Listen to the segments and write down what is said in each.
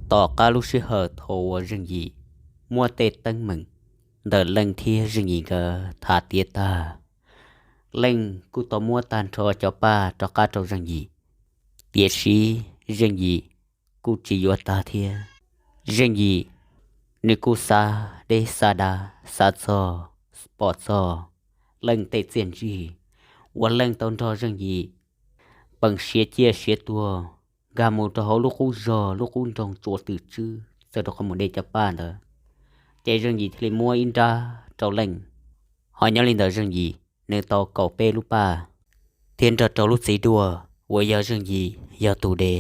Tom qab lub sij hawm thaum uas Zeej Yim muab tej teeb meem ntawm Leej thiab Zeej Yim nkawd tham tiav tag, Leej kuj tau muab tag nrho cov paj rov qab rau Zeej Yim. Tiam sis Zeej Yim kuj tsis yuav tag thiab. Zeej Yim nws kuj xav deb xav dav, xav txog, pom txog Leej tej txiaj ntsig uas Leej tau nrog Zeej Yim peem siav ciaj siav tuag nkag mus rau hauv lub qub zog lub qub nroog Tsua Twm Tswb txog rau qhov mus de cov paj ntawd. Ces Zeej Yim thiaj li muab ib nrab rau Leej. Ho nyob li ntawd Zeej Yim nws tau kaum peb lub paj thiab nrog rau lub txiv duaj uas yog Zeej Yim yog tus de.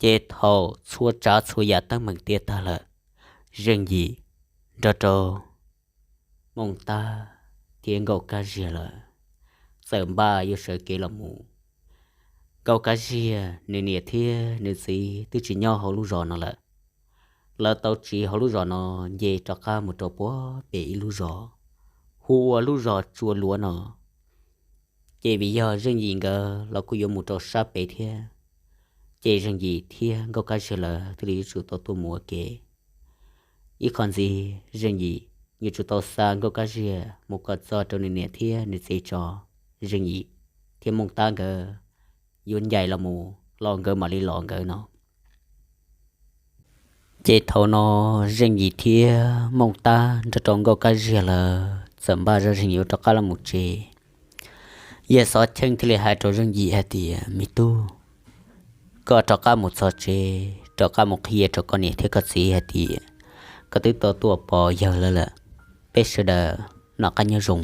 Ces thaum txhua tsav txhua yam teeb meem tiav tag lawm, Zeej Yim nrog rau Mooj Tab thiab Nkauj Kab Ziag lawm txawm npaj yuav sawv kev los mus. Nkauj Kab Ziag nws niam thiab nws txiv twb tsis nyob hauv lub zos no lawm. Lawv tau tsiv hauv lub zos no nce rov qab mus rau puag pem ib lub zos hu ua lub zos Tsua Luav no. Ces vim yog Zeej Yim nkawd los kuj yuav mus rau sab pem thiab, ces Zeej Yim thiab Nkauj Kab Ziag lawv thiaj li yuav tsum tau tuaj mus ua ke. Ib qho ntxiv Zeej Yim yuav tsum tau xa Nkauj Kab Ziag mus kom txog rau nws niam thiab nws txiv tso, Zeej Yim thiab Mooj Tab nkawd yuav ncaim los mus los nkawd mam li los nkawd no. Ces thaum no Zeej Yim thiab Mooj Tab nrog rau Nkauj Kab Ziag lawv txawm npaj zoj zeeg yuav rov qab los mus tsev. Yawg Xov Cheej thiaj li hais rau Zeej Yim hais tias, me tub, koj rov qab mus txog tsev rov qab mus qhia rau koj niam thiab koj txiv hais tias koj twb tau tuaj pom yawg lawv lawm, peb sawv daws noj qab nyob zoo,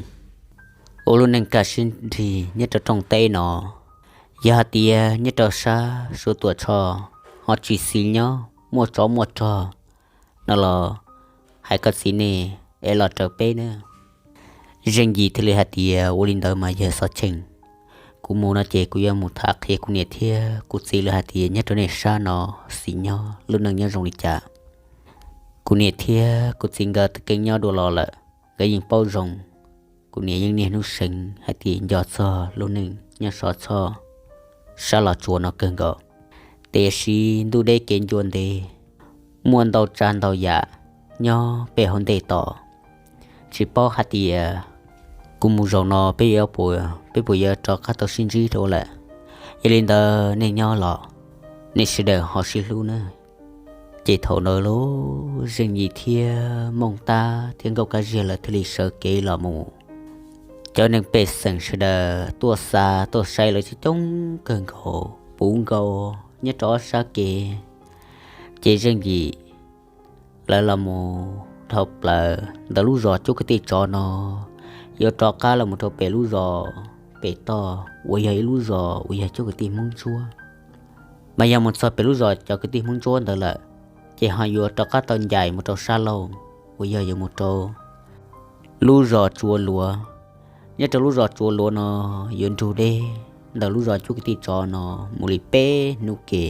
ua lub neej kaj siab nrig nyob rau rooj teb no. Yog hais tias nyob rau sab Suav Tuam Tsho ho tsis xis nyob muaj tsov muaj rog no los hais koj txiv nej es los raws peb na. Zeej Yim thiaj li hais tias, ua li ntawd mas yawg Xov Cheej, kuv mus no ces kuv yuav mus tham qhia kuv niam thiab kuv txiv lawv hais tias nyob rau nej sab no xis nyob lub neej nyob zoo li cas. Kuv niam thiab kuv txiv nkawd twb keej nyob dua los lawm, nkawd yeej paub zoo. Kuv niam yeej niaj hnub seev hais tias nco txog lub neej nyob sov txhoj sab Los Tsuas no kawg nkaus. Tiam sis ntuj deb kev ncua ntev, muaj ntau tsav ntau yam nyob peb hauv ntej tos, tsis paub hais tias kuv mus zaum no peb yuav, peb puas yuav rov qab tau sib ntsib dua lawm. Yog li ntawd nej nyob los nej sawv daws ho sib hlub nawb. Ces thaum ntawd lub Zeej Yim thiab Mooj Tab thiab Nkauj Kab Ziag lawv thiaj li sawv kev los mus. Cov neeg pej xeem sawv daws tuaj xa tuaj saib lawv coob coob kawg nkaus puv nkaus nyob rau ob sab kev. Ces Zeej Yim lawv los mus dhau plaws ntawm lub zos Cuab Kwv Tij Tsov no, yuav rov qab los mus rau pem lub zos pem toj uas yog ib lub zos uas yog Cuab Kwv Tij Hmoob Ntsuab. Mas yog mus txog pem lub zos cov kwv tij Hmoob Ntsuab ntawd lawm, ces ho yuav rov qab tau ncaim mus rau sab laug uas yog yuav mus rau lub zos Tsua Luav. Nyob rau lub zos Tsua Luav no yuav nrug deb ntawm lub zos Cuab Kwv Tij Tsov no mus li peb hnub ke.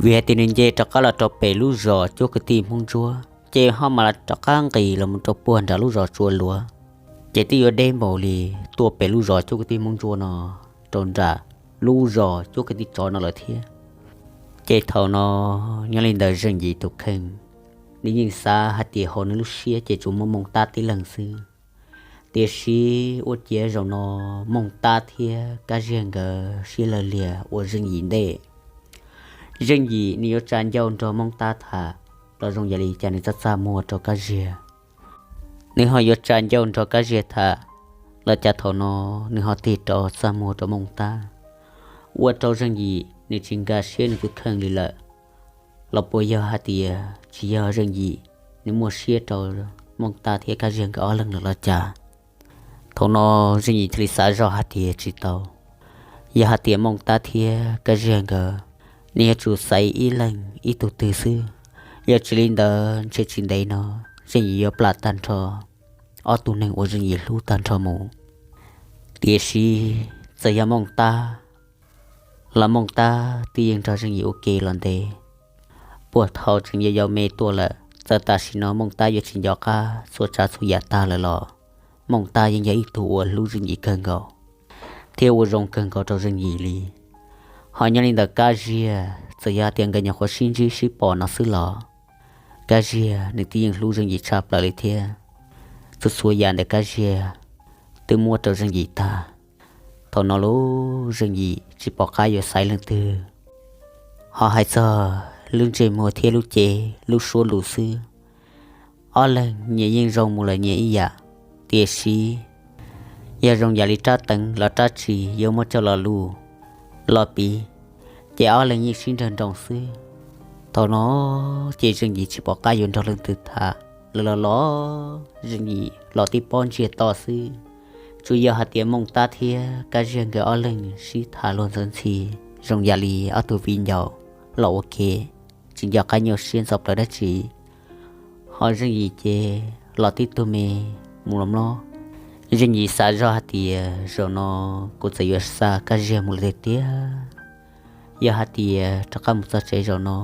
Vim hais tias nws nce rov qab los rau pem lub zos Cuab Kwv Tij Hmoob Ntsuab ces ho mam rov qab nqis los mus rau puag nram lub zos Tsua Luav, ces twb yuav deb npaum li tuaj pem lub zos Cuab Kwv Tij Hmoob Ntsuab no rau nram lub zos Cuab Kwv Tij Tsov no lawm thiab. Ces thaum no nyob li ntawd Zeej Yim tus kheej, nws yeej xav hais tias hauv nws lub siab ces tsuas muaj Mooj Tab tib leeg xwb. Tiam sis ua ciav zaum no Mooj Tab thiab Kab Ziag nkawd siab lawv liag ua Zeej Yim ntej. Zeej Yim nws yuav tsa ncauj nrog Mooj Tab tham los zoo yam li cas nws txaj txaj muag rau Kab Ziag. Nws ho yuav tsa ncauj nrog Kab Ziag tham los cas thaum no nws ho tig rov txaj muag rau Mooj Tab, ua rau Zeej Yim nws tsis nkag siab nws tus kheej li lawm. Los puas yog hais tias tsis yog Zeej Yim nws muaj siab rau Mooj Tab thiab Kab Ziag nkawd ob leeg lawm los cas? Thaum no Zeej Yim thiaj li xav zoj hais tias tsis tau. Yog hais tias Mooj Tab thiab Kab Ziag nkawd, nws yuav tsum xaiv ib leeg ib tug twg xwb. Yog tsis li ntawd ntshe tsis ntev no Zeej Yim yuav plam tag nrho ob tug neeg uas Zeej Yim hlub tag nrho mus. Tiam sis txawm yog Mooj Tab los Mooj Tab twb yeej nrog Zeej Yim ua ke los ntev, puag thaum tseem yau yau me tuaj lawm. Txawm tam sim no Mooj Tab yuav tsis nco qab txhua tsav txhua yam tag lawm los Mooj Tab yeej yog ib tug uas hlub Zeej Yim kawg nkaus thiab ua zoo kawg nkaus rau Zeej Yim li. Ho nyob li ntawm Kab Ziag, txawm yog tias nkawd nyuam qhuav sib ntsib sib pom no xwb los Kab Ziag nws twb yeej hlub Zeej Yim tshaj plaws li thiab. Txhua txhua yam ntawm Kab Ziag twb muab rau Zeej Yim tag. Thaum no lub Zeej Yim tsis pom qab yuav xaiv leej twg. Ho hais txog lub ntsej muag thiab lub cev lub suab lus xwb, ob leeg nyias yeej zoo mus lawm nyias ib yam. Tiam sis yog zoo yam li rab teev los rab tsi yuav muab coj los lus los piv, ces ob leeg yeej sib nrawg nroos xwb. Thaum no ces Zeej Yim tsis pom qab yuav nrog leej twg tham, lawv los los Zeej Yim los tib pob ntsiag to xwb. Tsuas yog hais tias Mooj Tab thiab Kab Ziag nkawd ob leeg sib tham luag ntxhi ntxhi zoo yam li ob tug viv ncaus los ua ke, tsis nco qab nyuaj siab ntxhov plaws dab tsi. Ho Zeej Yim ces los tib tug me mus los mlob. Zeej Yim xav zoj hais tias zaum no kuv txawm yuav xa Kab Ziag mus lawm tiag tiag, yog hais tias rov qab mus txog tsev zaum no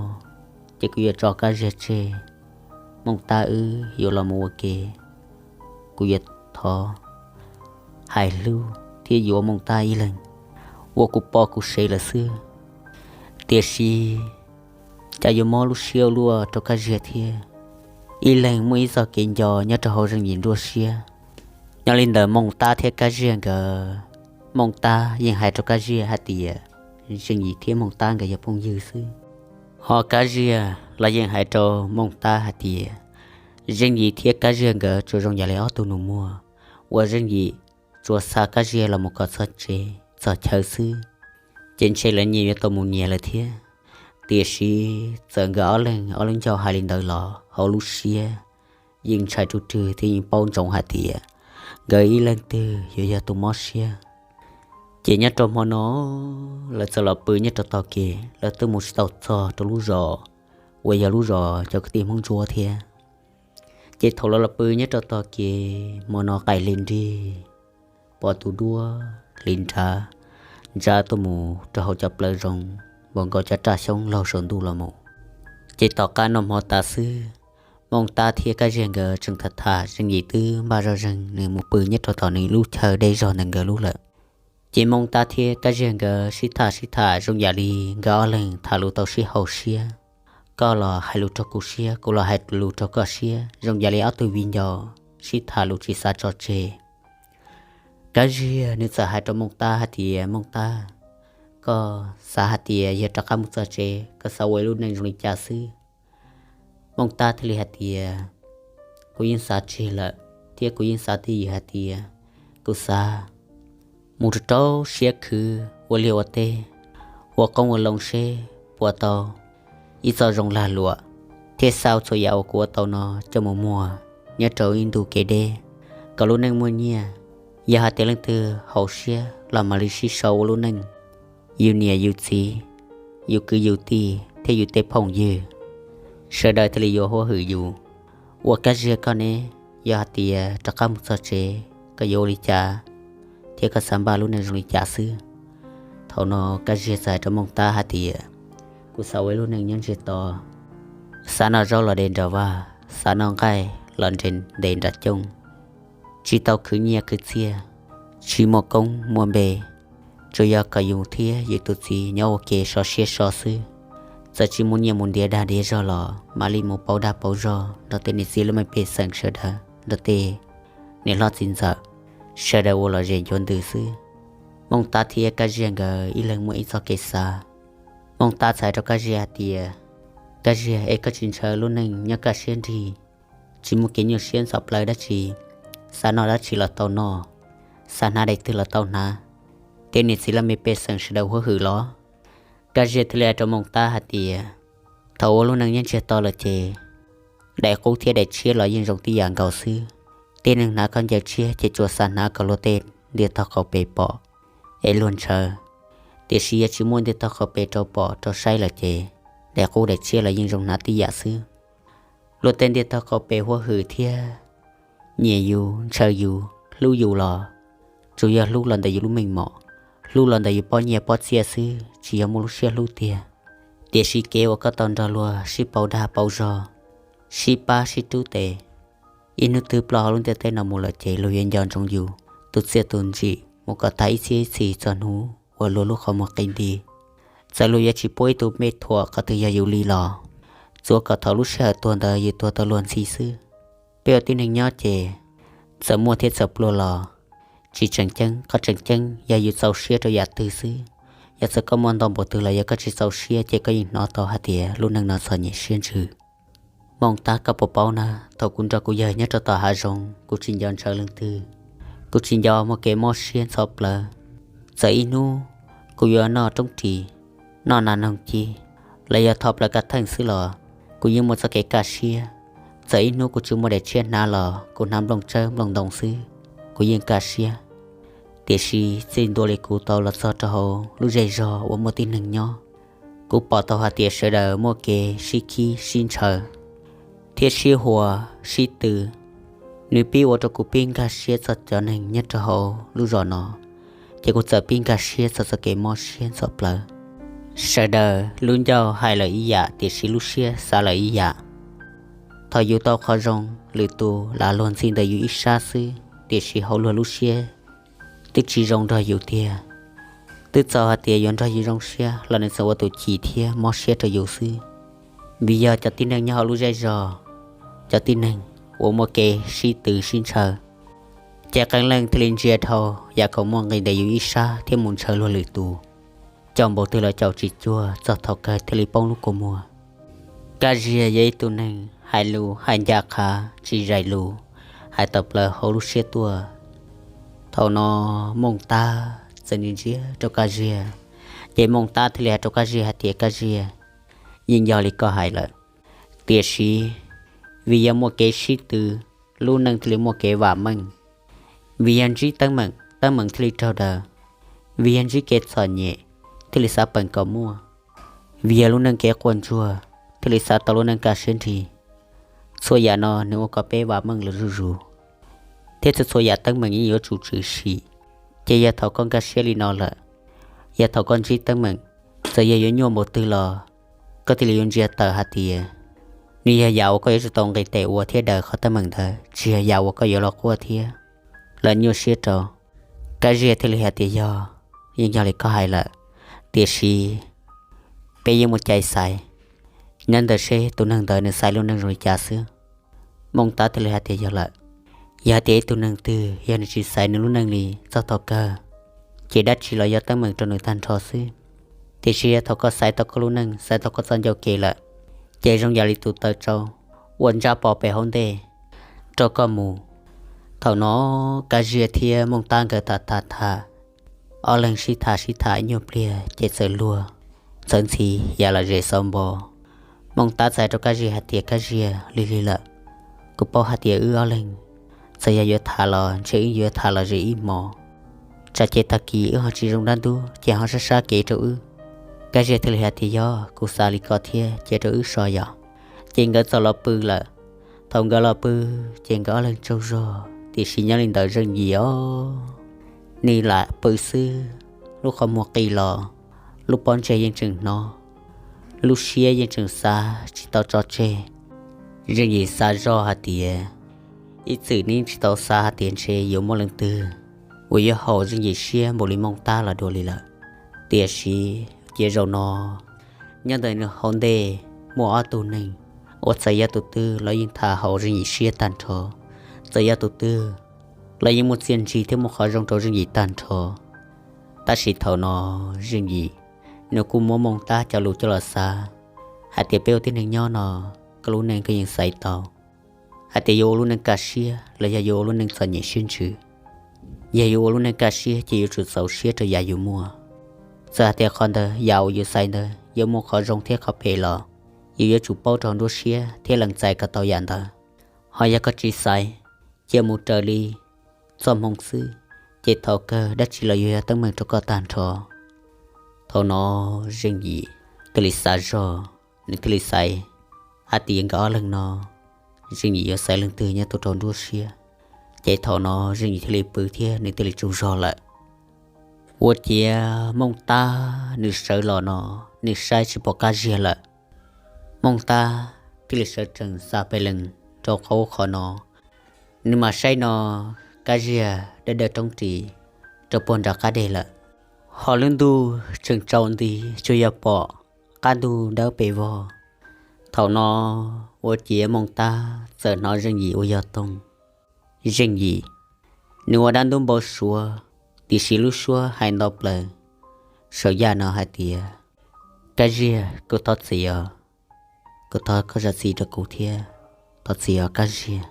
ces kuv yuav tso Kab Ziag tseg. Mooj Tab wb yuav los mus ua ke, kuv yuav thov hais hlub thiab yuav Mooj Tab ib leeg ua kuv poj kuv sev lawm xwb. Tiam sis cas yuav mob lub siab ua luaj rau Kab Ziag thiab. Ib leeg muaj ib txoj kev nco nyob rau hauv Zeej Yim nruab siab. Nyob li ntawm Mooj Tab thiab Kab Ziag nkawd, Mooj Tab yeej hais rau Kab Ziag hais tias Zeej Yim thiab Mooj Tab nkawd yog phooj ywg xwb. Ho Kab Ziag los yeej hais rau Mooj Tab hais tias Zeej Yim thiab Kab Ziag nkawd tsuas zoo yam li ob tug nus muag uas Zeej Yim tsuas xa Kab Ziag los mus kom txog tsev txog chaw xwb, ces ntshe lawv nyias yuav tau mus nyias lawm thiab. Tiam sis txawm nkawd ob leeg ob lub ncauj hais li ntawd los hauv lub siab yeej ntshai rub rwg thiab yeej paub ntsoov hais tias nkawd ib leeg twg yuav yog tus mob siab. Ces nyob rau hmo no lawv txawm los pw nyob rau tog kev, lawv twb mus tsis tau txog rau lub zos uas yog lub zos cov kwv tij Hmoob Ntsuab thiab. Ces thaum lawv los pw nyob rau tog kev hmo no qaim li nrig, pom tus duab hliv nrad ntsa tuaj mus rau hauv cov plawv zoov npaum nkaus cov raj xyoob laug saum ntuj los mus. Ces tom qab noj hmo tas xwb, Mooj Tab thiab Kab Ziag nkawd tseem tham tham, Zeej Yim twb npaj zoj zeeg nws mus pw nyob rau tom nws lub chaw deb zog ntawm nkawd lub lawm. Ces Mooj Tab thiab Kab Ziag nkawd sib tham sib tham zoo yam li nkawd ob leeg tham lus tau sib haum siab. Koj los hais lus raug kuv siab, kuv los hais lus raug koj siab, zoo yam li ob tug viv ncaus sib tham lus tsis xav tso tseg. Kab Ziag nws txawm hais rau Mooj Tab hais tias, Mooj Tab, koj xav hais tias yog rov qab mus txog tsev koj xav ua ib lub neej zoo li cas xwb? Mooj Tab thiaj li hais tias, kuv yeej xav tseg lawm, thiab kuv yeej xav twj ywm hais tias kuv xav mus rau rau siab khwv ua liaj ua teb, ua qoob ua loo seb puas tau ib txoj zoo lag luam, thiab xa txhua yam uas kuv ua tau no coj mus muag nyob rau ib ntu kev deb, kom lub neej muaj nyiaj. Yog hais tias leej twg haum siab los mam li sib sau ua lub neej, yus niam yus txiv, yus kwv yus tij thiab yus tej phooj ywg, sawv daws thiaj li yuav huab hwm yus. Ua Kab Ziag koj ne, yog hais tias rov qab mus txog tsev koj yuav ua li cas, thiab koj xav npaj lub neej zoo li cas xwb? Thaum no Kab Ziag txawm hais rau Mooj Tab hais tias, kuv xav ua ib lub neej nyob ntsiag to, xav noj zaub los de nram vaj, xav noj nqaij los nres ntes nram cooj, tsis tau khwv nyiaj khwv txiaj, tsis muaj koob muaj npe, tsuas yog kom yus thiab yus tus txiv nyob ua ke so siab so xwb. Txawm tsis muaj nyiaj mus ntiav dag ntiav zog los mam li mus pauv dag pauv zog nrog tej niam txiv laj mej pej xeem sawv daws, nrog tej niam hlob txiv ntxawm sawv daws ua lom zem ncuav ntws xwb. Mooj Tab thiab Kab Ziag nkawd ib leeg muaj ib txoj kev xav. Mooj Tab txhais rau Kab Ziag hais tias, Kab Ziag, es koj tsis ntshaw lub neej nyob kaj siab nrig, tsis muaj kev nyuaj siab ntxhov plawv dab tsi, xav noj dab tsi los tau noj, xav hnav daim twg los tau hnav, tej niam txiv laj mej pej xeem sawv daws huab hwm los? Kab Ziag thiaj li hais rau Mooj Tab hais tias, thaum ua lub neej nyob ntsiag to lawm ces daim qub thiab daim tshiab los yeej zoo tib yam nkaus xwb. Tej neeg hnav khaub ncaws tshiab ces tsuas xav hnav kom luag tej ntiaj tog qaum pem pom es luag ntshaw. Tiam sis yog tsis muaj ntiaj tog qaum pem rau pom rau saib lawm ces daim qub daim tshiab los yeej zoo hnav tib yam xwb. Luag tej ntiaj tog qaum pem huab hwm thiab nyiam yus, ntshaw yus, hlub yus los tsuas yog hlub los ntawm yus lub meej mom, hlub los ntawm yus pob nyiaj pob txiaj xwb, tsis yog muaj lub siab hlub tiag. Tiam sis kev uas koj tau nrog luag sib pauv dag pauv zog, sib pab sib rub tes, ib hnub twg ploj hauv lub ntiaj teb no mus lawm ces luag yuav nco ntsoov yus tus txiaj tus ntsim mus kom tag ib txhiab ib txhis txog hnub uas luag lub qhov muag qi nti. Txawm luag yuav tsis pub ib tug me thuam qhov twg yog yus li los, tsuav kom thaum lub sij hawm tuag ntawd yus tuag tau luag ntxhi xwb. Peb ua tib neeg nyob ces txawm muaj thiab txawm pluag los tsis tseem ceeb. Qhov tseem ceeb yog yus txaus siab rau yam twg xwb. Yog txawm koj muaj ntau npaum twg los yog koj tsis txaus siab ces koj yeej hnov tau hais tias lub neej no txom nyem siab ntsws. Mooj Tab, koj puas paub na, thaum kuv nrog kuv yawg nyob rau tom hav zoov, kuv tsis nco ntshaw leej twg, kuv tsis nco muaj kev mob siab ntxhov plawv. Txawm ib hnub kuv yuav noj roob ris, noj nas noog ci, los yog tho plaws kav theej xwb los kuv yeej muaj txoj kev kaj siab. Txawm ib hnub kuv tsis muaj daim tshiab hnav los kuv hnav nplooj tsawb nplooj ntoo xwb, kuv yeej kaj siab. Tiam sis txij ntua li kuv tau los txog rau hauv lub zej zog uas muaj tib neeg nyob, kuv pom tau hais tias sawv daws muaj kev sib khib sib ntshaw thiab sib huas sib tw. Nws pib ua rau kuv pib nkag siab txog cov neeg nyob rau hauv lub zos no, ces kuv txawm pib nkag siab txog txoj kev mob siab ntxhov plawv. Sawv daws lub ncauj hais lawm ib yam tiam sis lub siab xav lawm ib yam. Thaum yus tau qhov zoo, lwm tus lam luag ntxhi ntawm yus ib sab xwb, tiam sis hauv luag lub siab twb tsis zoo nrog yus tiag. Twb txaus hais tias yuav nrog yus zoo siab los nws txawm ua tus chim thiab mob siab rau yus xwb. Vim yog cov tib neeg nyob hauv lub zej zog, cov tib neeg uas muaj kev sib tw sib ntshaw, ces qee leej thiaj li ntsia dhau yav kom muaj nqis ntawm yus ib sab thiab mus ntshaw luag lwm tus. Caum npaum twg los caum tsis cuag, txog thaum kawg thiaj li poob lub kua muag. Kab Ziag yog ib tug neeg hais lus hais ncaj qha, tsis zais lus, hais tawm plaws hauv lub siab tuaj. Thaum no Mooj Tab txawm ntsia ntsia rau Kab Ziag, ces Mooj Tab thiaj li hais rau Kab Ziag hais tias, Kab Ziag, yeej yog li koj hais lawm, tiam sis vim yog muaj kev sib tw, lub neej thiaj li muaj kev vam meej. Vim yog ntsib teeb meem, teeb meem thiaj li raug daws. Vim yog ntsib kev txom nyem, thiaj li xav peem kom muaj. Vim yog lub neej kev quaj ntsuag, thiaj li xav tau lub neej kaj siab nrig. Txhua yam no nws ua kom peb vam meej lawm zuj zus, thiab txhua txhua yam teeb meem yeej yuav tsum tshwm sim. Ces yog thaum koj nkag siab li no lawm, yog thaum koj ntsib teeb meem, txawm yog yuav nyuaj npaum twg los koj thiaj li yuav ntsia tawm hais tias nws yog yam uas koj yuav tsum tau nqis tes ua thiab daws qhov teeb meem ntawd, tsis yog yam uas koj yuav los quaj thiab lawv nyuaj siab rau. Kab Ziag thiaj li hais tias, Yog, yeej yog li koj hais lawm, tiam sis peb yeej muaj cai xaiv. Nyob ntawm seb tus neeg ntawd nws xaiv lub neej zoo li cas xwb. Mooj Tab thiaj li hais tias, Yog lawm, yog hais tias ib tug neeg twg yog nws tsis xaiv nws lub neej li txog thaum kawg, ces dab tsi los yog teeb meem rau nws tag nrho xwb. Tiam sis yog thaum koj xaiv tau koj lub neej, xaiv tau koj txoj ncauj kev lawm, ces zoo yam li tus taw tsau uas ntsaj pov pem hauv ntej rau koj mus. Thaum no Kab Ziag thiab Mooj Tab nkawd tham tham tham, ob leeg sib tham sib tham ib nyuag pliag ces txawm luag ntxhawv ntxhi ya lom zem xauv npo. Mooj Tab txais rau Kab Ziag hais tias, Kab Ziag, lig lig lawm, kuv paub hais tias wb ob leeg txawm yog yuav tham los ntshe wb yuav tham lom zem ib hmos, tsam ces tag kis wb ho tsis zoo dab ntub ces ho sab sab kev rau wb. Kab Ziag thiaj li hais tias, Yog, kuv xav li ko thiab, cia rau wb so yom. Ces nkawd txawm los pw lawm. Thaum nkawd los pw, ces nkawd ob leeg tsaug zog, tiam sis nyob li ntawd Zeej Yim os, nws lam pw xwb, lub qhov muag qis los, lub pob ntseg yeej tseem hnov, lub siab yeej tseem xav tsis tau tso tseg. Zeej Yim xav zoj hais tias, ib txwm nws tsis tau xav hais tias ntshe yuav muaj leej twg uas yuav haum Zeej Yim siab npaum li Mooj Tab los dua li lawm. Tiam sis cia zaum no, nyob ntawm nws hauv ntej muaj ob tug neeg uas txawm yog tus twg los yeej tham haum Zeej Yim siab tag nrho, txawm yog tus twg los yeej muaj txiaj ntsig thiab muaj qhov zoo rau Zeej Yim tag nrho. Tab sis thaum no Zeej Yim nws kuj muab Mooj Tab cov lus coj los xav hais tias, peb ua tib neeg nyob no, koj lub neej koj yeej xaiv tau hais tias yuav ua lub neej kaj siab los yog yuav ua lub neej txom nyem siab ntsws. Yog yuav ua lub neej kaj siab ces yuav tsum txaus siab rau yam yus muaj. Txawm hais tias qhov ntawd yam uas yus xaiv ntawd yuav muaj qhov zoo thiab qhov phem los, yus yuav tsum paub rau nruab siab thiab lees txais kom tau yam ntawd. Ho yog koj tsis xaiv, cia mus raws li txoj hmoo xwb, ces thaum kawg dab tsi los yuav yog teeb meem rau koj tag nrho. Thaum no Zeej Yim thiaj li xav zog, nws thiaj li xaiv hais tias nkawd ob leeg no, Zeej Yim yuav xaiv leej twg nyob tuaj rau nruab siab. Ces thaum no Zeej Yim thiaj li pw thiab nws thiaj li tsaug zog lawm. Ua ciav Mooj Tab nws sawv los no, nws saib tsis pom Kab Ziag lawm. Mooj Tab thiaj li sawv tsees xa pes lees rau qhov ub qhov no. Nws mam saib no, Kab Ziag dawb dawb roob ris rau puag nram qab deg lawm. Ho lub ntuj tseem tsaus nti, tsuas yog pom qab ntug dawb pes vog. Thaum no ua ciav Mooj Tab txawm hnov Zeej Yim ua yog toog. Zeej Yim, nws ua dab ntub npau suav, tiam sis lub suab hais nto plaws saum yaj no hais tias, Kab Ziag, kuv thov txim os, kuv thov koj zam txim rau kuv thiab, thov txim os Kab Ziag.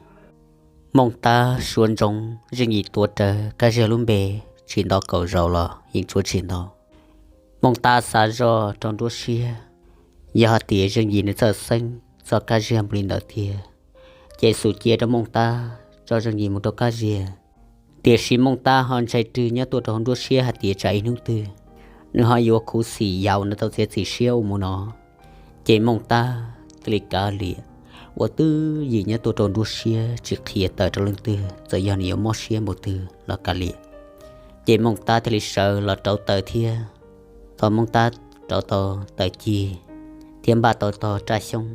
Mooj Tab suav ntsoov Zeej Yim tuav rawv Kab Ziag lub npe tsis nto kaum zaus los yeej tshuav tsis nto. Mooj Tab xav zoj rau nruab siab, yog hais tias Zeej Yim nws txawj xeeb txog Kab Ziag mus li ntawd tiag, ces xum cia rau Mooj Tab tso Zeej Yim mus rau Kab Ziag. Tiam sis Mooj Tab ho ntshai rwg nyob tuaj rau hauv nruab siab hais tias tsam ib hnub twg nws ho yuav khuv xim yam uas nws tau txiav txim siab ua mus no. Ces Mooj Tab thiaj li kav liam, ua twj ywm nyob tuaj rau nruab siab tsis qhia tawm rau leej twg, txawm yog nws yuav mob siab npaum twg los kav liam. Ces Mooj Tab thiaj li sawv los rauv taws thiab. Thaum Mooj Tab rauv tau taws cig thiab npaj tau tog raj xyoob,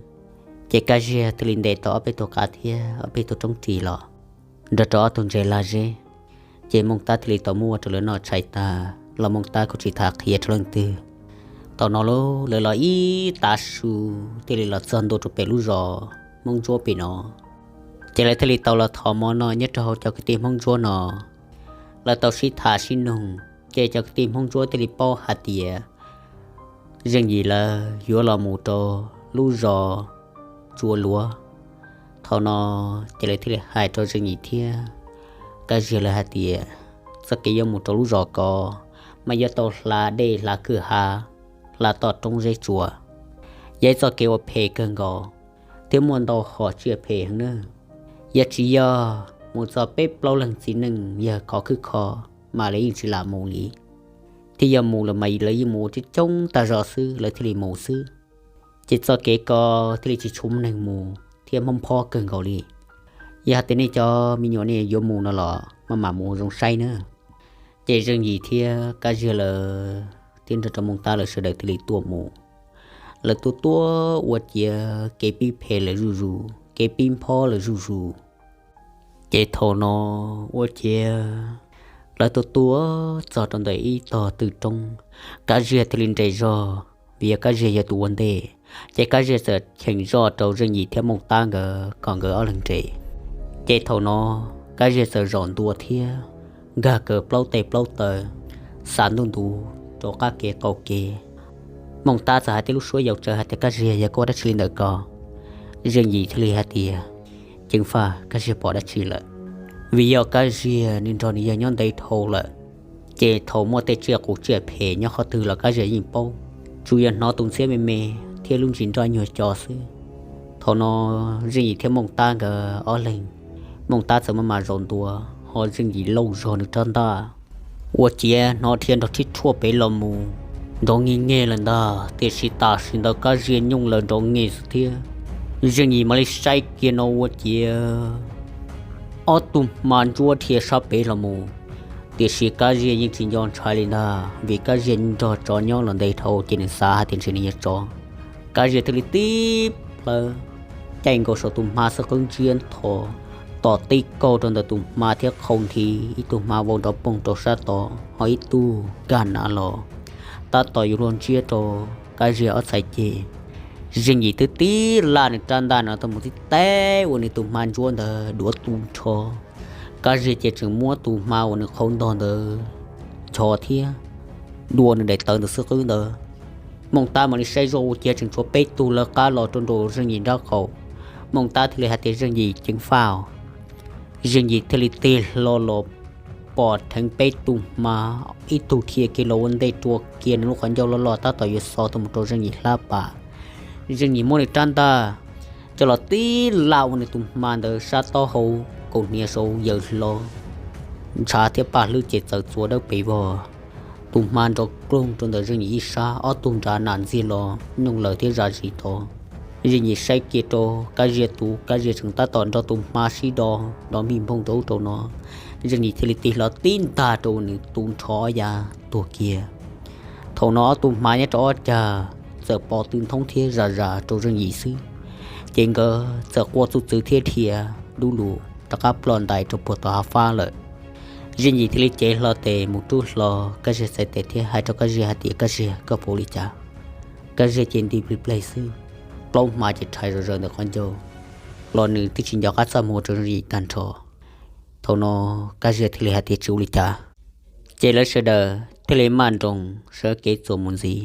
ces Kab Ziag thiaj li ntes tau ob peb tug qav thiab ob peb tug roob ris los nrog rau ob tug ntses lag zeb. Ces Mooj Tab thiaj li tau muab ua rau lawv noj tshais tag los Mooj Tab kuj tsis tham qhia rau leej twg. Thaum no lawv los ib tav su thiaj li los txog ntua rau pem lub zos Hmoob Ntsuab pem no. Ces lawv thiaj li tau los thov mov noj nyob rau hauv cov kwv tij Hmoob Ntsuab no. Lawv tau sib tham sib nug, ces cov kwv tij Hmoob Ntsuab thiaj li paub hais tias Zeej Yim lawv yuav los mus rau lub zos Tsua Luav. Thaum no ces lawv thiaj li hais rau Zeej Yim thiab Kab Ziag lawv hais tias, txoj kev yuav mus rau lub zos ko mas yuav tau hla dej hla kwj ha, hla toj roob zeb tsua, yog ib txoj kev uas phem kawg nkaus thiab muaj ntau hom tsiaj phem heev nawb. Yog tsis yog mus txog peb plaub leeg txiv neej yawg khov khwb kho mas lawv yeej tsis lam mus li, thiab yog mus lawm mas lawv yeej mus ua coob coob tag zog xwb lawv thiaj li mus xwb. Ces txoj kev ko thiaj li tsis tshua muaj neeg mus thiab mob phob kawg nkaus li. Yog hais tias nej cov me nyuam nej yuav mus no los maj mam mus zoo saib nawb. Ces Zeej Yim thiab Kab Ziag lawv thiab nrog rau Mooj Tab lawv sawv daws thiaj li tuaj mus. Lawv tuaj tuaj ua ciav kev pib phem lawm zuj zus, kev pib phob lawm zuj zus. Ces thaum no ua ciav lawv tuaj tuaj txog rau ntawm ib tog tw roob, Kab Ziag thiaj li nres zog, vim yog Kab Ziag yog tus ua ntej. Ces Kab Ziag txawm cheem zoj rau Zeej Yim thiab Mooj Tab nkawd kom nkawd ob leeg nres. Ces thaum no Kab Ziag txawm zaum ntua thiab nkag kaws plaub tes plaub taw, xa ntuj ntu rau qab kev qaum kev. Mooj Tab txawm hais tej lub suab yau tsawv hais tias, Kab Ziag, yog koj ua dab tsi li ntawm ko? Zeej Yim thiaj li hais tias, Ceev faj, Kab Ziag pom dab tsi lawm? Vim yog Kab Ziag nws nrog nws yawg nyob ntev dhau lawm, ces thaum muaj tej tsiaj qus tsiaj phem nyob qhov twg los Kab Ziag yeej paub, tsuas yog hnov tus ntxhiab me me thiab lub ntsis nroj nyuag co xwb. Thaum no Zeej Yim thiab Mooj Tab nkawd ob leeg, Mooj Tab txawm maj mam zaum ntua, ho Zeej Yim lauj zog nws rab ntaj, ua ciav hnov dhia nrov thib rhuaj pem los mus, nrov nge nge lawm ntag. Tiam sis tam sim ntawd Kab Ziag nyooj lawm nrov nge xwb thiab. Zeej Yim mam li saib kiag no ua ciav ob tug hma ntsuab dhia sab pem los mus. Tiam sis Kab Ziag yeej tsis nco ntshai li ntag, vim Kab Ziag nrog tsov nyob los ntev dhau ces nws xav hais tias ntshe nws yog tsov. Kab Ziag thiaj li tib plawv caij nkaus saum tus hma xwb qwb ntsiab nthos, tom tib kaug rau ntawm tus hma thiab qhau nthi ib tug hma vau nrov poog rau sab tod, ho ib tug nkag nav los tab tom yuav luag ntsiab rau Kab Ziag ob txhais ceg. Zeej Yim twb tib laj nws rab ntaj no tuaj mus tib teb ua nws tus hma ntsuab ntawd duav tu nrho. Kab Ziag ces tseem muab tus hma uas nws qhau ntog ntawd nchos thiab dua nws daim tawv ntawd xwb qwb ntawd. Mooj Tab mam li saib zoj ua ciav tseem tshuav peb tug lawv qab los rau nraum Zeej Yim nraub qaum. Mooj Tab thiaj li hais tias, Zeej Yim, ceev faj. Zeej Yim thiaj li tig hlo los pom dheev peb tug hma, ib tug dhia kiag los ua ntej rua kiag nws lub qhov ncauj loj loj tab tom yuav xo tuaj mus rau Zeej Yim hlab pas. Zeej Yim muab nws rab ntaj coj los tib laj ua nws tus hma ntawd sab taub hau kaus hniav saud yaws hlo, ntshav thiab paj hlwb ces txawm txuas dawb pes vog. Tus hma nrov kloog rau ntawm Zeej Yim ib sab, ob tug nrad nam ntxiag los nyooj lawm thiab zam zis tod. Zeej Yim saib kiag rau Kab Ziag tus, Kab Ziag tseem tab tom nrog tus hma sib do, nrov mij npoog rau ub rau no. Zeej Yim thiaj li tig hlo tib ntag rau nws tu nrho ob yav tuag kiag. Thaum no ob tug hma nyob rau ob cag txawm pov tw nthoob thiab zam zam rau Zeej Yim xwb, ces nkawd txawm quaj txuj txwv thiab dhia dub lug rov qab ploj ntais rau puag tom hav fab lawm. Zeej Yim thiaj li cev hlo tes mus rub hlo Kab Ziag txhais tes thiab hais rau Kab Ziag hais tias, Kab Ziag, koj puas ua li cas? Kab Ziag ces nti plig pleg xwb, plaub hma ces rhais zom zaws ntawm qhov ncauj los nws twb tsis nco qab txaj muag rau Zeej Yim tag nrho. Thaum no Kab Ziag thiaj li hais tias, Tsis ua li cas. Ces lawv sawv daws thiaj li maj nroos sawv kev txuas mus ntxiv.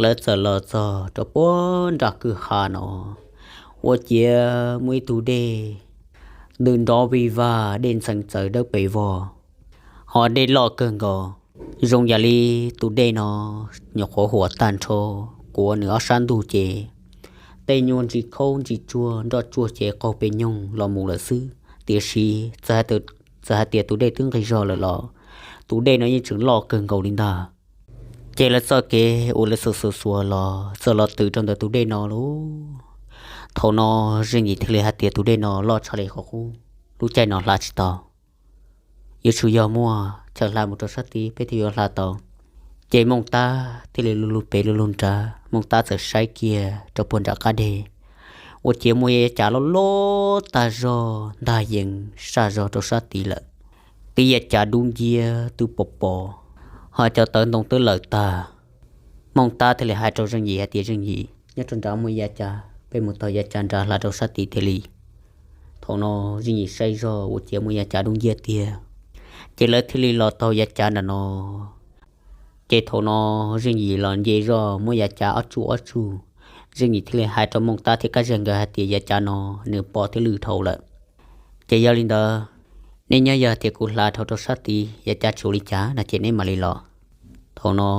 Lawv txawm los txog rau puag nram kwj ha no, ua ciav muaj ib tug dej ntws nrov vij vag, dej ntxheev txawv dawb paug vog, ho dej loj kawg nkaus. Zoo yam li tus dej no nyuam qhuav huam tag nrho, kuav nws ob sab ntug ces tej nyuag ntsis khaub ntsis tsuag nroj tsuag ces qaug pes nyoog los mus lawm xwb. Tiam sis txawm hais tias tus dej twb nqig zog lawm los tus dej no yeej tseem loj kawg nkaus li ntag. Ces lawv txoj kev uas lawv xuas xuas xuas los txawm los txog rau ntawm tus dej no lauj. Thaum no Zeej Yim thiaj li hais tias, Tus dej no loj tshaj li qhov qub, lub caij no hla tsis tau. Yuav tsum yog muaj chaw hla mus rau sab tid peb thiaj yuav hla tau. Ces Mooj Tab thiaj li lug lug pem lug lug nrad, Mooj Tab txawm saib kiag rau puag nram qab deg, ua ciav muaj yav cav loj loj tag zog ntag yees saj zog rau sab tid lawm. Tib yav cav dub nciab twb pos pos, ho cov tawv ntoo twb lawm tag. Mooj Tab thiaj li hais rau Zeej Yim hais tias, Zeej Yim, nyob rau nrad muaj yav cav, peb mus taug yav cav nrad hla rau sab tid tiag li. Thaum no Zeej Yim saib zog ua ciav muaj yav cav dub nciab tiag, ces lawv thiaj li los taug yav cav nram no. Ces thaum no Zeej Yim los nce zog muab yav cav ob tsuj ob tsuj, Zeej Yim thiaj li hais rau Mooj Tab thiab Kab Ziag nkawd hais tias, Yav cav no nws pos thiab lwj dhau lawm. Ces yog li ntawd, nej nyob yog tias kuv hla dhau rau sab tid yav cav tsis ua li cas no ces neb mam li los. Thaum no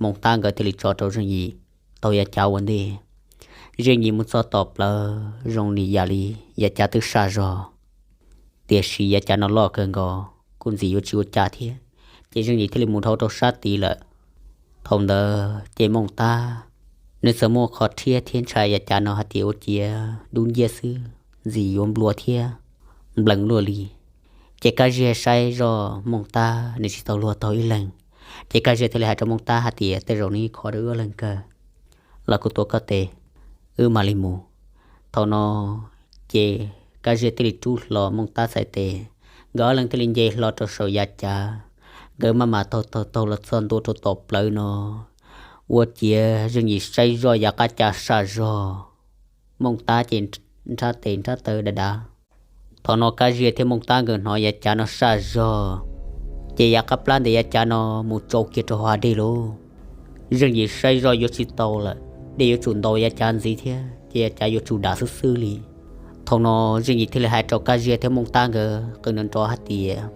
Mooj Tab nkawd thiaj li tso rau Zeej Yim taug yav cav ua ntej. Zeej Yim mus txog tom plawv zoo li yam li yav cav twb saj zog, tiam sis yav cav no loj kawg nkaus kuj ntxim yuav tsis ua cas thiab, ces Zeej Yim thiaj li mus dhau rau sab tid lawm. Thaum ntawd ces Mooj Tab nws txawm muaj qhov rhiab thiab ntshai yav cav no hais tias ua ciav dub nciab xwb, ntxim yuav nplua thiab nplees luaj li. Ces Kab Ziag saib zoj Mooj Tab nws tsis tau luag taug ib leeg, ces Kab Ziag thiaj li hais rau Mooj Tab hais tias, Tej zaum neb kho rau wb ob leeg kawg los kuv tuav koj tes, wb mam li mus. Thaum no ces Kab Ziag thiaj li rub hlo Mooj Tab txhais tes, nkawd ob leeg thiaj li nce hlo rau saum yav cav. Nkawd maj mam taug taug taug los txog ntua rau tom plawv no, ua ciav Zeej Yim saib zoj yav qab cav saj zog, Mooj Tab ces nrhab tes nrhab taw dav dav. Thaum no Kab Ziag thiab Mooj Tab nkawd hnov yav cav no saj zog, ces yav qab plab ntawm yav cav no mus tsau kiag rau hauv dej lauj. Zeej Yim saib zoj yuav tsis tau lawm, dej yuav tsum ntaus yav cav ntxiv thiab ces yav cav yuav tsum dav xwb xwb li. Thaum no Zeej Yim thiaj li hais rau Kab Ziag thiab Mooj Tab nkawd qw nrov nrov hais tias,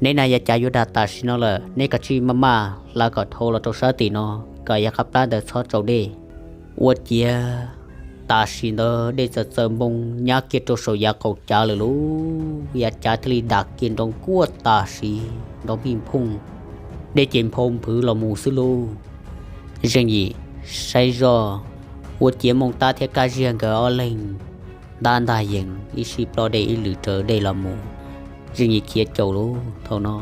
Neb na, yav cav yuav dav tam sim no lawm, neb kav tsij maj maj hla kom dhau los rau sab tim no, kom yav qab plab ntawd txhob tsau dej. Ua ciav tam sim ntawd dej txawm txawm npoo nyab kiag rau saum yav qaum cav lawm lauj. Yav cav thiaj li dav kiag nrov nkuaj tam sim nrov mij phooj, dej ces nphau nphwv los mus xwb lauj. Zeej Yim saib zoj, ua ciav Mooj Tab thiab Kab Ziag nkawd ob leeg ntab ntag yees ib sij ploj dej ib lwm raws dej los mus. Zeej Yim khiav caum lauj thaum no.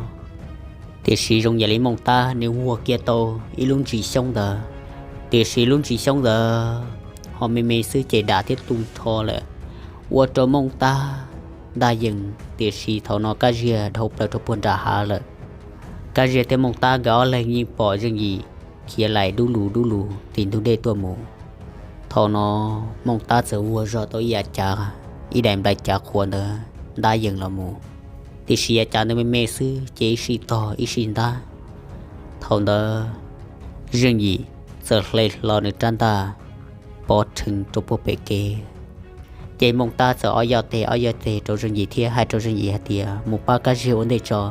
Tiam sis zoo yam li Mooj Tab nws vuag kiag tau ib lub ntsis xyoob ntawd, tiam sis lub ntsis xyoob ntawd ho me me xwb ces dav thiab tu nrho lawm, ua rau Mooj Tab ntag yees. Tiam sis thaum no Kab Ziag dhau plaws rau puag nram hav lawm. Kab Ziag thiab Mooj Tab nkawd ob leeg yeej pom Zeej Yim khiav laim dub lug dub lug tim ntug dej tuaj mus. Thaum no Mooj Tab txawm vuag zog tau ib yav cav, ib daim nplai cav qhuav ntawd ntab yees los mus, tiam sis yav cav ntawd me me xwb ces ib sij tog ib sij ntab. Thaum ntawd Zeej Yim txawm hle hlo nws rab ntaj pov rhees rau puag pem kev. Ces Mooj Tab txawm ob yoj teg ob yoj teg rau Zeej Yim thiab hais rau Zeej Yim hais tias, Mus pab Kab Ziag ua ntej tso,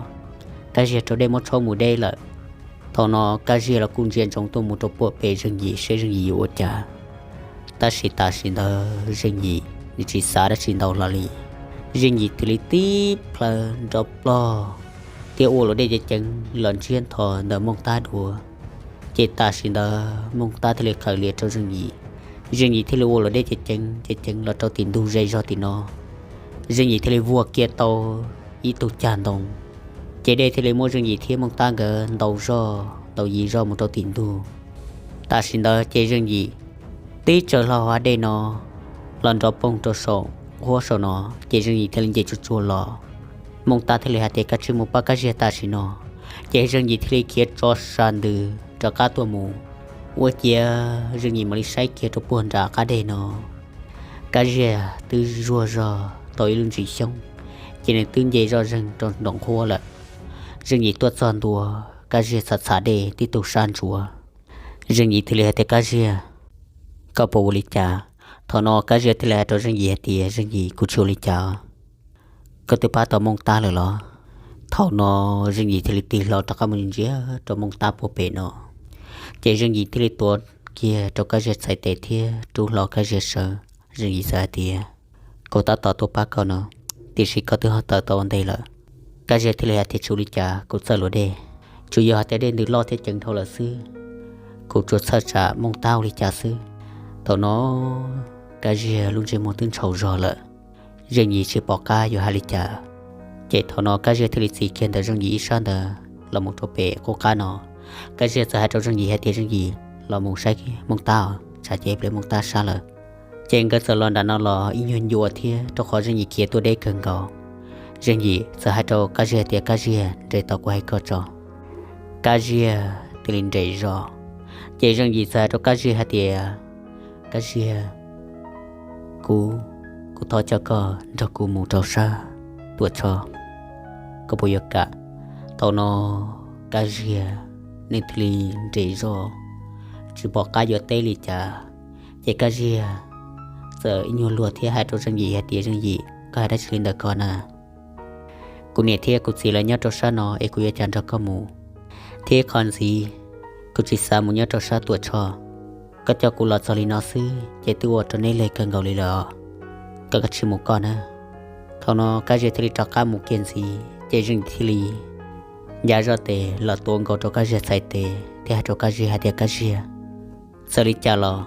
Kab Ziag raug dej muab tshaub mus deb lawm. Thaum no Kab Ziag los kuj ntsia ntsoov tuaj mus rau puag pem Zeej Yim seb Zeej Yim yuav ua cas. Tab sis tam sim ntawd Zeej Yim nws tsis xav dab tsi ntau hlo li. Zeej Yim thiaj li tib plhaw nrov plog thiab ua luam dej ceev ceev los ntsiab ntho ntawm Mooj Tab dua. Ces tam sim ntawd Mooj Tab thiaj li qhaws lias rau Zeej Yim, Zeej Yim thiaj li ua luam dej ceev ceev ceev ceev los rau tim ntug ze zog tim no. Zeej Yim thiaj li vuag kiag tau ib tug cag ntoo, ces dej thiaj li muab Zeej Yim thiab Mooj Tab nkawd ntaus zog ntaus yig zog mus rau tim ntug. Tam sim ntawd ces Zeej Yim tib tsaws hlo hauv dej no los nrov poog rau saum huab saum no, ces Zeej Yim thiaj li nce tsuag tsuag los. Mooj Tab thiaj li hais tias, Koj cia li mus pab Kab Ziag tam sim no. Ces Zeej Yim thiaj li khiav tso sa ntws rov qab tuaj mus. Ua ciav Zeej Yim mam li saib kiag rau puag nram qab deg no, Kab Ziag twb zuag zog tau ib lub ntsis xyoob, ces nws twb nce zoj zeeg rau nraum qhuab lawm. Zeej Yim tuaj txog ntua, Kab Ziag txhav txhav dej tib tug sab ntsuav. Zeej Yim thiaj li hais tias, Kab Ziag, koj puas ua li cas? Thaum no Kab Ziag thiaj li hais rau Zeej Yim hais tias, Zeej Yim, kuv tsis ua li cas. Koj twb pab tau Mooj Tab lawm los? Thaum no Zeej Yim thiaj li tig hlo rov qab mus ntsia rau Mooj Tab puag pem no. Ces Zeej Yim thiaj li tuav kiag rau Kab Ziag txhais tes thiab rub hlo Kab Ziag sawv. Zeej Yim txawm hais tias, Kuv tab tom tuaj pab koj no, tiam sis koj twb ho tawm tau ua ntej lawm. Kab Ziag thiaj li hais tias, Tsis ua li cas, kuv txawj luam dej. Tsuas yog hais tias dej ntws loj thiab ceev dhau lawm xwb. Kuv tsuas txhawj tsam Mooj Tab ua li cas xwb. Thaum no Kab Ziag lub ntsej muag twb ntshau zog lawm. Zeej Yim tsis pom qab yuav hais li cas, ces thaum no Kab Ziag thiaj li txis kiag ntawm Zeej Yim ib sab ntawd los mus rau pem qub qab no. Kab Ziag txawm hais rau Zeej Yim hais tias, Zeej Yim, los mus saib Mooj Tab os, tsam ces ib pliag Mooj Tab sab lawm. Ces nkawd txawm los nram no los ib nyuag ncua thiab, rau qhov Zeej Yim khiav tuaj deb kawg nkaus. Zeej Yim txawm hais rau Kab Ziag tias, Kab Ziag, nres tos kuv hais koj tso. Kab Ziag thiaj li nres zog. Ces Zeej Yim txawm hais rau Kab Ziag hais tias, Kab Ziag, kuv, kuv thov coj koj nrog kuv mus rau sab Tuam Tshoj, koj puas yuav kam? Thaum no Kab Ziag nws thiaj li nres zog, tsis pom qab yuav teb li cas. Ces Kab Ziag txawm ib nyuag luag thiab hais rau Zeej Yim hais tias, Zeej Yim, koj hais dab tsi li ntawm ko na? Kuv niam thiab kuv txiv lawv nyob rau sab no es kuv yuav cas nrog koj mus? Thiab qhov ntxiv, kuv tsis xav mus nyob rau sab Tuam Tshoj. Koj coj kuv los txog li no xwb ces twb ua rau neb leg kawg nkaus li lawm os. Koj kav tsij mus koj na. Thaum no Kab Ziag thiaj li rov qab mus kiag ntxiv, ces Zeej Yim thiaj li ncav zoj tes los tuav nkaus rau Kab Ziag txhais tes thiab hais rau Kab Ziag hais tias, Kab Ziag, txawm li cas los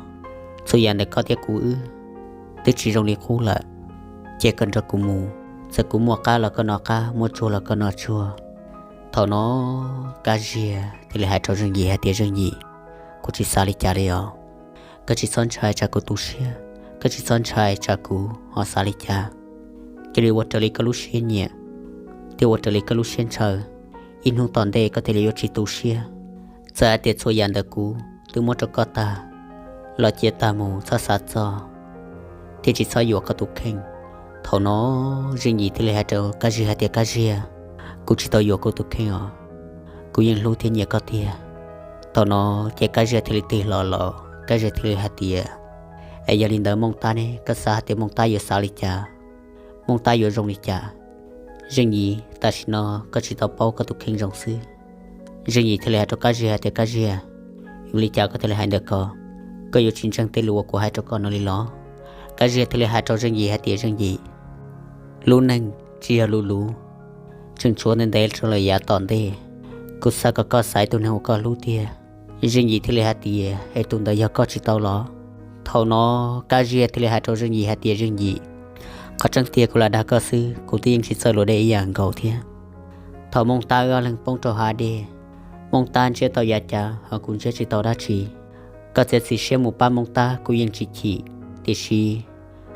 txhua yam ntawm koj thiab kuv wb twb tsis zoo li qub lawm, ces koj nrog kuv mus. Txawm kuv muaj qab los koj noj qab, muaj tsuag los koj noj tsuag. Thaum no Kab Ziag thiaj li hais rau Zeej Yim hais tias, Zeej Yim, kuv tsis xav li cas li os. Koj tsis txhob ntshai tsam kuv tu siab, koj tsis txhob ntshai tsam kuv ho xav li cas. Cia li ua raws li koj lub siab nyiam, thiab ua raws li koj lub siab ntshaw. Ib hnub tom ntej koj thiaj li yuav tsis tu siab. Txawm hais tias txhua yam ntawm kuv twb muab rau koj tag los cia tag mus, txhob xav txog, thiab tsis txhob yuam koj tus kheej. Thaum no Zeej Yim thiaj li hais rau Kab Ziag hais tias, Kab Ziag, kuv tsis tau yuam kuv tus kheej os, kuv yeej hlub thiab nyiam koj tiag. Thaum no ces Kab Ziag thiaj li tig hlo los, Kab Ziag thiaj li hais tias, Es yog li ntawd Mooj Tab ne, koj xav hais tias Mooj Tab yuav xav li cas? Mooj Tab yuav zoo li cas? Zeej Yim, tam sim no koj tsis tau paub koj tus kheej zoo xwb. Zeej Yim thiaj li hais rau Kab Ziag hais tias, Kab Ziag, yuav li cas koj thiaj li hais ntawm ko? Koj yuav tsis ntseeg tej lus uas kuv hais rau koj no li los? Kab Ziag thiaj li hais rau Zeej Yim hais tias, Zeej Yim, lub neej tsis yog luv luv, tseem tshuav ntev ntev rau lawm yav tom ntej. Kuv xav kom koj xaiv tus neeg uas koj hlub tiag. Zeej Yim thiaj li hais tias, Es tus ntawd yog koj tsis tau los? Thaum no Kab Ziag thiaj li hais rau Zeej Yim hais tias, Zeej Yim, qhov tseeb tiag kuv lam dag koj xwb, kuv twb yeej tsis txawj luam dej ib yam nkaus thiab. Thaum Mooj Tab wb ob leeg poob rau hav dej, Mooj Tab ntsiab tau yav cav ho kuv ntsiab tsis tau dab tsi. Koj txiav txim siab mus pab Mooj Tab kuv yeej tsis chim, tiam sis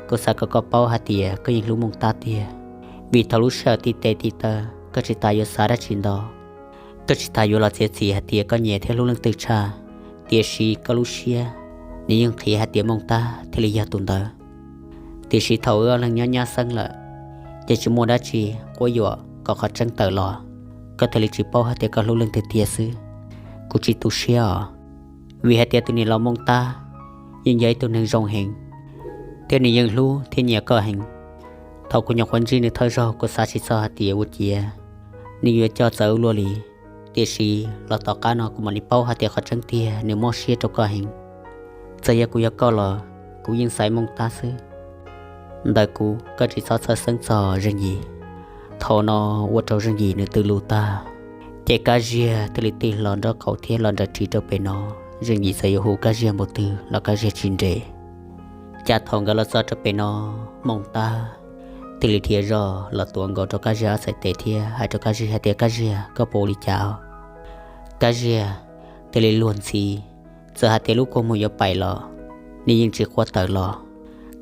kuv xav kom koj paub hais tias koj yeej hlub Mooj Tab tiag. Vim thaum lub sij hawm tib tes tib taw koj tsis tas yuav xav dab tsi ntau, koj tsis tas yuav los txiav txim hais tias koj nyiam thiab hlub leej twg tshaj, tiam sis koj lub siab nws yeej qhia hais tias Mooj Tab thiaj li yog tus ntawd. Tiam sis thaum wb ob leeg nyob nyab xeeb lawm, ces tsis muaj dab tsi quab yuam kom qhov tseeb tawm los, koj thiaj li tsis paub hais tias koj hlub leej twg tiag xwb. Kuv tsis tu siab os, vim hais tias tus niam laus Mooj Tab yeej yog ib tug neeg zoo heev, thiab nws yeej hlub thiab nyiam koj heev. Thaum kuv nyuam qhuav ntsib nws thawj zaug kuv xav tsis txog hais tias ua ciav nws yuav coj txawv ua luaj li. Tiam sis los tom qab no kuv mam li paub hais tias qhov tseeb tiag nws mob siab rau koj heev. Txawm yog kuv yog koj los kuv yeej xaiv Mooj Tab xwb. Ntawm kuv koj tsis txhob txhawj xeeb txog Zeej Yim. Thaum no ua rau Zeej Yim nws twb lus tag, ces Kab Ziag thiaj li tig hlo nraub qaum thiab los nram ris rau pem no. Zeej Yim txawm yuav hu Kab Ziag npaum twg los Kab Ziag tsis nres. Cas thaum nkawd los txog rau pem no, Mooj Tab thiaj li dhia zog los tuav nkaus rau Kab Ziag ob txhais tes thiab hais rau Kab Ziag hais tias, Kab Ziag, koj puas ua li cas? Kab Ziag thiaj li luag ntxhi, txawm hais tias lub kua muag yuav paim los nws yeej tsis quaj tawm los.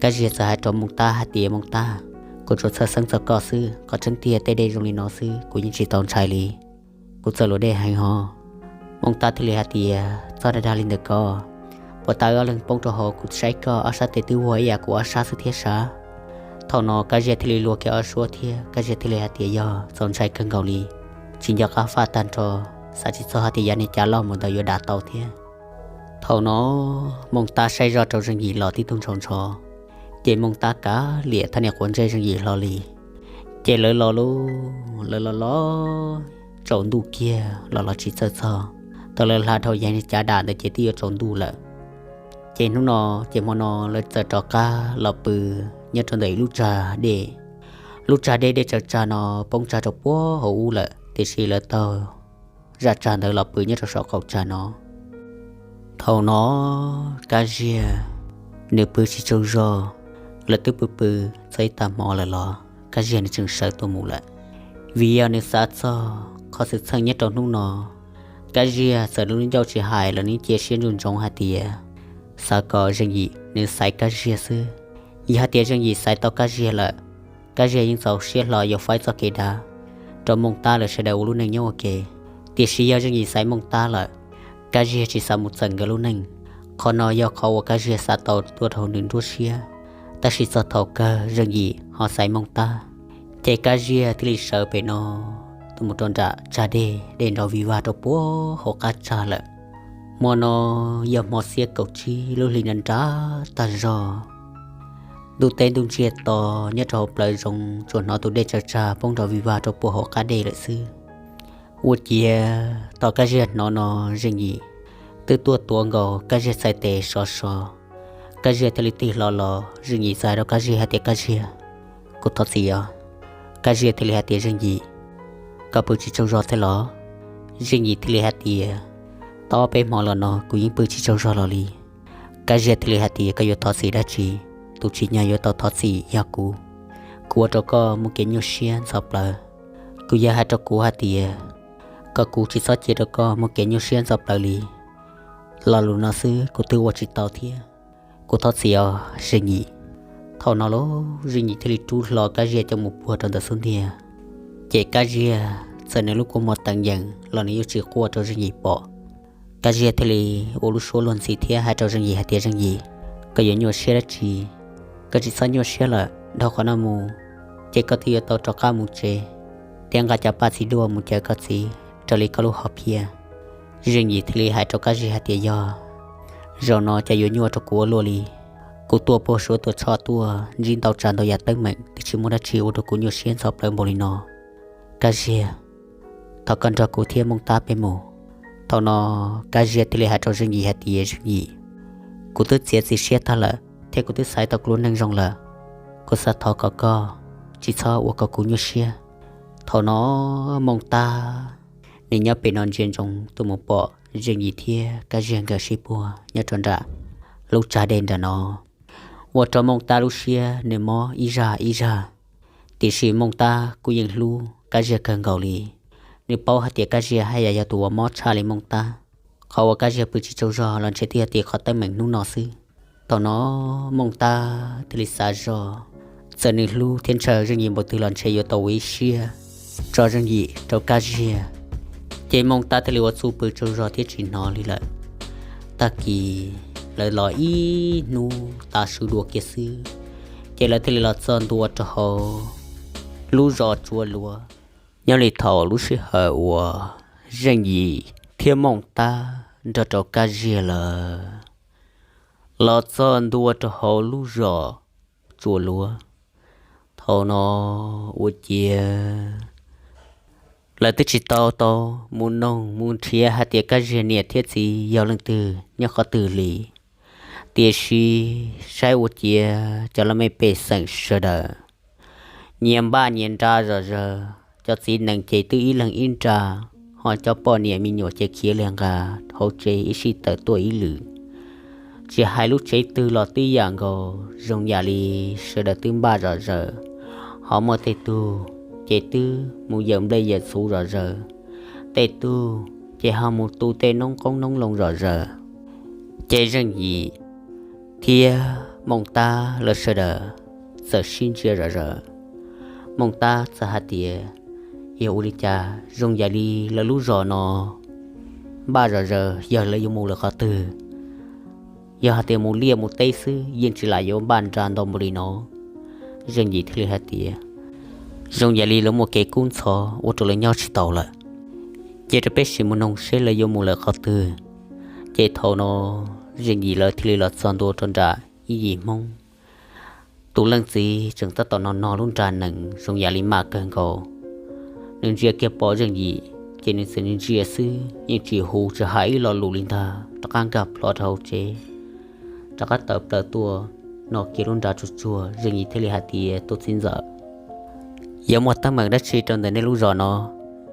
Kab Ziag txawm hais rau Mooj Tab hais tias, Mooj Tab, Kuv tsuas txhawj xeeb txog koj xwb, qhov tseeb tiag tej dej zoo li no xwb kuv yeej tsis tau ntshai li. Kuv txawj luam dej heev hos. Mooj Tab thiaj li hais tias, Txog dag dag li ntawm ko, puas tau ob leeg poob rau hauv kuv saib koj ob sab tes twb vuag ib yam kuv ob sab xwb thiab sav? Thaum no Kab Ziag thiaj li luag kiag ob suab thiab Kab Ziag thiaj li hais tias, Yog, txaus ntshai kawg nkaus li, tsis nco qab faj tag nrho, xav tsis txog hais tias yav niag cav loj mus ntawd yuav dam tau thiab. Thaum no Mooj Tab saib zoj rau Zeej Yim los tib tug ntshaus ntsho, ces Mooj Tab kav liam thaj niag quav ntsej Zeej Yim hlo li. Ces lawv los lub, lawv los los tsaus ntuj kiag los los tsis txawj txog, thaum lawv hla dhau yav niag cav dam ntawd ces twb yuav tsaus ntuj lawm. Ces hnub no, ces hmo no lawv txawm rov qab los pw nyob rau ntawm ib lub tsag dej. Lub tsag dej dej tsawv tsag no poob tsag rau puag hauv ub lawm, tiam sis lawv taug zaj tsag ntawd los pw nyob rau saum qaum tsag no. Thaum no Kab Ziag nws pw tsis tsaug zog, lawv twb pw pw txog ib tag hmo lawm los Kab Ziag nws tseem sawv tuaj mus lawm, vim yog nws xav txog qhov xwm txheej nyob rau hnub no. Kab Ziag txawm nws lub ncauj tsis hais los nws cia siab ntsoov ntsoov hais tias, xav kom Zeej Yim nws xaiv Kab Ziag xwb. Yog hais tias Zeej Yim xaiv tau Kab Ziag lawm, Kab Ziag yeej txaus siab hlo yuav faib txoj kev dav rau Mooj Tab lawv sawv daws ua lub neej nyob ua ke. Tiam sis yog Zeej Yim xaiv Mooj Tab lawm, Kab Ziag tsis xav mus txeem nkawd lub neej. Qhov no yog qhov uas Kab Ziag xav tau tuaj rau nws nruab siab, tab sis txog thaum kawg Zeej Yim ho xaiv Mooj Tab. Ces Kab Ziag thiaj li sawv pem no tuaj mus rau nram tsag dej, dej nrov vig vag rau puag hauv qab tsag lawm. Hmo no yog hmo xiab kaum tsib lub hli nra nrab tag zog. Ntuj teb ntuj ntsiag to, nyob rau hauv plawv zoov tsuas hnov tus dej tsawv tsag poob nrov vig vag rau puag hauv qab dej lawm xwb. Ua ciav thaum Kab Ziag hnov no, Zeej Yim twb tuaj tuav nkaus Kab Ziag txhais tes sov so. Kab Ziag thiaj li tig hlo los, Zeej Yim txawm hais rau Kab Ziag hais tias, Kab Ziag, kuv thov txim os. Kab Ziag thiaj li hais tias, Zeej Yim, koj pw tsis tsaug zog thiab los? Zeej Yim thiaj li hais tias, Tau ob peb hmo los no kuv yeej pw tsis tsaug zog los li. Kab Ziag thiaj li hais tias, Koj yuav thov txim dab tsi? Tus tsim nyog yuav tau thov txim yog kuv. Kuv ua rau koj muaj kev nyuaj siab ntxhov plawv. Kuv yog hais rau kuv hais tias kom kuv tsis txhob cia rau koj muaj kev nyuaj siab ntxhov plawv li. Lo lus no xwb kuv twb ua tsis tau thiab. Kuv thov txim os Zeej Yim. Thaum no los Zeej Yim thiaj li rub hlo Kab Ziag coj mus puag rau ntawm xub ntiag. Ces Kab Ziag txawm nws lub kua muag teev yees los nws yeej tsis quaj rau Zeej Yim pom. Kab Ziag thiaj li ua lub suab luag ntxhi thiab hais rau Zeej Yim hais tias, Zeej Yim, koj yuav nyuaj siab dab tsi? Koj tsis txhob nyuaj siab lawm, dhau qhov no mus ces koj twb yuav tau rov qab mus tsev thiab nqa cov paj txiv duaj mus caw koj txiv raws li koj lub hom phiaj. Zeej Yim thiaj li hais rau Kab Ziag hais tias, Yog, zaum no cas yuav nyuaj rau kuv ua luaj li. Kuv tuaj puag Suav tuaj Tshoj tuaj ntsib ntau tsav ntau yam teeb meem twb tsis muaj dab tsi ua rau kuv nyuaj siab ntxhov plawv npaum li no. Kab Ziag, thov koj nrog kuv thiab Mooj Tab peb mus. Thaum no Kab Ziag thiaj li hais rau Zeej Yim hais tias, Zeej Yim, kuv twb txiav txim siab tag lawm thiab kuv twb xaiv tau kuv lub neej zoo lawm. Kuv xav thov kom koj tsis txhob ua kom kuv nyuaj siab. Thaum no Mooj Tab nws nyob pem no ntsia ntsoov tuaj mus pom Zeej Yim thiab Kab Ziag nkawd sib puag nyob rau nram lub tsag dej nram no, ua rau Mooj Tab lub siab nws mob ib zaj ib zaj. Tiam sis Mooj Tab kuj yeej hlub Kab Ziag kawg nkaus li. Nws paub hais tias Kab Ziag haj yam yog tus uas mob tshaj li Mooj Tab. Qhov uas Kab Ziag pw tsis tsaug zog los ntshe twb yog tim qhov teeb meem hnub no xwb. Thaum no Mooj Tab thiaj li xav zoj, txawm nws hlub thiab ntshaw Zeej Yim npaum twg los ntshe yuav tau ua ib siab tso Zeej Yim rau Kab Ziag. Ces Mooj Tab thiaj li ua txuj pw tsaug zog thiab tsis hnov li lawm. Tag kis lawv los ib hnub tav su dua kiag xwb, ces lawv thiaj li los txog ntua rau hauv lub zos Tsua Luav. Nyob li thaum lub sij hawm uas Zeej Yim thiab Mooj Tab nrog rau Kab Ziag lawv los txog ntua rau hauv lub zos Tsua Luav, thaum no ua ciav lawv twb tsis tau tau mus noog mus nrhiav hais tias Kab Ziag niam thiab txiv yog leej twg nyob qhov twg li. Tiam sis saib ua ciav cov laj mej pej xeem sawv daws nyias npaj nyias nra zom zaws, cov txiv nees ces twb ib leeg ib nra, ho cov poj niam me nyuam ces khiav li nqa hauv tsev ib sij tawm tuaj ib lwm. Tsis hais lub tsev twg los twb yam nkaus, zoo yam li sawv daws twb npaj zom zaws, ho muaj tej tug ces twb mus yawm nplej yawm txhuv zom zaws, tej tug ces ho mus tu tej noob qoob noob loo zom zaws. Ces Zeej Yim thiab Mooj Tab lawv sawv daws txawm sib ntsia zom zaws. Mooj Tab txawm hais tias, Yog ua li cas zoo yam li lawv lub zos no npaj zom zaws, yog lawv yuav mus lawm qhov twg? Yog hais tias mus liaj mus teb xwb yeej tsis lam yuav npaj nra ntau npaum li no. Zeej Yim thiaj li hais tias, Zoo yam li lawv muaj kev kub ntxhov ua rau lawv nyob tsis taus lawm. Cia rau peb sim mus noog seb lawv yuav mus lawm qhov twg. Ces thaum no Zeej Yim lawv thiaj li los txog ntua rau nram ib yim Hmoob. Tus leej txiv tseem tab tom no no lub nra nees zoo yam li maj kawg nkaus. Nws ntsia kiag pom Zeej Yim ces nws txawm ntsia xwb yeej tsis hu tsis hais ib lo lus li ntag, rov qab nkag plho rau hauv tsev, rov qab tawm plaws tuaj no kiag lub nra tsuag tsuag. Zeej Yim thiaj li hais tias, Tus txiv ntxawm, yog muaj teeb meem dab tsi rau ntawm nej lub zos no?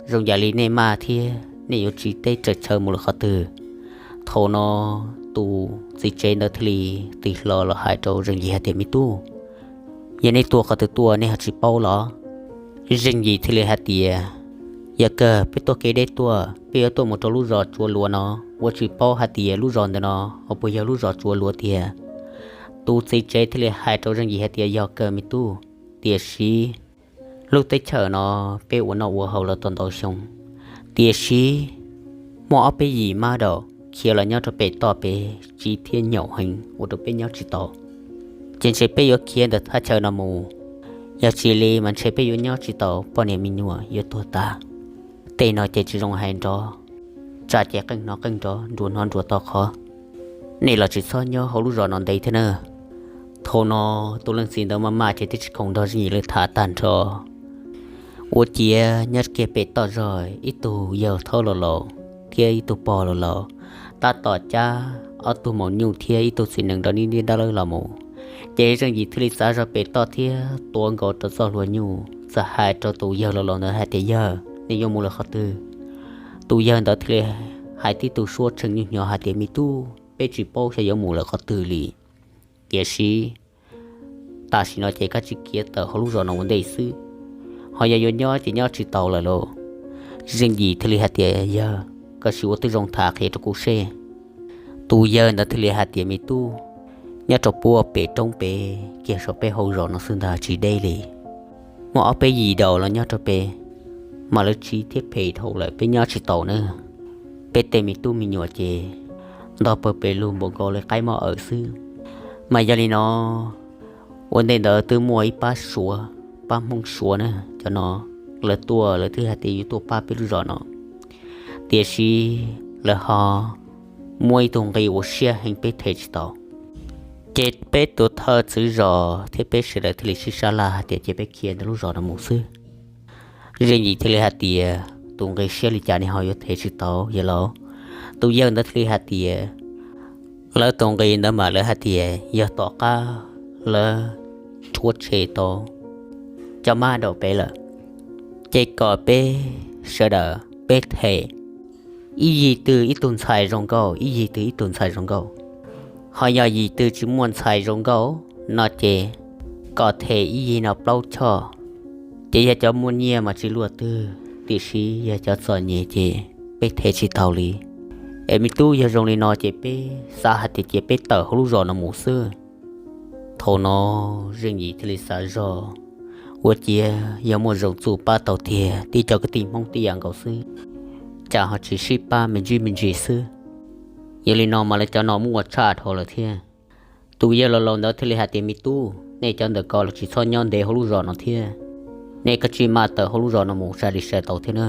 Zoo yam li nej maj thiab nej yuav tsiv teb tsaws chaw mus lawm qhov twg? Thaum no tus txiv tsev ntawd thiaj li tig hlo los hais rau Zeej Yim hais tias, Me tub, yog nej tuaj qhov twg tuaj nej ho tsis paub los? Zeej Yim thiaj li hais tias, Yog kawg peb tuaj kev deb tuaj, peb yuav tuaj mus rau lub zos Tsuav Luav no, ua tsis paub hais tias lub zos ntawm no ho puas yog lub zos Tsuav Luav tiag? Tus txiv tsev thiaj li hais rau Zeej Yim hais tias, Yog kawg me tub, tiam sis lub teb chaws no peb ua noj ua haus los tau ntau xyoo, tiam sis muaj ob peb yim mab daum khiav los nyob rau pem toj pem tsiv thiab nyaum heev ua rau peb nyob tsis tau. Ces ntshe peb yuav khiav ntawm thaj chaw no mus, yog tsis li mas ntshe peb yuav nyob tsis tau, poj niam me nyuam yuav tuag tas. Tej no ces tsis zoo hais nrov, tsam ces qeej hnov qeej nrov, nruas hnov nruas to qhov. Nej los tsis txhob nyob hauv lub zos no ntev thiab na. Thaum no tus leej txiv ntawd maj maj ces twb tsis khoom nrog Zeej Yim lawv tham tag nrho. Ua ciav nyob kiag pem toj zog ib tug yawg thaub laus laus thiab ib tug pog laus laus tab tom cab ob tug maum nyuj thiab ib tug txiv nees nrog nib ntiab dab laub los mus. Ces Zeej Yim thiaj li txav zog pem toj thiab tuav nkaus rau txoj hlua nyuj, txawm hais rau tus yawg laus laus ntawd hais tias, Yawg, nej yuav mus lawm qhov twg? Tus yawg ntawd thiaj li hais tib tug suab tshee nyuj hnyo hais tias, Me tub, peb tsis paub xyov yuav mus lawm qhov twg li, tiam sis tam sim no ces koj tsis khiav tawm hauv lub zos no ua ntej xwb, ho yog yuav nyob ces nyob tsis tau lawm lauj. Zeej Yim thiaj li hais tias, Yawg, koj sim ua tib zoo tham qhia rau kuv seb. Tus yawg ntawd thiaj li hais tias, Me tub, nyob rau puag pem roob pem kiag saum peb hauv zos no xwb ntag, tsis deb li. Muaj ob peb yim daus los nyob rau pem, mas lawv tsiv thiab phem dhau lawm, peb nyob tsis tau na. Peb tej me tub me nyuam ces ntog pawg pes lug npaum nkaus li qaib mob awm xwb. Mas yog li no, ua ntej ntawd twb muaj ib pab Suav, pab Hmoob Suav na, cov no lawv tuaj lawv twb hais tias yuav tuaj pab peb lub zos no, tiam sis lawv ho muaj ib tug nqi uas siab heev peb them tsis tau. Ces peb tus thawj tswv zos thiab peb sawv daws thiaj li sib sab laj hais tias cia peb khiav ntawm lub zos no mus xwb. Zeej Yim thiaj li hais tias, Tus nqi siab li cas nej ho yuav them tsis tau yawg laus? Tus yawg ntawd thiaj li hais tias, Lawv tus nqi ntawd mas lawv hais tias yog tom qab lawv rhuav tshem tau cov mab daum pem lawm, ces kom peb sawv daws peb them ib yig twg ib tug ntxhais zoo nkauj, ib yig twg ib tug ntxhais zoo nkauj. Ho yog yim twg tsis muaj ntxhais zoo nkauj no ces kom them ib yig no plaub choj. Ces yog cov muaj nyiaj mas tsis luaj twg, tiam sis yog cov txom nyem ces peb them tsis tau li. Es me tub, yog zoo li no ces peb xav hais tias cia peb tawm hauv lub zos no mus xwb. Thaum no Zeej Yim thiaj li xav zog, ua ciav yog muaj zoo txuj pab tau tiag, tib cov kwv tij Hmoob tib yam nkaus xwb, cas ho tsis sib pab me ntsis me ntsis xwb. Yog li no mas lawv cov no muaj tshaj dhau lawm thiab. Tus yawg laus laus ntawd thiaj li hais tias, Me tub, nej cov ntawm ko los tsis txhob nyob ntev hauv lub zos no thiab. Nej kav tsij maj tawm hauv lub zos no mus sai li sai tau thiab na.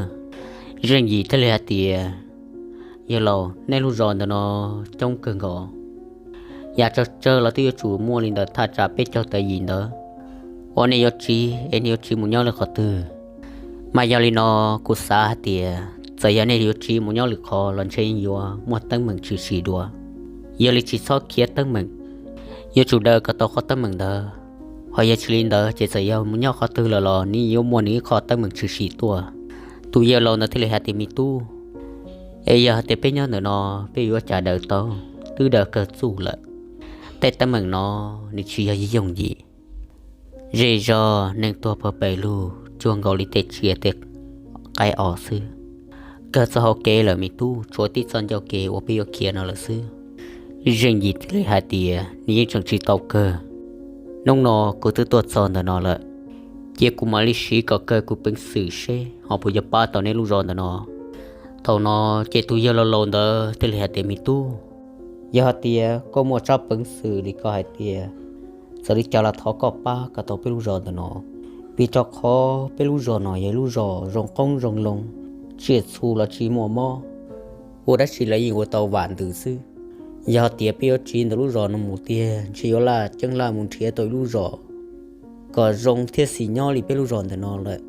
Zeej Yim thiaj li hais tias, Yawg laus, nej lub zos ntawm no coob kawg nkaus, yam tsawg tsawg los twb yuav tsum muaj li ntawm thaj tsam peb caug tawm yim ntawd. Ua nej yuav tsiv es nej yuav tsiv mus nyob lwm qhov twg? Mas yog li no, kuv xav hais tias txawm yog nej yuav tsiv mus nyob lwm qhov los ntshe yuav muaj teeb meem tshwm sim dua. Yog li tsis txhob khiav teeb meem, yuav tsum daws kom tau qhov teeb meem ntawd. Ho yog tsis li ntawd ces txawm yog mus nyob qhov twg lawm los nws yuav muaj nws ib qho teeb meem tshwm sim tuaj. Tus yawg laus ntawd thiaj li hais tias, Me tub, es yog hais tias peb nyob ntawm no, peb yuav ua cas daws tau? Twb daws kawg txuj lawm, tej teeb meem no nws tsis yog yooj yim. Zej zog neeg tuag pawg pes lug cuag nkaus li tej tsiaj tej qaib os xwb. Kawg txoj hau kev lawm me tub, tshuav tib txoj ncauj kev uas peb yuav khiav no lawm xwb. Zeej Yim thiaj li hais tias, Nws yeej tseem tsis tau kawg. Hnub no kuv twb tuaj txog ntawm no lawm, cia kuv mam li siv kom kawg kuv peev xwm seb ho puas yuav pab tau nej lub zos ntawm no. Thaum no ces tus yawg laus laus ntawd thiaj li hais tias, Me tub, yog hais tias koj muaj tsab peev xwm li koj hais tias, txawm li cas los thov koj pab kom tau peb lub zos ntawm no, vim rau qhov peb lub zos no yog lub zos zoo qoob zoo loo, tsiaj txhu los tsis muaj mob, ua dab tsi los yeej ua tau vam ntws xwb. Yog tias peb yuav tsiv ntawm lub zos no mus tiag ntshe yuav laj ceeb laj mus nrhiav tau ib lub zos kom zoo thiab xis nyob li peb lub zos ntawm no lawm.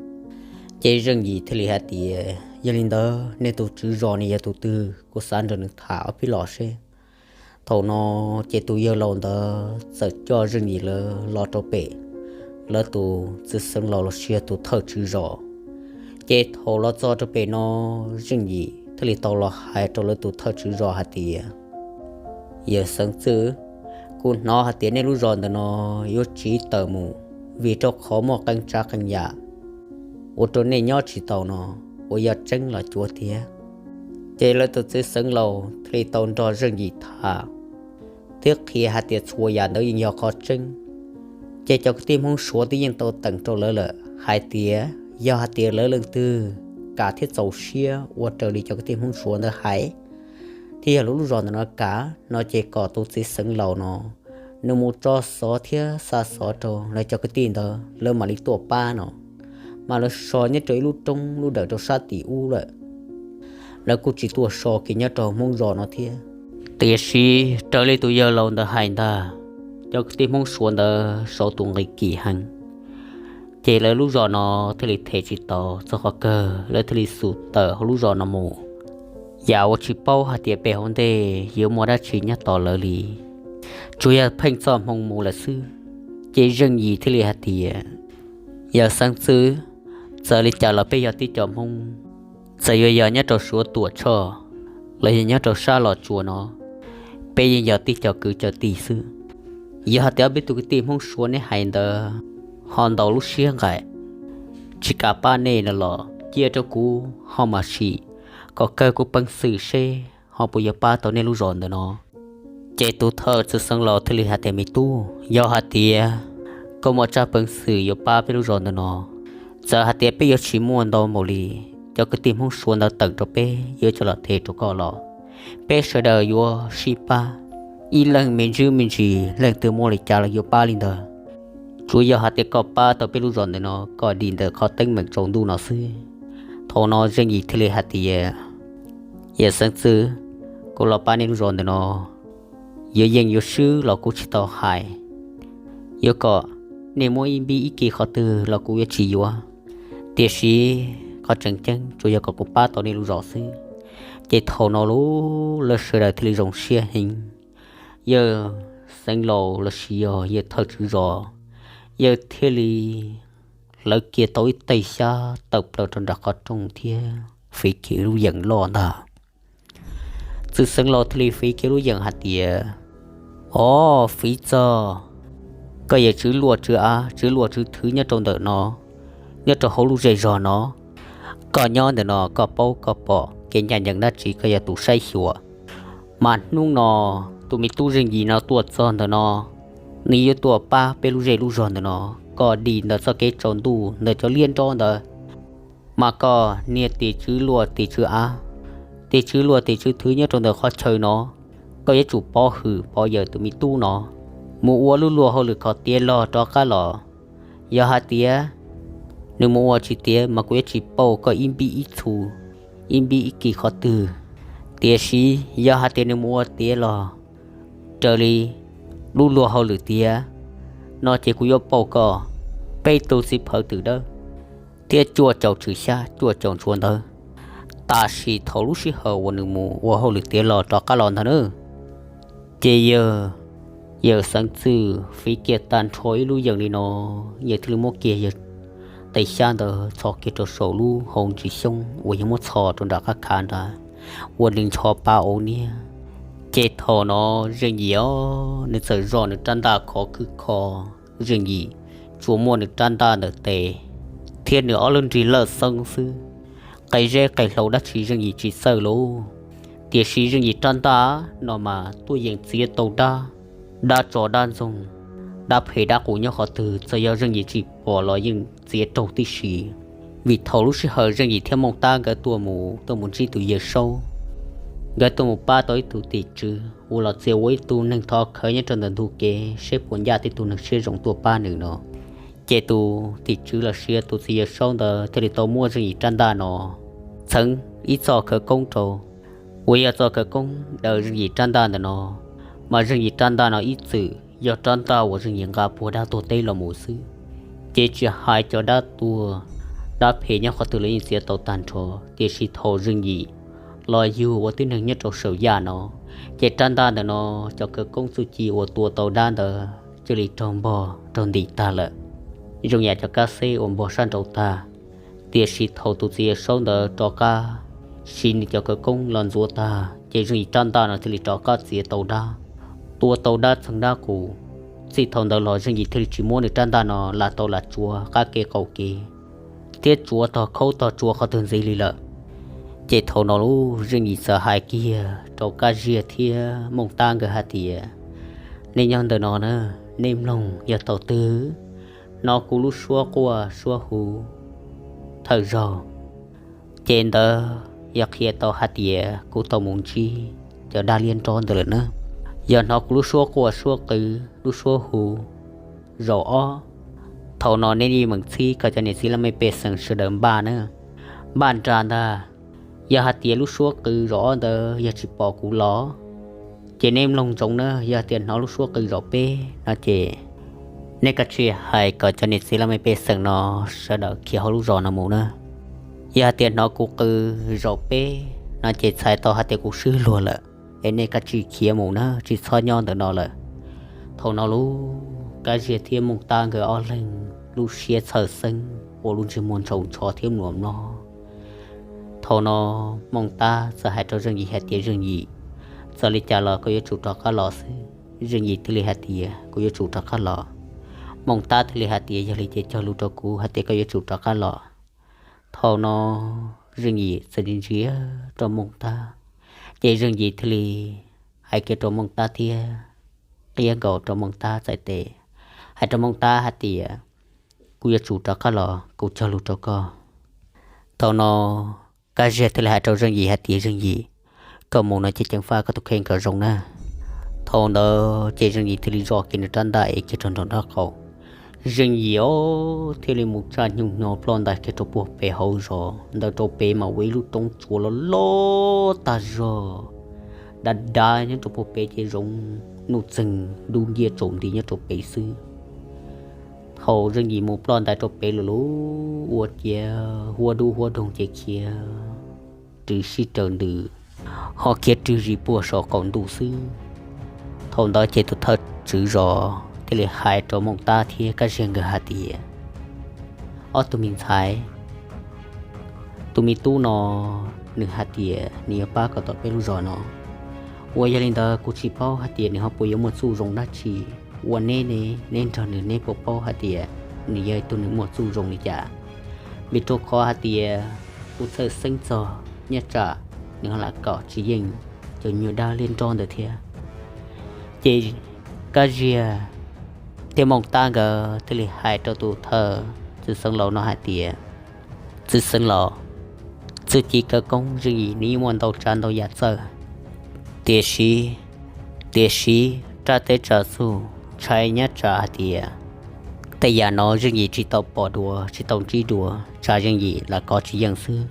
Ces Zeej Yim thiaj li hais tias, Yog li ntawd nej tus tswv zos nws yog tus twg, kuv xav nrog nws tham ob peb los seb. Thaum no ces tus yawg laus ntawd txawm coj Zeej Yim lawv los rau pem lawv tus txiv xeev laus los sis yog tus thawj tswv zos. Ces thaum los txog rau pem no, Zeej Yim thiaj li tau los hais rau lawv tus thawj tswv zos hais tias, Yawg xeev txwj, kuv hnov hais tias nej lub zos ntawm no yuav tsiv tawm mus vim rau qhov muaj qee tsav qee yam ua rau nej nyob tsis tau no, uas yog tseeb los cuav tiag? Ces lawv tus txiv xeev laus thiaj li tau nrog Zeej Yim tham thiab qhia hais tias txhua yam ntawd yeej yog qhov tseeb. Ces cov kwv tij Hmoob Suav twb yeej tau teem rau lawv lawm hais tias yog hais tias lawv leej twg kam thiab txaus siab ua raws li cov kwv tij Hmoob Suav ntawd hais, thiab yog lub zos ntawm no kav no ces kom tus txiv xeev laus no nws mus tso xov thiab xa xov rau lawv cov kwv tij ntawd lawv mam li tuaj pab no. Mas lawv so nyob rau ib lub roob lub dawm rau sab tim ub lawm, lawv kuj tsis tuaj so kiag nyob rau Hmoob zos no thiab. Tiam sis raws li tus yawg laus ntawd hais ntag, cov kwv tij Hmoob Suav ntawd sau tus nqi kim heev, ces lawv lub zos no thiaj li them tsis tau txog qhov kawg lawv thiaj li xum tawm hauv lub zos no mus. Yam uas tsis paub hais tias pem hauv ntej yuav muaj dab tsi nyob tos lawv li, tsuas yog pheej txoj hmoo mus lawm xwb. Ces Zeej Yim thiaj li hais tias, Yawg xeev txwj, txawm li cas los peb yog tib co Hmoob, txawm yuav yog nyob rau Suav Tuam Tshoj los yog nyob rau sab Los Tsuas no, peb yeej yog tib co kwv co tij xwb. Yog hais tias ob peb tug kwv tij Hmoob Suav neb hais ntawd ho ntaus lub siab nqaim tsis kam pab nej no los cia rau kuv ho mam sim kom kawg kuv peev xwm seb ho puas yuav pab tau nej lub zos ntawm no. Ces tus thawj txiv xeev laus thiaj li hais tias, Me tub, yog hais tias koj muaj tsab peev xwm yuav pab peb lub zos ntawm no, txawm hais tias peb yuav tsis muaj ntau npaum li cov kwv tij Hmoob Suav ntawd tawm rau peb yuav coj los them rau koj los peb sawv daws yuav sib pab, ib leeg me ntsis me ntsis leej twg muaj li cas los yuav pab li ntawd. Tsuas yog hais tias koj pab tau peb lub zos ntawm no kom dim ntawm qhov teeb meem tsaus ntuj no xwb. Thaum no Zeej Yim thiaj li hais tias, Yawg xeev txwj, kuv los pab nej lub zos ntawm no yuav yeej yuav swb los kuv tsis tau hais, yuav kom nej muab ib npib ib kis qhov twg los kuv yuav tsis yuav, tiam sis qhov tseem ceeb tsuas yog kom kuv pab tau nej lub zos xwb. Ces thaum no lub lawv sawv daws thiaj li zoo siab heev. Yawg xeev laus los sis yog yawg thawj tswv zos, yawg thiaj li hlawv kiag tau ib tej xyab tawm plaws rau nram qhov rooj thiab fiv kiag lub yeem loj ntag. Txiv xeev laus thiaj li fiv kiag lub yeem hais tias, Ov, fiv txog koj yawg tswv luaj tswv av, tswv luaj tswv thwv nyob rau ntawm no, nyob rau hauv lub zej zog no, koj nyob ntawm no koj paub koj pom kev ncaj ncees dab tsi koj yog tus saib xyuas. Mas hnub no tus me tub Zeej Yim no tuaj txog ntawm no, nws yuav tuaj pab peb lub zej lub zog ntawm no kom dim ntawm txoj kev tsaus ntuj ntawm cov liab nrob ntawd. Mas koj niag tim tswv luaj tim tswv av, tim tswv luaj tim tswv thwv nyob rau ntawm qhov chaw no, koj yuav tsum pov hwm pov yawm tus me tub no mus ua lub luag hauj lwm kom tiav log rov qab los. Yog hais tias nws mus ua tsis tiav mas kuv yuav tsis pauj koj ib npib ib txhu, ib npib ib kis qhov twg. Tiam sis yog hais tias nws mus ua tiav los raws li lub luag hauj lwm tiav no ces kuv yuav pauj koj peb tug txiv phawv twm dawb thiab cuaj caum tswm xyab cuaj caum ntsuav ntawv. Tam sim thaum lub sij hawm uas nws mus ua hauj lwm tiav los rov qab los ntag na. Ces yawg, yawg xeev txwj fiv kiag tag nrho ib lub yeem li no, yawg thiaj li muab kiag yawg tej xyab ntawd txhos kiag rau saum lub hau ntsis xyoob uas yawg muab txhos rau nram qab khav ntawd, ua nws ncho pa ua niab. Ces thaum no Zeej Yim os, nws txawm zoj nws rab ntaj khov khwb kho. Zeej Yim tsuas muaj nws rab ntaj ntawm tes thiab nws ob lub nrig lawj xeeb xwb. Qe zeb qe hlau dab tsi Zeej Yim tsis txawj lauj. Tiam sis Zeej Yim rab ntaj no mas tuaj yeem txiav tau dab, dab tsov dab ntxoog, dab phem dab qus nyob qhov twg txawm yog Zeej Yim tsis pom los yeej txiav raug tib si. Vim thaum lub sij hawm Zeej Yim thiab Mooj Tab nkawd tuaj mus tuaj mus ntsib tus Yawg Saub, nkawd tuaj mus pab tau ib tug tim tswv uas los txia ua ib tug neeg thov khawv nyob rau ntawm ntug kev seb puas ncaj tej tug neeg siab zoo tuaj pab nws no. Ces tus tim tswv los sis tus txiv Yawg Saub ntawd thiaj li tau muab Zeej Yim rab ntaj no txheev ib txoj khawv koob rau, uas yog txoj khawv koob daws Zeej Yim rab ntaj ntawm no. Mas Zeej Yim rab ntaj no ib txwm yog rab ntaj uas Zeej Yim nqa puag dab tuag teb los mus xwb, ces tsis hais cov dab tuag dab phem nyob qhov twg los yeej txiav tau tag nrho. Tiam sis thaum Zeej Yim los yug ua tib neeg nyob rau saum yaj no, ces rab ntaj ntawm no cov khawv koob txuj ci uas tua tau dab ntawd cia li raug npog raug ntim tag lawm, zoo yam cov kab xeb uas npog sab nraud tag. Tiam sis thaum tus txiv Yawg Saub ntawd rov qab siv nws cov khawv koob los ntxuav tag, ces Zeej Yim rab ntaj no thiaj li rov qab txiav tau dab, tua tau dab txeeg dab qus. Txij thaum ntawd los Zeej Yim thiaj li tsis muab nws rab ntaj no lam tau lam tsuav qab kev qaum kev, thiab tsuav tog khaub tog tsua qhov twg ntxiv li lawm. Ces thaum no lub Zeej Yim txawm hais kiag rau Kab Ziag thiab Mooj Tab nkawd hais tias, nej nyob ntawm no na, nej mloog yog thaum twg hnov kuv lub suab quaj suab hu thawj zaug, ces ntawd yog qhia tau hais tias kuv tau mus ntsib cov dab liab nrob ntawd lawm na. Yog hnov kuv lub suab quaj suab qw, lub suab hu zaum ob, thaum no nej yeej meem txhib kom cov niam txiv laj mej pej xeem sawv daws npaj na, npaj nra ntag. Yog hais tias lub suab qw zaum ob ntawd yog tsis pom kuv los, ces nej mloog ntsoov na, yog hais tias hnov lub suab qw zaum peb no ces nej kav tsij hais kom cov niam txiv laj mej pej xeem no sawv daws khiav hauv lub zos no mus na. Yog hais tias hnov kuv qw zaum peb no ces txhais tau hais tias kuv swb luag lawm, es nej kav tsij khiav mus na, tsis txhob nyob ntawm no lawm. Thaum no lub Kab Ziag thiab Mooj Tab nkawd ob leeg lub siab txhawj xeeb ua lub ntsej muag ntshaus ntsho thiab mluas mlob. Thaum no Mooj Tab txawm hais rau Zeej Yim hais tias, Zeej Yim, txawm li cas los koj yuav tsum rov qab los xwb. Zeej Yim thiaj li hais tias, Kuv yuav tsum rov qab los. Mooj Tab thiaj li hais tias, Yog li ces cog lus rau kuv hais tias koj yuav tsum rov qab los. Thaum no Zeej Yim txawm ntsia ntsia rau Mooj Tab, ces Zeej Yim thiaj li hais kiag rau Mooj Tab thiab qhia nkaus rau Mooj Tab txhais tes, hais rau Mooj Tab hais tias, Kuv yuav tsum rov qab los, kuv cog lus rau koj. Thaum no Kab Ziag thiaj li hais rau Zeej Yim hais tias, Zeej Yim, koj mus no ces ceev faj koj tus kheej kom zoo na. Thaum ntawd ces Zeej Yim thiaj li zoj kiag nws rab ntaj ev kiag rau nraum nraub qaum. Zeej Yim os thiaj li mus tsa nyuj nyo ploj ntais kiag rau puag pem hauv zos ntawd, rau pem mas ua ib lub roob tsuas loj loj tag zog, dav dav nyob rau puag pem ces zoo nuj txeeg dub nciab tsaus nti nyob rau pem xwb. Thaum Zeej Yim mus ploj ntais rau pem lawm lauj, ua ciav huab dub huab doog ces khiav rwg sib raws ntws, ho khiav rwg zis puag saum qaum ntuj xwb. Thaum ntawd ces tus thawj tswv zos thiaj li hais rau Mooj Tab thiab Kab Ziag nkawd hais tias, Ob tug me ntxhais, tus me tub no nws hais tias nws yuav pab kom tau peb lub zos no. Uas yog li ntawd kuv tsis paub hais tias nws ho puas yuav muaj txuj zoo dab tsi. Ua neb ne, neb nrog nws neb puas paub hais tias nws yog ib tug neeg muaj txuj zoo li cas? Vim rau qhov hais tias kuv txhawj xeeb txog nyob tsam nws ho lam kom tsis yeej cov nyuag dab liab nrob ntawd thiab. Ces Kab Ziag thiab Mooj Tab nkawd thiaj li hais rau tus thawj txwj xeev laus no hais tias, Txwj xeev laus, txuj ci khawv koob Zeej Yim nws yeej muaj ntau tsav ntau yam txawj, tiam sis, tiam sis raj teb tsam txuj ntshai nyob tsam hais tias tej yam no Zeej Yim tsis tau pom dua tsis tau ntsib dua, tsam Zeej Yim lam kov tsis yeej xwb.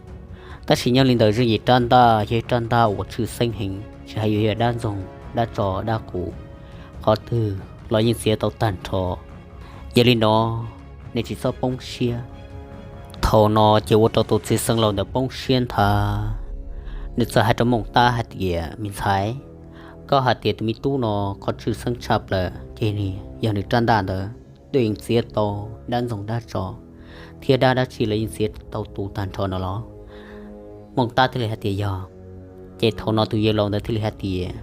Tab sis nyob li ntawd Zeej Yim rab ntaj yog ib rab ntaj uas tshwj xeeb heev, tsis hais yuav yog dab ntxoog dab tso dab qus qhov twg los yeej txiav tau tag nrho. Yog li no, nej tsis txhob poob siab. Thaum no ces ua rau tus txiv xeev laus ntawd poob siab nthav, nws txawm hais rau Mooj Tab hais tias, Me ntxhais, koj hais tias tus me tub no qhov tshwj xeeb tshaj plaws ces nws yog nws rab ntaj ntawd twb yeej txiav tau dab ntxoog dab tso thiab dab dab tsi los yeej txiav tau tu tag nrho no los? Mooj Tab thiaj li hais tias, Yog. Ces thaum no tus yawg laus ntawd thiaj li hais tias,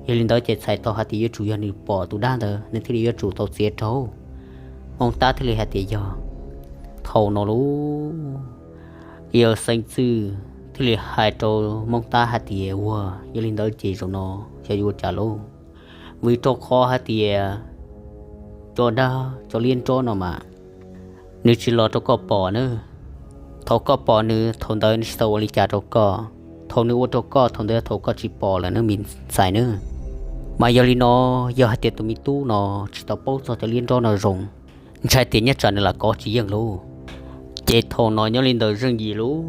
Yog li ntawd ces txhais tau hais tias yuav tsum yog nws pom tus dab ntawd nws thiaj li yuav tsum tau txiav rau. Mooj Tab thiaj li hais tias, Yog. Thaum no lub yawg xeev txwj thiaj li hais rau Mooj Tab hais tias, Ua yog li ntawd ces zaum no xyov yuav ua cas lauj, vim rau qhov hais tias cov dab cov liab nrob no mas nws tsis los rau koj pom nawb. Thaum koj pom nws, thaum ntawd nws tsis tau ua li cas rau koj. Thaum nws ua rau koj, thaum ntawd thaum koj tsis pom lawm nawb me ntxhais nawb. Mas yog li no, yog hais tias tus me tub no tsis tau paub txog cov liab nrob no zoo, ntshai tias nyob tsam nws lam kov tsis yeej lauj. Ces thaum no nyob li ntawd Zeej Yim lauj,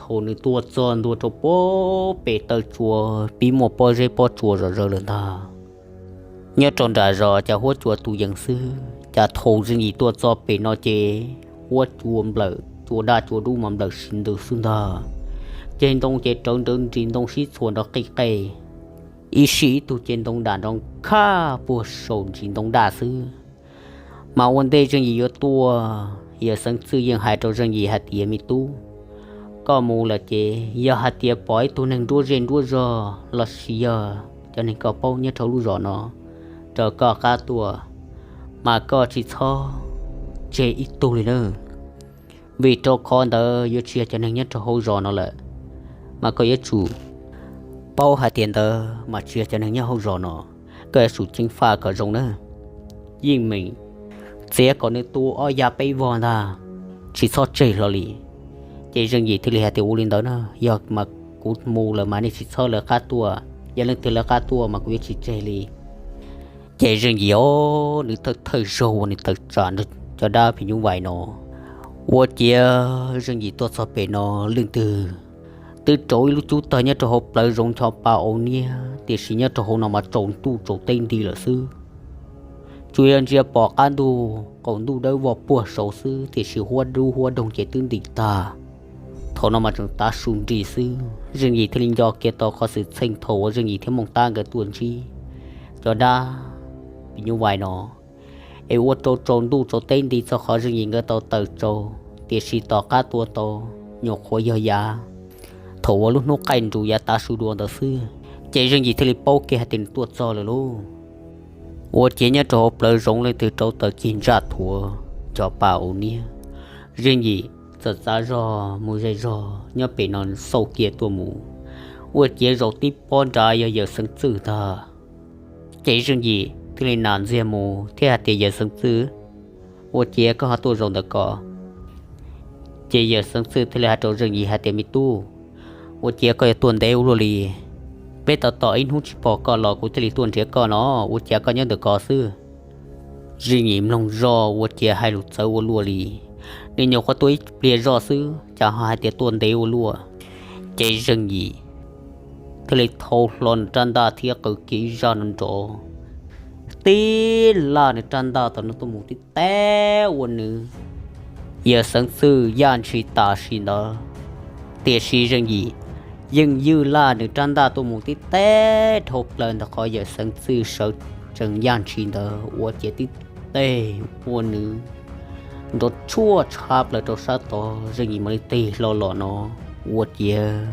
thaum nws tuaj txog ntua rau pem taw tsua, pib muaj pob zeb pob tsua zom zaws lawm ntag. Nyob rau nram zos cas huab cua tu yees xwb, cas thaum Zeej Yim tuaj txog pem no ces huab cua nplawm, cua daj cua dub mas nplawm si ntws xwb ntag. Ceg ntoo ces rawv nrawv nris ntoo sib txhuas nrov qij qej, ib sij ib tug ceg ntoo dam nrov khaj puag saum ntsis ntoo daj xwb. Mas ua ntej Zeej Yim yuav tuaj, yawm Xeev Txwj yeej hais rau Zeej Yim hais tias, me tub, koj mus lawm ces yog hais tias pom ib tug neeg nruab zej nruab zog los sis yog cov neeg koj paub nyob rau lub zos no raws koj qab tuaj, mas koj tsis txhob tseg ib tug li na. Vim rau qhov ntawd yuav tsis yog cov neeg nyob rau hauv zos no lawm, mas koj yuav tsum paub hais tias ntawd mas tsis yog cov neeg nyob hauv zos no. Koj yuav tsum ceev faj kom zoo na. Yeej meem txiav kom nws tu ob ya peb vog ntag, tsis txhob tseg hlo li. Ces Zeej Yim thiaj li hais tias, ua li ntawd na, yog mas kuv mus lawm mas nej tsis txhob lawv qab tuaj, yog leej twg lawv qab tuaj mas kuv yuav tsis tseg li. Ces Zeej Yim os, nws thawj thawj zaug uas nws tawm tsam nrog cov dab phim nyuj vais no, ua ciav Zeej Yim tuaj txog pem no, leej twg twb rauv ib lub cub tawg nyob rau hauv plawv zoov ncho pa au niab, tiam sis nyob rau hauv no mas tsaus ntuj tsaus teb nti lawm xwb. Tsuas yog ntsia pom qab ntuj qaum ntuj dawb vog puag saud xwb, tiam sis huab dub huab doog ces twb ntim tag. Thaum no mas tseem tav su nris xwb, Zeej Yim thiaj li nco kiag tau qhov xwm txheej thaum uas Zeej Yim thiab Mooj Tab nkawd tuaj ntsib cov dab phim nyuj vais no, es ua rau tsaus ntuj tsaus teb nti txog qhov Zeej Yim nkawd tau tawm tsau, tiam sis tom qab tua tau nyuam qhuav yog yav thaum uas lub hnub qaij nrus yav tav su dua ntawd xwb, ces Zeej Yim thiaj li paub kiag hais tias nws tuaj txog lawm lauj. Ua ciav nyob rau hauv plawv zoov leej twg rauv taws cig ntsaj thuav ncho pa au niab, Zeej Yim txawm txav zog mus zej zog nyob pem no xauj kiag tuaj mus. Ua ciav zaum tib pob nrad yog yawm Xeev Txwj ntag. Ces Zeej Yim thiaj li nam ntxiag mus thiab hais tias, yawm Xeev Txwj, ua ciav koj ho tuaj zaum ntawm ko? Ces yawm Xeev Txwj thiaj li hais rau Zeej Yim hais tias, me tub, ua ciav koj yuav tuaj ntev ua luaj li. Peb tos tos ib hnub tsis pom koj los kuv thiaj li tuaj nrhiav koj no, ua ciav koj nyob ntawm ko xwb. Zeej Yim mloog zoj ua ciav hais lus txawv ua luaj li. Nws nyuam qhuav tuaj ib pliag zoj xwb cas ho hais tias tuaj ntev ua luaj. Ces Zeej Yim thiaj li thau hlo nws rab ntaj thiab qw kiag ib zaj nrov nrov, tib laj nws rab ntaj tau nws tuaj mus tib teb ua nws yawm Xeev Txwj yaj ntshis tam sim ntawd. Tiam sis Zeej Yim yeej ywj laj nws rab ntaj tuaj mus tib teb dhau plaws ntawm qhov yawm Xeev Txwj sawv tsees yaj ntshis ntawd ua ciav tib teg ua nws nrov tshuaj tshab plaws rau sab tod. Zeej Yim mam li tig hlo los no ua ciav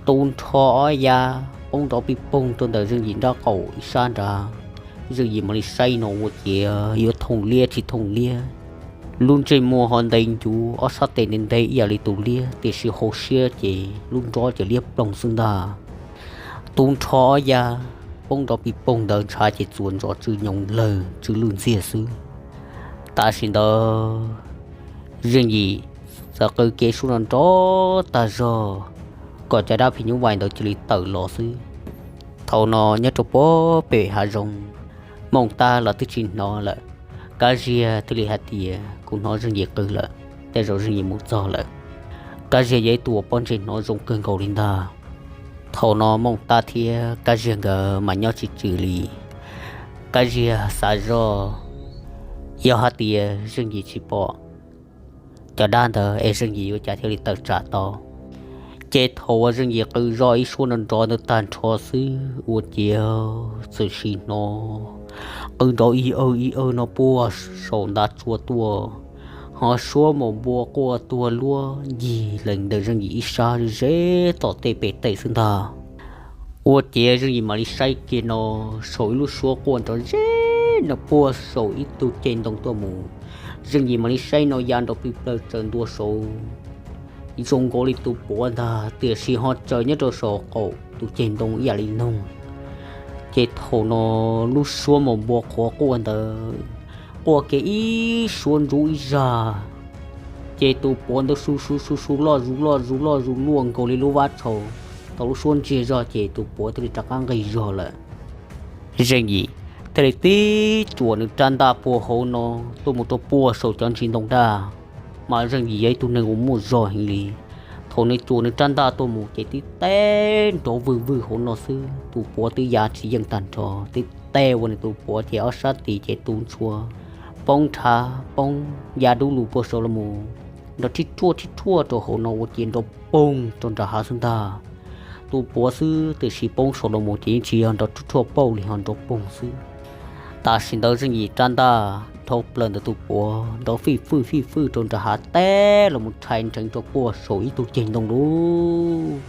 tu nrho ob yav poob nrov pij poog rau ntawm Zeej Yim nrab qaum ib sab nrad. Zeej Yim mam li saib no ua ciav yuav thooj liab tsis thooj liab. Lub ntsej muag ho ntev ncuv, ob sab tes ntev ntev ib yam li tus liab, tiam sis hauv siab ces lub nrob ces liab ploog xwb ntag. Tu nrho ob yav poob nrov pij poog ntawd ntshav ces txuas ntsos tsw nyoos lawg tsw lwj ntxiag xwb. Tam sim ntawd Zeej Yim txawm qw kev suab nrov nrov tag zog kom cov dab phim nyuj vais ntawd cia li tawm los xwb. Thaum no nyob rau puag pem hav zoov, Mooj Tab los twb tsis hnov lawm. Kab Ziag thiaj li hais tias, kuv hnov Zeej Yim qw lawm, tej zaum Zeej Yim mus txog lawm. Kab Ziag yog ib tug uas pob ntseg hnov zoo kawg nkaus li ntag. Thaum no Mooj Tab thiab Kab Ziag nkawd mas nyob tsis tswm li. Kab Ziag xav zoj, yog hais tias Zeej Yim tsis pom cov dab ntawd es Zeej Yim yuav cas thiaj li tawm tsam tau. Ces thaum uas Zeej Yim qw zoj ib suab nrov nrov ntawd tag nrho xwb ua ciav txawm sim hnov qw nrov ib awg ib awg no puag saum ntav tsua tuaj, ho suab maum npua quaj tuag luaj ncig lees ntawm Zeej Yim ib sab ze tom tej pem tej xwb ntag. Ua ciav Zeej Yim mam li saib kiag no, saum ib lub suab quaj nrov zeb no puag saum ib tug ceg ntoo tuaj mus. Zeej Yim mam li saib no ya nrov plig plaws tsaws ntua saud zoo nkaus li tus puav ntag, tiam sis ho tsaws nyob rau saum qaum tus ceg ntoo ib yam li noog. Ces thaum no lub suab maum npua qhuav quaj ntawd quaj kiag ib suab ntsuv ib zag, ces tus puav ntawd su su su su loj zus loj zus loj zus luaj nkaus li lub vab tshau. Tau lub suab ntsiag zog ces tus puav thiaj li rov qab nqis zog lawm. Zeej Yim thiaj li tib tsuas nws rab ntaj puag hauv no tuaj mus rau puag saum cov ntsis ntoo daj, mas Zeej Yim yog ib tug neeg uas muaj zog heev li. Thaum nws tsuas nws rab ntaj tuaj mus ces tib teb nrov vwg vwg hauv no xwb, tus puav twb ya tsis yeej tag nrho, tib teb ua nws tus puav ces ob sab tis ces tu ntshua, poob nrhav poob ya dub lug puag saum los mus, nrov rhib rhuaj rhib rhuaj rau hauv no ua ciav nrov poog rau nram hav xwb ntag. Tus puav xwb tiam sis poob saum los mus ces yeej tsis yog nrov rhib rhuaj pauj li, ho nrov poog xwb. Tam sim ntawd Zeej Yim rab ntaj dhau plaws ntawm tus puav nrov fij fwj fij fwj rau nram hav teb los mus rhais nrheev rau puag saum ib tug ceg ntoo lub.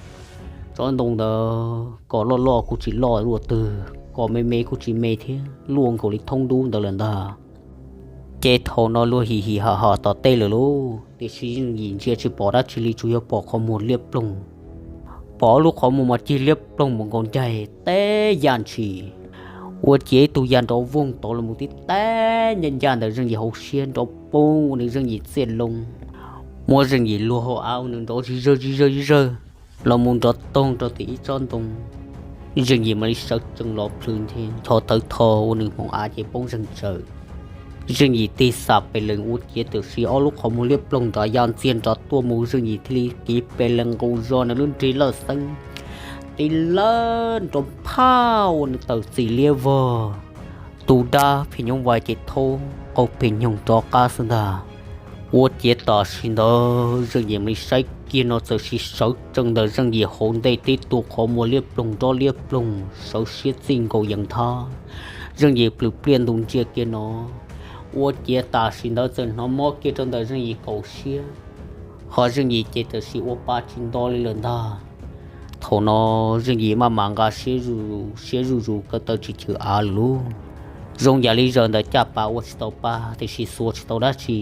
Tsob ntoo ntawd kos loj loj kuj tsis loj dua twg, kos me me kuj tsis me thiab, luaj nkaus li thoob dub ntawd lawm ntag. Ces thaum no luag him him ham ham tom tej lawm lauj, tiam sis Zeej Yim ntsia tsis pom dab tsi li, tsuas yog pom qhov muag liab ploog. Pom ob lub qhov muag mas cig liab ploog mus nkaus ncaig teb ya ntshis, ua ciav ib tug ya nrov voog tod los mus tib teb ncaj ncaj ntawm Zeej Yim hauv siab nrov poog ua nws Zeej Yim txiaj loo, muab Zeej Yim luag hauv av ua nws nrov zig zawg zig zawg zig zawg los mus nrov toog rau tim ib tsob ntoo. Zeej Yim mam li sawv tsees los plhws ncho thawv tho ua nws hmoov av ces poob zeeg tsawv. Zeej Yim tig xam pes lees ua ciav tiam sis ob lub qhov muag liab ploog nrov ya ntxiag nrov tuaj mus, Zeej Yim thiaj li kiv pes lees nqus zog nws lub nrig lawj xeeb, tib lawb nrov phaj ua nws tawm txim liab vog. Tus dab phim nyuj vais ces thaub qaug pes nyoog rov qab xwb ntag. Ua ciav tam sim ntawd Zeej Yim mam li saib kiag no txawm sis sawv tsees ntawm Zeej Yim hauv ntej tib tug qhov muag liab ploog nrov liab ploog sawv siab txij nkaus yees thab. Zeej Yim plhws pliaj ntus ntsia kiag no, ua ciav tam sim ntawd txawm hnov mob kiag rau ntawm Zeej Yim kaum siab, ho Zeej Yim ces txawm sis ua pa tsis nto li lawm ntag. Thaum no Zeej Yim maj mam nqa siab zuj zus siab zuj zus kaw taw tsis chwm av lawm lauj. Zoo yam li zaws ntawm caj pas ua tsis tau pa tiam sis xuas tsis tau dab tsi.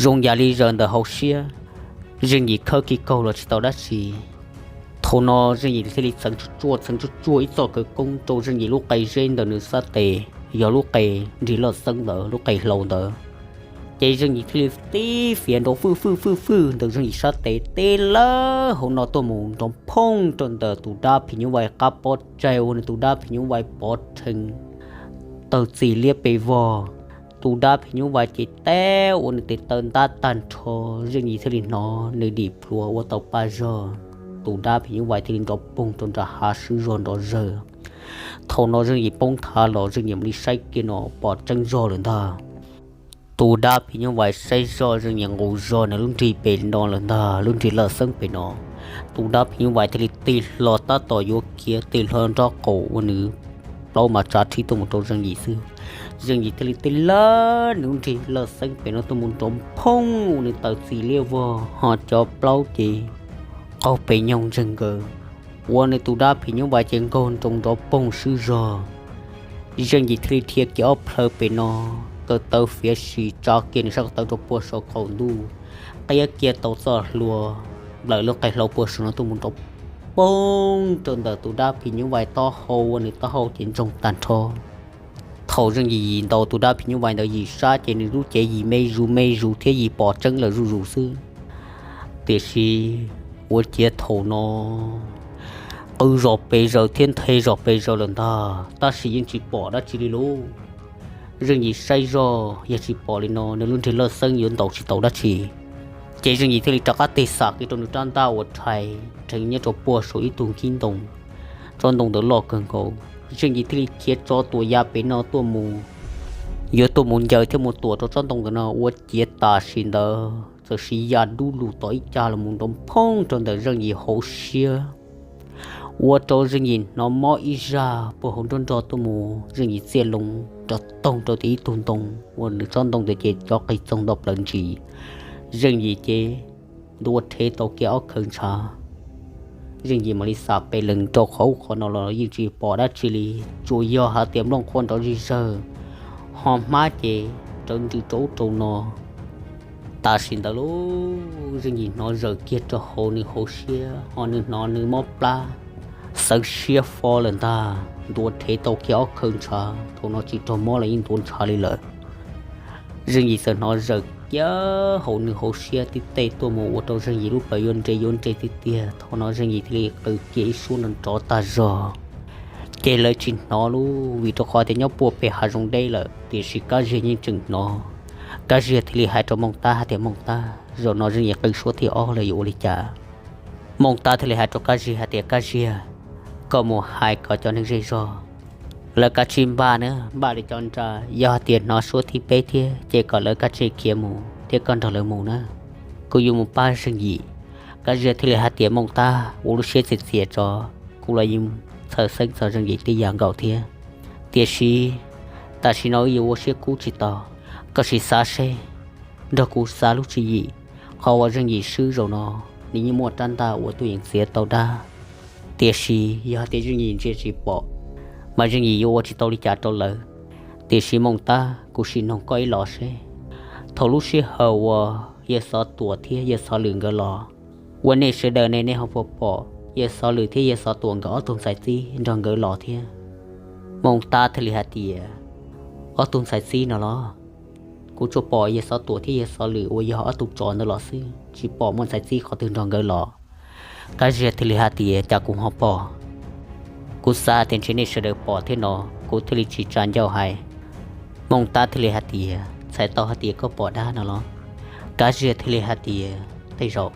Zoo yam li zaws ntawm hauv siab, Zeej Yim khawb kiag kaug los tsis tau dab tsi. Thaum no Zeej Yim thiaj li txheev tsuj tsuaj txheev tsuj tsuaj ib txoj khawv koob rau Zeej Yim lub qe zeb ntawm nws sab tes, yog lub qe nrig lawj xeeb ntawd, lub qe hlau ntawd. Ces Zeej Yim thiaj li tib fiav nrov fwj fwj fwj fwj ntawm Zeej Yim sab tes tib lawb hauv no tuaj mus nrov phooj rau ntawm tus dab phim nyuj vais qab pob tsaig ua nws tus dab phim nyuj vais pov rhees tawg txim liab pes vog. Tus dab phim nyuj vais ces teb ua nws tes taw ntab tag nrho, Zeej Yim thiaj li hnov nws dim plhuav ua tau pa zog. Tus dab phim nyuj vais thiaj li nrov poog rau nram hav swb zog nrov zawg. Thaum no Zeej Yim poob thav los Zeej Yim mam li saib kiag no pom tseeb zog lawm ntag. Tus dab phim nyuj vais saib zoj Zeej Yim nqus zog nws lub nrig pem no lawm ntag, lub nrig lawj xeeb pem no. Tus dab phim nyuj vais thiaj li tig hlo tab tom yuav khiav tig hlo nrob qaum ua nws plaub mas tsav rhib tuaj mus rau Zeej Yim xwb. Zeej Yim thiaj li tig lawb nws lub nrig lawj xeeb pem no tuaj mus nrov phooj ua nws tawm txim liab vog ho cov plaub ces qaug pes nyoog ntseeg nkaws, ua nws tus dab phim nyuj vais ces nkaug nroo nrov poog swb zog. Zeej Yim thiaj li dhia kiag ob plhaw pem no, kaw taw fiav sim tsa kiag nws sab ko taw rau puag saum qaum ntuj, qiab kiag tau txoj hlua nplawm lub qe hlau puag saum no tuaj mus nrov poob rau ntawm tus dab phim nyuj vais taub hau ua nws taub hau ces ntsoog tag nrho. Thaum Zeej Yim yim ntaus tus dab phim nyuj vais ntawd yim sab ces nws lub cev yim me zus me zus thiab yim pom tseeb lawm zuj zus xwb. Tiam sis ua ciav thaum no qw zom pes zaws thiab nthe zom pes zaws lawm ntag, tab sis yeej tsis pom dab tsi li lauj. Zeej Yim saib zoj yog tsis pom li no nws lub nrig lawj xeeb yuav ntaus tsis tau dab tsi. Ces Zeej Yim thiaj li rov qab tig xam kiag rau nws rab ntaj uas rhais rheev nyob rau puag saum ib tug nkhib ntoo. Tsob ntoo ntawd loj kawg nkaus, Zeej Yim thiaj li khiav tso tuam ya pem no tuaj mus, yuav tuaj mus ncaws thiab mus tuam rau tsob ntoo ntawd no. Ua ciav tam sim ntawd txawm siv ya dub lug tom ib cag los mus nrov phooj rau ntawm Zeej Yim hauv siab, ua rau Zeej Yim hnov mob ib zaj puag hauv nruab nrog tuaj mus, Zeej Yim txiaj loo rov toog rau tim ib tug ntoo uas nws tsob ntoo ntawd ces cov qig txoog ntau plaws ntsis. Zeej Yim ces ntua rhev tau kiag ob khawv ntshav. Zeej Yim mam li xam pes lees rau qhov ub qhov no los yeej tsis pom dab tsi li, tsuas yog hais tias nplooj qhuav nrov zig zawg, ho hmab ces rawv ntsws rau ub rau no. Tam sim ntawd lauj, Zeej Yim hnov zawm kiag rau hauv nws hauv siab, ho nws hnov nws mob plab xeev siab fo lawm ntag, ntua rhev tau kiag ob khawv ntshav, thaum no tsis raug mob los yeej ntua ntshav li lawm. Zeej Yim txawm hnov zawm kiag hauv nws hauv siab tib teg tuaj mus ua rau Zeej Yim lub plawv yuav nres yuav nres tiag tiag. Thaum no Zeej Yim thiaj li qw kiag ib suab nrov nrov tag zog. Ces lawv tsis hnov lub vim rau qhov tias nyob puag pem hav zoov deb lawm, tiam sis Kab Ziag yeej tseem hnov. Kab Ziag thiaj li hais rau Mooj Tab hais tias, Mooj Tab, zaum no Zeej Yim qw suab thib ob lawm yuav ua li cas? Mooj Tab thiaj li hais rau Kab Ziag hais tias, Kab Ziag, koj mus hais kom cov neeg zej zog lawv kav tsij npaj na, npaj li cov nra, yog hais tias hnov suab thib peb thiab ces kom lawv kav tsij khiav mus thiab koj nrog lawv mus na. Kuv yuav mus pab Zeej Yim. Kab Ziag thiaj li hais tias, Mooj Tab, ua lub siab txias txias tso, kuv los yeej txhawj xeeb txog Zeej Yim tej yam nkaus thiab. Tiam sis tam sim no wb yuav ua siab kub tsis tau, koj sim xav seb, nrog kuv xav lub tswv yim, qhov uas Zeej Yim swb zaum no, nws yeej muaj rab ntaj uas tuaj yeem txiav tau dab. Tiam sis yog hais tias Zeej Yim ntsia tsis pom, mas Zeej Yim yuav ua tsis tau li cas rau lawv. Tiam sis Mooj Tab, kuv sim noog koj ib los seb, thaum lub sij hawm uas Yawg Xov Tuam thiab Yawg Xov Lwm nkawd los, ua nej sawv daws ne nej ho puas pom Yawg Xov Lwm thiab Yawg Xov Tuam nkawd ob tug ntxhais txib nrog nkawd los thiab? Mooj Tab thiaj li hais tias, ob tug ntxhais txib no los? Kuv tsuas pom Yawg Xov Tuam thiab Yawg Xov Lwm uas yog ob tug tsov ntawd los xwb, tsis pom muaj ntxhais txib qhov twg nrog nkawd los. Kab Ziag thiaj li hais tias, cas kuv ho pom? Kuv xav hais tias ntshe nej sawv daws pom thiab no, kuv thiaj li tsis tsa ncauj hais. Mooj Tab thiaj li hais tias, txhais tau hais tias koj pom dab no los? Kab Ziag thiaj li hais tias, tej zaum,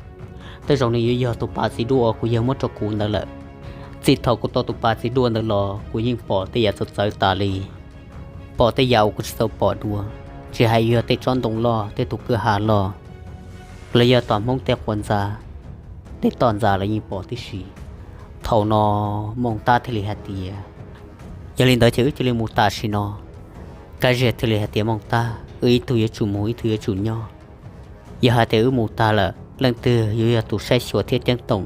tej zaum nws yuav yog tus pas txiv duaj uas kuv yawg muab rau kuv ntawd lawm. Txij thaum kuv tau tus pas txiv duaj ntawd los kuv yeej pom tej yam txawv txawv tas li, pom tej yam uas kuv tsis tau pom dua, tsis hais yog tej tsob ntoo loj, tej tus kwj ha loj, los yog tom Hmoob tej quav ntxa, tej toj ntxa los yeej pom tib si. Thaum no Mooj Tab thiaj li hais tias, yog li ntawd ces wb cia li mus tam sim no. Kab Ziag thiaj li hais tias, Mooj Tab, wb ib tug yuav tsum mus ib tug yuav tsum nyob. Yog hais tias wb mus tag lawm leej twg yuav yog tus saib xyuas thiab ceeb toom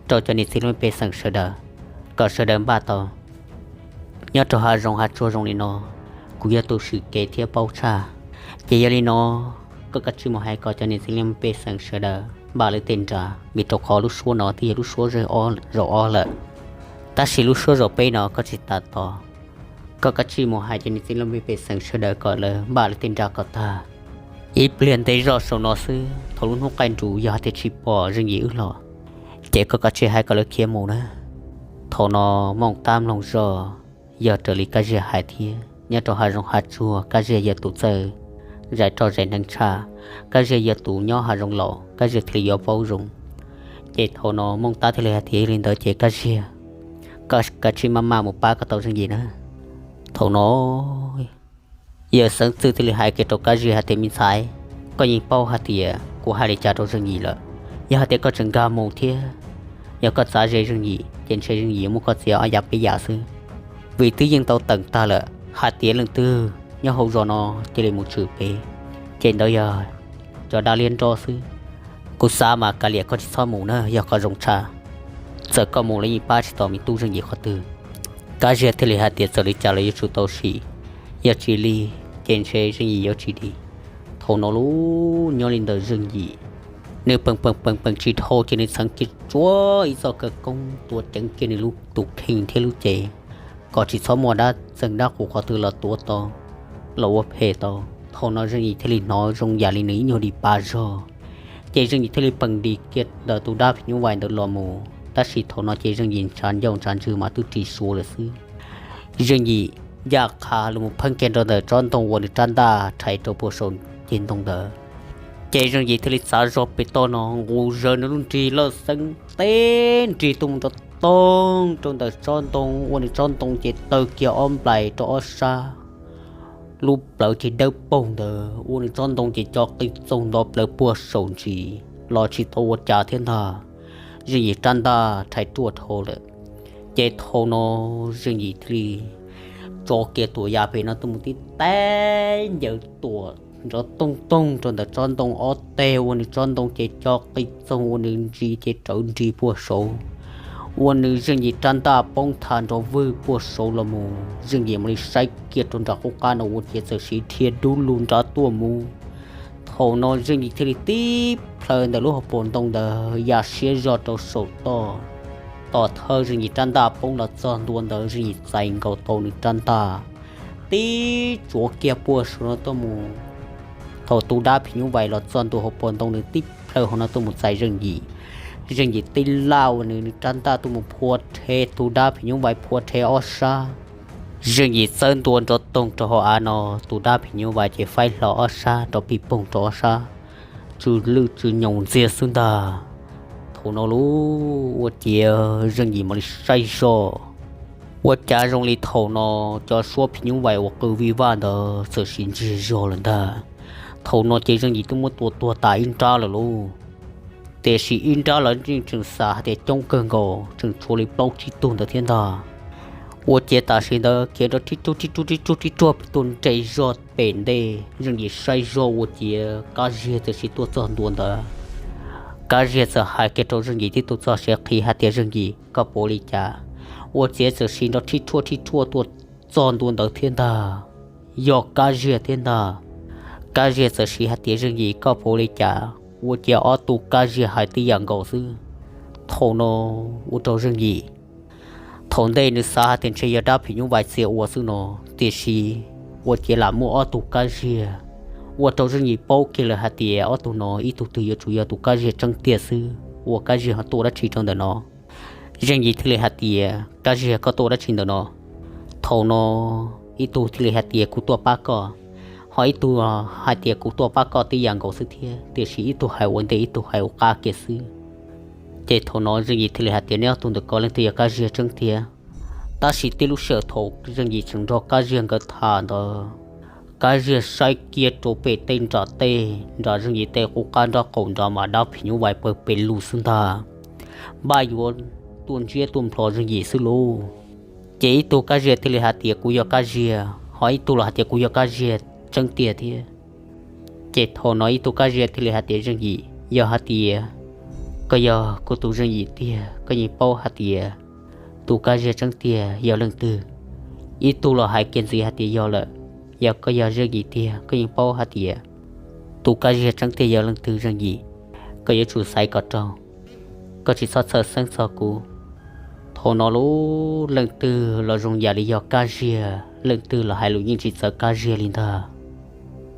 rau cov niam txiv laj mej pej xeem sawv daws, kom sawv daws npaj tau. Nyob rau hav zoov hav tsuag zoo li no, kuv yog tus swm kev thiab paub tshaj. Ces yog li no, koj kav tsij mus hais kom cov niam txiv laj mej pej xeem sawv daws npaj lawv tej nra, vim rau qhov lub suab no twb yog lub suab zaum ob lawm. Tab sis lub suab zaum peb no koj tsis tas tos, koj kav tsij mus hais cov niam txiv laj mej pej xeem sawv daws kom lawv npaj lawv tej nra kom tag. Ib pliag ntev zog saum no xwb, thaum lub hnub qaij nrus yog hais tias tsis pom Zeej Yim wb los, ces koj kav tsij hais kom lawv khiav mus na. Thaum no Mooj Tab mloog zog, yog raws li Kab Ziag hais thiab, nyob rau hav zoov hav tsuag Kab Ziag yog tus txawj zais roj zais hneev tshaj, Kab Ziag yog tus nyob hav zoov laus, Kab Ziag thiaj li yuav paub zoo. Ces thaum no Mooj Tab thiaj li hais tias, yog li ntawd ces Kab Ziag, koj kav tsij maj maj mus pab kom tau Zeej Yim na. Thaum no Yawg Xeeb Txwj thiaj li hais kiag rau Kab Ziag hais tias, me ntxhais, koj yeej paub hais tias kuv hais li cas rau Zeej Yim lawm. Yog hais tias koj tseem nkag mus thiab, yog koj txav ze Zeej Yim ces ntshe Zeej Yim muab koj txiav ob yav peb yav xwb. Vim twb yeej tau teem tag lawm hais tias leej twg nyob hauv zos no cia li mus tshwm pem, ces ntawd yog cov dab liab nroj xwb. Kuv xav mas kav liam koj tsis txhob mus na yog koj zoo tshaj. Txawm koj mus los yeej pab tsis tau me tub Zeej Yim qhov twg. Kab Ziag thiaj li hais tias, txawm li cas los yuav tsum tau sim, yog tsis li ces ntshe Zeej Yim yuav tsis dim. Thaum no lub nyob li ntawd Zeej Yim, nws peem peem peem peem tsis dhau ces nws txheev kiag tsuab ib txoj khawv koob tuav ceev kiag nws lub tus kheej thiab lub cev, kom tsis txhob muaj dab txeeg dab qus qhov twg los tuav tau, los ua phem tau. Thaum no Zeej Yim thiaj li hnov zoo yam li nws ib nyuag dim pa zog, ces Zeej Yim thiaj li peem dim kiag ntawm tus dab phim nyuj vais ntawd los mus. Tab sis thaum no ces Zeej Yim ntshav ncauj ntshav ntswg mas twb ris suav lawm xwb. Zeej Yim ncaj qha los mus pheej kiag rau ntawm tsob ntoo uas nws rab ntaj rhais rau puag saum ceg ntoo ntawd. Ces Zeej Yim thiaj li txav zog pem toj no nqus zawv nws lub nrig lawj xeeb teb nrig tuaj mus rau toog rau ntawm tsob ntoo uas nws tsob ntoo ces taw kiag ob nplais rau ob sab. Lub plawv ces dawb paug ntawd ua nws tsob ntoo ces co qi txoog nto plawv puag saum ntsis los tsis tau ua cas thiab ntag. Zeej Yim rab ntaj rhais ruaj dhau lawm. Ces thaum no Zeej Yim thiaj li tso kiag tuam ya pem no tuaj mus tib teb ncaws tuam nrov toog toog rau ntawm tsob ntoo ob teg ua nws tsob ntoo ces co qi txoog ua nws ntsis ces rawv nrig puag saud, ua nws Zeej Yim rab ntaj poob tha nrov vwg puag saud los mus. Zeej Yim mam li saib kiag rau nram qub qab no ua ciav txawm siv dhia dub lug nrad tuaj mus. Thaum no Zeej Yim thiaj li tib plhaw ntawm lub hauv paus ntoo ntawd ya siab zog rau saum toj. Tom thawj Zeej Yim rab ntaj poob los txog ntua ntawd Zeej Yim txais nkaus tau nws rab ntaj tib tsuav kiag puag saud no tuaj mus. Thaum tus dab phim nyuj vais los txog ntua hauv paus ntoo, nws tib plhaw hauv no tuaj mus txais Zeej Yim. Zeej Yim tib laj ua nws, nws rab ntaj tuaj mus phua rhe tus dab phim nyuj vais, phua rhe ob sab. Zeej Yim txawb ntua nrov toog rau hauv av no, tus dab phim nyuj vais ces faib hlo ob sab nrov pig poog rau ob sab, tsw lwj tsw nyoos ntxiag xwb ntag. Thaum no lub ua ciav Zeej Yim mam li saib zoj, ua cas zoo li thaum no cov suab phim nyuj vais uas qw vij vaj ntawd txawm sim ntsiag zog lawm ntag. Thaum no ces Zeej Yim twb muab tua tuag tas ib nrab lawm lauj. Tiam sis ib nrab los yeej tseem xav hais tias coob kawg nkaus, tseem tshuav li plaub tsib tug ntawd thiab ntag. Ua ciav tam sim ntawd khiav nrov rib ruag rib ruag rib ruag rib ruag tuaj nres zog pem ntej, Zeej Yim saib zoj ua ciav Kab Ziag txawm sim tuaj txog ntua ntawd. Kab Ziag txawm hais kiag rau Zeej Yim tib tug txoj siav qhi hais tias, Zeej Yim, koj puas ua li cas? Ua ciav txawm sim nrov rib ruag rib ruag tuaj txog ntua ntawd thiab ntag. Yog Kab Ziag thiab ntag. Kab Ziag txawm sim hais tias, Zeej Yim, koj puas ua li cas? Ua ciav ob tug Kab Ziag hais tib yam nkaus xwb. Thaum no ua rau Zeej Yim, thaum ntej nws xav hais tias ntshe yog dab phim nyuj vais txia ua xwb no, tiam sis ua ciav lam muaj ob tug Kab Ziag, ua rau Zeej Yim paub kiag lawm hais tias ob tug no ib tug twg yuav tsum yog tus Kab Ziag tseeb tiag xwb uas Kab Ziag ho tuaj dab tsi rau ntawm no. Zeej Yim thiaj li hais tias, Kab Ziag, koj tuaj dab tsi ntawm no? Thaum no ib tug thiaj li hais tias, Kuv tuaj pab koj. Ho ib tug hais tias, Kuv tuaj pab koj tib yam nkaus xwb thiab, tiam sis ib tug hais ua ntej ib tug hais ua qab kiag xwb. Ces thaum no Zeej Yim thiaj li hais tias, Neb ob tug ntawm ko leej twg yog Kab Ziag tseeb tiag? Tab sis tib lub sij hawm thaum Zeej Yim tseem nrog Kab Ziag nkawd tham ntawd, Kab Ziag saib kiag rau pem tej nram tej, nram Zeej Yim tej qub qab nraub qaum nrad mas dab phim nyuj vais pawg pes lug xwb ntag. Npaj yuav tuaj ntsiab tuaj nplho Zeej Yim xwb lauj. Ces ib tug Kab Ziag thiaj li hais tias, Kuv yog Kab Ziag. Ho ib tug los hais tias, Kuv yog Kab Ziag tseeb tiag thiab. Ces thaum no ib tug Kab Ziag thiaj li hais tias, Zeej Yim, yog hais tias koj yog kuv tus Zeej Yim tiag, koj yeej paub hais tias tus Kab Ziag tseeb tiag yog leej twg. Ib tug los hais kiag ntxiv hais tias, Yog lawm, yog koj yog Zeej Yim tiag, koj yeej paub hais tias tus Kab Ziag tseeb tiag yog leej twg, Zeej Yim. Koj yuav tsum xaiv kom raug, koj tsis txhob txhawj xeeb txog kuv. Thaum no lub leej twg los zoo yam li yog Kab Ziag, leej twg los hais lus yeej tsis txawv Kab Ziag li ntag.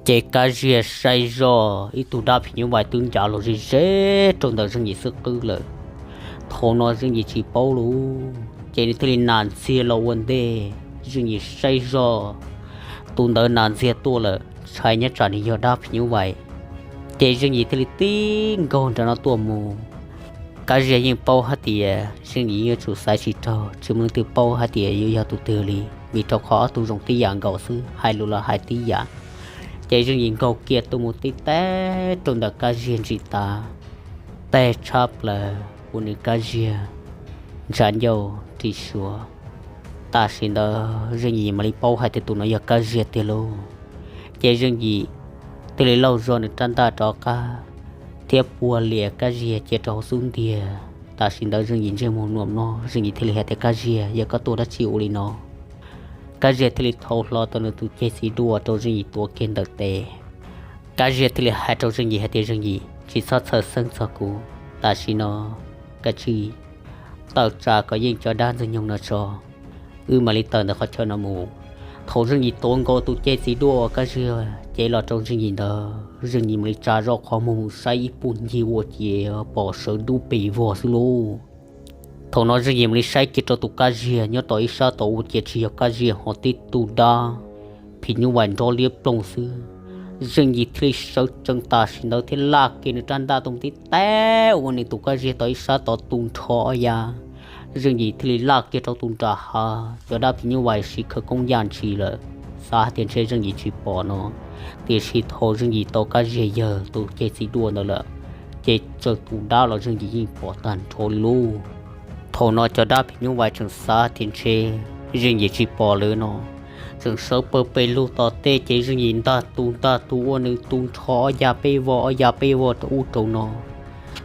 Ces Kab Ziag saib zoj ib tug dab phim nyuj vais twb ncav los ze ze rau ntawm Zeej Yim xwb qwb lawm. Thaum no Zeej Yim tsis paub lauj, ces nws thiaj li nas ntxiag los ua ntej. Zeej Yim saib zoj tus ntawd nas ntxiag tuaj lawm, ntshai nyob tsam nws yog dab phim nyuj vais, ces Zeej Yim thiaj li tib nkaug nram no tuaj mus. Kab Ziag yeej paub hais tias Zeej Yim yuav tsum xaiv tsis raug, tsis muaj leej twg paub hais tias yuav yog tus twg li, vim rau qhov ob tug zoo tib yam nkaus xwb, hais lus los hais tib yam. Ces Zeej Yim nkaug kiag tuaj mus tib teg rau ntawm Kab Ziag ntsis tav, teg tshab plaws ua nws Kab Ziag ntshav ncauj ris suav. Tam sim ntawd Zeej Yim mam li paub hais tias tus no yog Kab Ziag tiag lauj. Ces Zeej Yim thiaj li lauj zog nws rab ntaj rov qab thiab puag lias Kab Ziag cia rau hauv xub ntiag. Tam sim ntawd Zeej Yim ntsej muag nuam no, Zeej Yim thiaj li hais tias, Kab Ziag, yog koj tuaj dab tsi ua li no? Kab Ziag thiaj li thau hlo tau nws tus ceg txiv duaj rau Zeej Yim tuav kiag ntawm tes. Kab Ziag thiaj li hais rau Zeej Yim hais tias, Zeej Yim, tsis txhob txhawj xeeb txog kuv. Tam sim no kav tsij tawm tsam kom yeej cov dab ntxwg nyoog no tso, wb mam li tawm ntawm qhov chaw no mus. Thaum Zeej Yim tuav nkaus tus ceg txiv duaj uas Kab Ziag cev los rau Zeej Yim ntawd, Zeej Yim mam li tsa zoj qhov muag mus saib ib puag ncig ua ciav pom sawv dub pes vog xwb lauj. Thaum no Zeej Yim mam li saib kiag rau tus Kab Ziag nyob tom ib sab tod ua ciav tsis yog Kab Ziag ho tib tug dab phim nyuj vais nrov liab ploog xwb. Zeej Yim thiaj li sawv tsees tam sim ntawd thiab laj kiag nws rab ntaj tuaj mus tib teg ua nws tus Kab Ziag tom ib sab tod tu nrho ob yav. Zeej Yim thiaj li laj kiag rau tus nram hav, cov dab phim nyuj vais siv khawv koob yaj ntshis lawm, xav hais tias ntshe Zeej Yim tsis pom no. Tiam sis thaum Zeej Yim tau Kab Ziag yawg tus ceg txiv duaj ntawd lawm, ces txawm tus dab los Zeej Yim yeej pom tag nrho li lauj. Thaum no cov dab phim nyuj vais tseem xav tias ntshe Zeej Yim tsis pom lawm no, tseem sawv pawg pes lug tom tej ces Zeej Yim ntag tus ntag tus ua nws tu nrho ob yav peb vog ob yav peb vog rau ub rau no.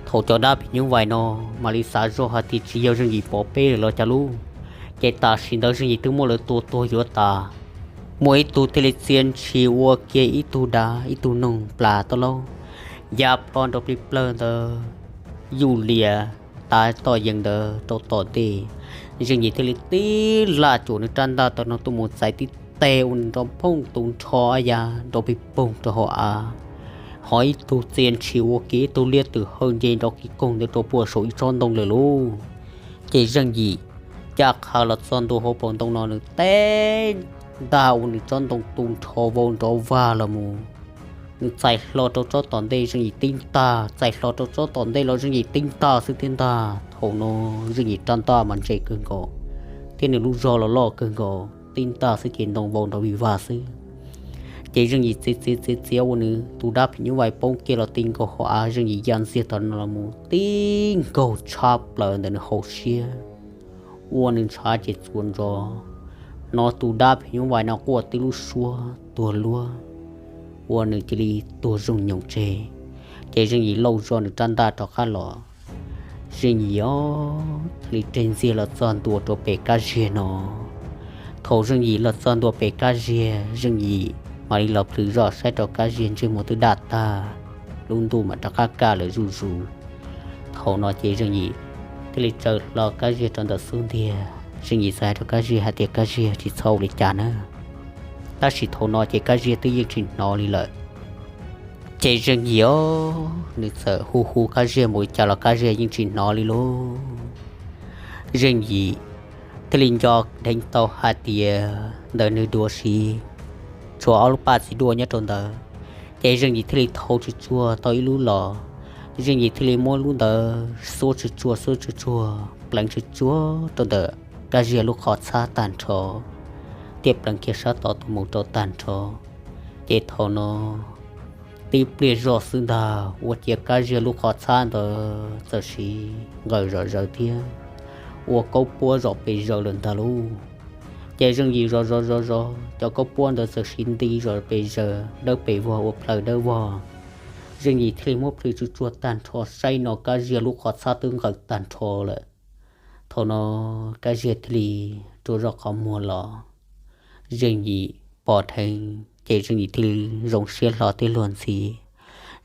Thaum cov dab phim nyuj vais no mam li xav zoj hais tias tsis yog Zeej Yim pom peb lawm los cas lauj, ces tam sim ntawd Zeej Yim twb muab lawv tua tuag yuav tas. Muaj ib tug thiaj li txia ntshis ua kiag ib tug dav ib tug noog plas tau lauj, ya plho nrov plig plawg ntawd yuj lias tav toj yees ntawd rau tom ntej. Zeej Yim thiaj li tib laj cuam nws rab ntaj tau no tuaj mus txais tib teg ua nws nrov phooj tu nrho ob yav nrov pig poog rau hauv av. Ho ib tug txia ntshis ua kiag ib tug liab twm hawj nce nrov kiv koog ntawd rau puag saum ib tsob ntoo lawm lauj. Ces Zeej Yim caj qha los txog ntua hauv paus ntoo no nws teb ntag ua nws tsob ntoo tu nrho vau nrov vag los mus. Nws txais hlo rau tsob tom ntej Zeej Yim tib ntag, txais hlo rau tsob tom ntej los Zeej Yim tib ntag xwb thiab ntag. Thaum no Zeej Yim rab ntaj mas ntse kawg nkaus, thiab nws lub zog los loj kawg nkaus, tib ntag xwb ces ntoo vau nrov vig vag xwb. Ces Zeej Yim txiav txiav txiav txiav ua nws tus dab phim nyuj vais poob kiag los ti nkaus hauv av, Zeej Yim ya ntxiag thaum no los mus tib nkaug tshab plaws ntawm nws hauv siab, ua nws ntshav ces txuas ntsos, hnov tus dab phim nyuj vais no quaj tib lub suab tuag luag, ua nws cia li tuag zooj nyoos tseg. Ces Zeej Yim lauj zog nws rab ntaj rov qab los. Zeej Yim os thiaj li reg ntxiag los txog ntua rau pem kab ziag no. Thaum Zeej Yim los txog ntua pem kab ziag, Zeej Yim mam li los plhws zoj saib rau kab ziag ntsej muag twb daj tag, lub ntuj mam rov qab kaj lawm zuj zus. Thaum no ces Zeej Yim thiaj li tsaws hlo kab ziag rau ntawm xub ntiag. Zeej Yim txawm hais rau kab ziag hais tias, Kab ziag, tsis txhob ua li cas na. Tab sis thaum no ces kab ziag twb yeej tsis hnov li lawm. Ces Zeej Yim os nws txawm hu hu kab ziag npaum li cas los kab ziag yeej tsis hnov li lauj. Zeej Yim thiaj li nco dheev tau hais tias ntawm nws duav siv tshuav ob lub paj txiv duaj nyob rau ntawd. Ces Zeej Yim thiaj li thau tsuj tsuag tau ib lub los. Zeej Yim thiaj li muab lub ntawd xuab tsuj tsuag xuab tsuj tsuag pleev tsuj tsuag rau ntawm kab ziag lub qhov txhab tag nrho, thiab pleev kiag sab tod tuaj mus rau tag nrho. Ces thaum no tib pliag zog xwb ntag ua ciav kab ziag lub qhov txhab ntawd txawm siv nqawm zom zaws thiab ua kaub puab zom pes zaws lawm ntag lauj. Ces Zeej Yim zom zov zov zov cov kaub puab ntawd txawm siv nti zom pes zaws dawb pes vog ua plaws dawb vog. Zeej Yim thiaj li muab plhws tsuj tsuag tag nrho saib no kab ziag lub qhov txhab twb nqawm tag nrho lawm. Thaum no kab ziag thiaj li rua zoj qhov muag los. Zeej Yim pom dheev ces Zeej Yim thiaj li zoo siab hlo thiab luag ntxhi.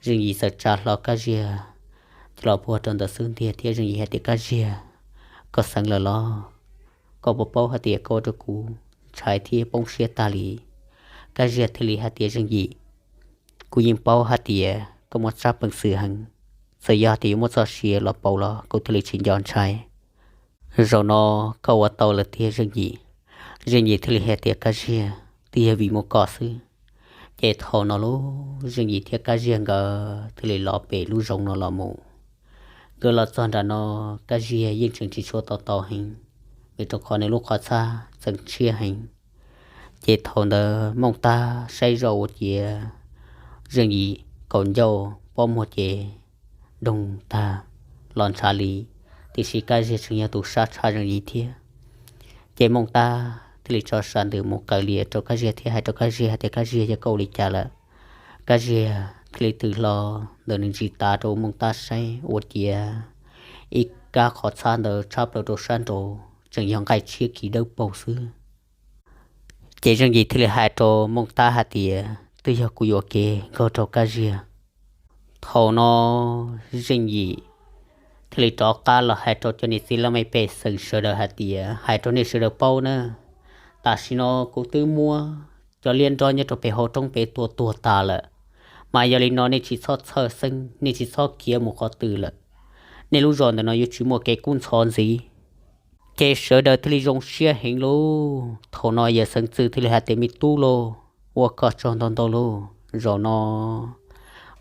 Zeej Yim txawm tsa hlo kab ziag coj los puag rau ntawm xub ntiag thiab Zeej Yim hais tias, Kab ziag, koj xeev lawm los? Koj puas paub hais tias koj ua rau kuv ntshai thiab poob siab tag li? Kab ziag thiaj li hais tias, Zeej Yim, kuv yeej paub hais tias koj muaj tsab peev xwm heev, txawm yog tias yuav muaj txoj sia los pauv los kuv thiaj li tsis nco ntshai. Zaum no koj ua tau lawm tiag Zeej Yim. Zeej Yim thiaj li hais tias, Kab ziag, twb yog vim muaj koj xwb. Ces thaum no lauj, Zeej Yim thiab Kab Ziag nkawd thiaj li los pem lub zoov no los mus. Nkawd los txog nram no, Kab Ziag yeej tseem tsis tshua tau tau heev, vim rau qhov nws lub qhov txhab txeem tshiab heev. Ces thaum ntawd Mooj Tab saib zoj ua ciav Zeej Yim kaum ncauj pob muag ces doog tag los ntshav li, tiam sis Kab Ziag tseem yog tus sab tshaj Zeej Yim thiab. Ces Mooj Tab thiaj li tso sam ntws mus kaw lias rau Kab Ziag thiab hais rau Kab Ziag hais tias, Kab Ziag, yog koj ua li cas lawm? Kab Ziag thiaj li twb hlo ntawm nws ntsis tav rau Mooj Tab saib ua ciav ib kab qhov txhab ntawd tshab plaws rau sab nraud tseem yog nqaij tshiab kis dawb paug xwb. Ces Zeej Yim thiaj li hais rau Mooj Tab hais tias, Twb yog kuv yuam kev nkaug rau Kab Ziag. Thaum no Zeej Yim thiaj li rov qab los hais rau cov niam txiv laj mej pej xeem sawv daws hais tias, Hais rau nej sawv daws paub na, tam sim no kuv twb muab cov liab nrob nyob rau pem hauv roob pem tua tuag tas lawm. Mas yog li no nej tsis txhob txhawj xeeb, nej tsis txhob khiav mus qhov twg lawm. Nej lub zos ntawm no yuav tsis muaj kev kub ntxhov ntxiv. Ces sawv daws thiaj li zoo siab heev lauj. Thaum no yawg Xeev Txwj thiaj li hais tias, Me tub lauj, ua koj tsaug ntau ntau lauj. Zaum no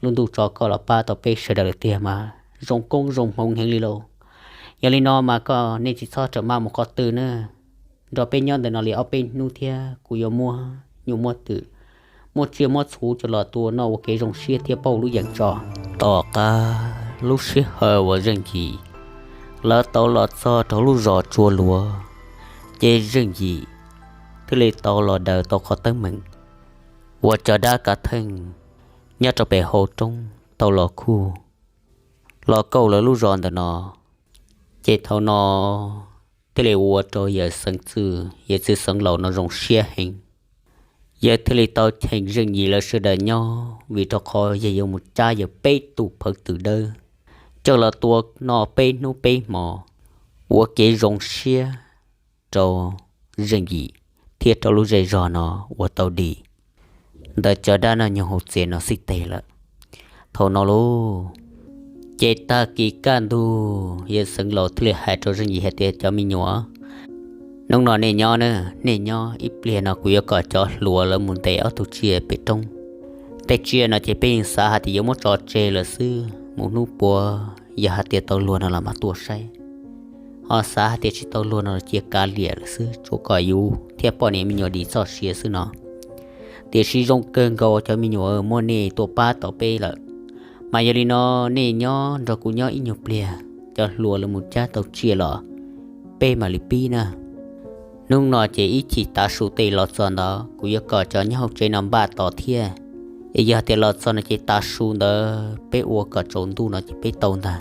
lub ntuj tso koj los pab tau peb sawv daws lawm tiag mas zoo koob zoo hmoov heev li lauj. Yog li no mas koj nej tsis txhob rawm maj mus qhov twg na, nrog peb nyob ntawm no li ob peb hnub thiab kuv yuav muab nyuj muab twm, muab tsiaj muab txhuv coj los tua noj ua kev zoo siab thiab pauj lub yeem tso. Tom qab lub sij hawm uas Zeej Yim lawv tau los txog rau lub zos Tsua Luav, ces Zeej Yim thiaj li tau los daws tau qhov teeb meem uas cov dab kav theej nyob rau pem hauv roob tau los khuj los kauj lawv lub zos ntawm no. Ces thaum no thiaj li ua rau yawg Xeev Txwj, yawg Txwj Xeev Laus no zoo siab heev. Yawg thiaj li tau cheem Zeej Yim lawv sawv daws nyob, vim rau qhov yawg yuav mus cab yawg peb tus phawv twm dawb coj los tua noj peb hnub peb hmo, ua kev zoo siab rau Zeej Yim thiab rau lub zej zog no ua tau dim ntawm cov dab noj nyoog hauv tsev no xij teg lawm. Thaum no lauj, ces tag kis kaj ntug yawg Xeev Laus thiaj li hais rau Zeej Yim hais tias, Cov me nyuam, hnub no nej nyob na, nej nyob ib pliag no kuv yuav kom cov hluas lawv mus ntes ob tug tsiaj pem roob. Tej tsiaj no ces peb yeej xav hais tias yuav muab tso tseg lawm xwb, mus hnub puav yog hais tias tau luag no los mam tuaj saib. Ho xav hais tias tsis tau luag no los cia kav liam lawm xwb, tsuas kom yus thiab poj niam me nyuam dim txoj sia xwb no. Tiam sis zoo kawg nkaus cov me nyuam, muaj nej tuaj pab tau peb lawm, mas yog li no nej nyob nrog kuv nyob ib nyuag pliag, cov hluas lawv mus cab tau tsiaj los peb mam li pib na. Hnub no ces ib chim tav su tej los txog ntawd kuv yuav kom cov nyob hauv tsev no npaj tos thiab. Es yog tias los txog no ces tav su ntawd peb ua kom tsaus ntuj no ces peb tau ntag.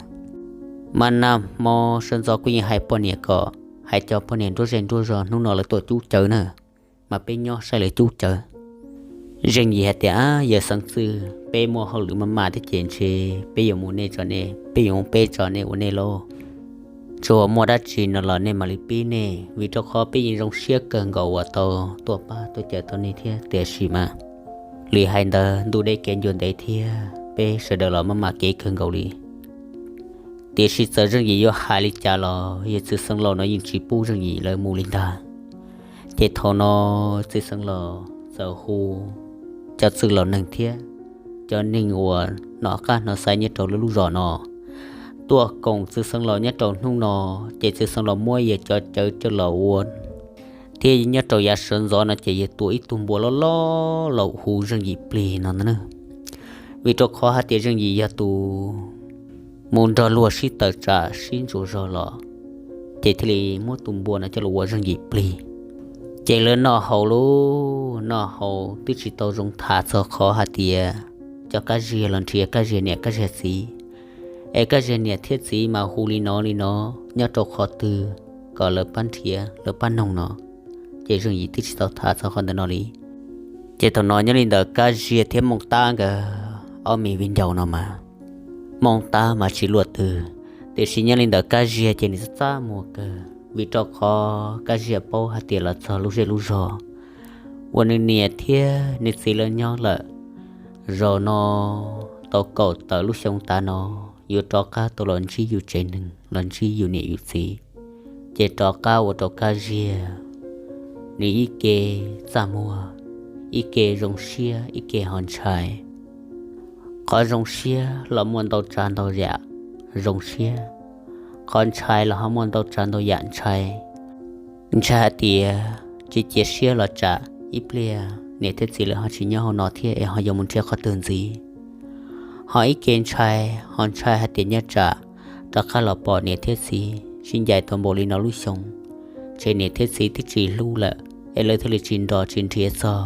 Mas nag hmo sawv ntxov kuv yeej hais poj niam kom hais cov poj niam nruab zej nruab zog hnub no lawv tuaj cub cawv na, mas peb nyob saib lawv cub cawv. Zeej Yim hais tias, Yawg Xeev Txwj, peb muaj hauj lwm maj mam thiab ces ntshe peb yuav mus nej tso nej, peb yuav mus peb tso nej ua nej lauj. Tsuas muaj dab tsi no los nej mam li pib nej, vim rau qhov peb yeej zoo siab kawg nkaus uas tau tuaj pab tuaj cawm tau nej thiab. Tiam sis mas li hais ntawd ntuj deb kev ncua ntev thiab peb sawv daws los maj mam kev kawg nkaus li. Tiam sis txawm Zeej Yim yuav hais li cas los yawg Txwj Xeev Laus no yeej tsis pub Zeej Yim lawv mus li ntag. Ces thaum no Txwj Xeev Laus txawm hu cov txwj laus neeg thiab cov neeg uas hnov qab hnov xaiv nyob rau lub lub zos no tuaj koom Txwj Xeev Laus nyob rau hnub no. Ces Txwj Xeev Laus muab yawg cov cawv coj los ua thiab nyob rau yav sawv ntxov no ces yawg tua ib tug npua loj loj los hu Zeej Yim plig no ntag na. Vim rau qhov hais tias Zeej Yim yog tus mus nrog luag sib tawm tsam sib ntsuas zog los, ces thiaj li muab tus npua no coj los ua Zeej Yim plig. Ces lawv noj haus lauj, noj haus twb tsis tau zoo tham txog qhov hais tias cov Kab Ziag los nrhiav Kab Ziag niam Kab Ziag txiv, es Kab Ziag niam thiab txiv mas hu li no li no nyob rau qhov twg kom lawv pab nrhiav lawv pab noog no. Ces Zeej Yim twb tsis tau tham txog qhov ntawm no li. Ces thaum no nyob li ntawm Kab Ziag thiab Mooj Tab nkawd ob me viv ncaus no mas, Mooj Tab mas tsis luaj twg, tiam sis nyob li ntawm Kab Ziag ces nws txaj txaj muag kawg, vim rau qhov Kab Ziag paub hais tias los txog lub zej lub zog uas nws niam thiab nws txiv lawv nyob lawm, zaum no tau kaum tawm lub xyoo tas no yuav rov qab tau los ntsib yus tsev neeg los ntsib yus niam yus txiv. Ces rov qab ua rau Kab Ziag nws ib ke txaj muag, ib ke zoo siab, ib ke ho ntshai. Qhov zoo siab los muaj ntau tsav ntau yam zoo siab, qhov ntshai los ho muaj ntau tsav ntau yam ntshai. Ntshai hais tias tsis cia siab los tsam ib pliag niam thiab txiv lawv ho tsis nyob hauv no thiab es ho yuav mus nrhiav qhov twg ntxiv. Ho ib ke ntshai, ho ntshai hais tias nyaj tsam rov qab los pom niam thiab txiv sib ncaim tau npaum li no lub xyoo, ces niam thiab txiv twb tsis hlub lawm es lawv thiaj li tsis nrog tsis nrhiav txog.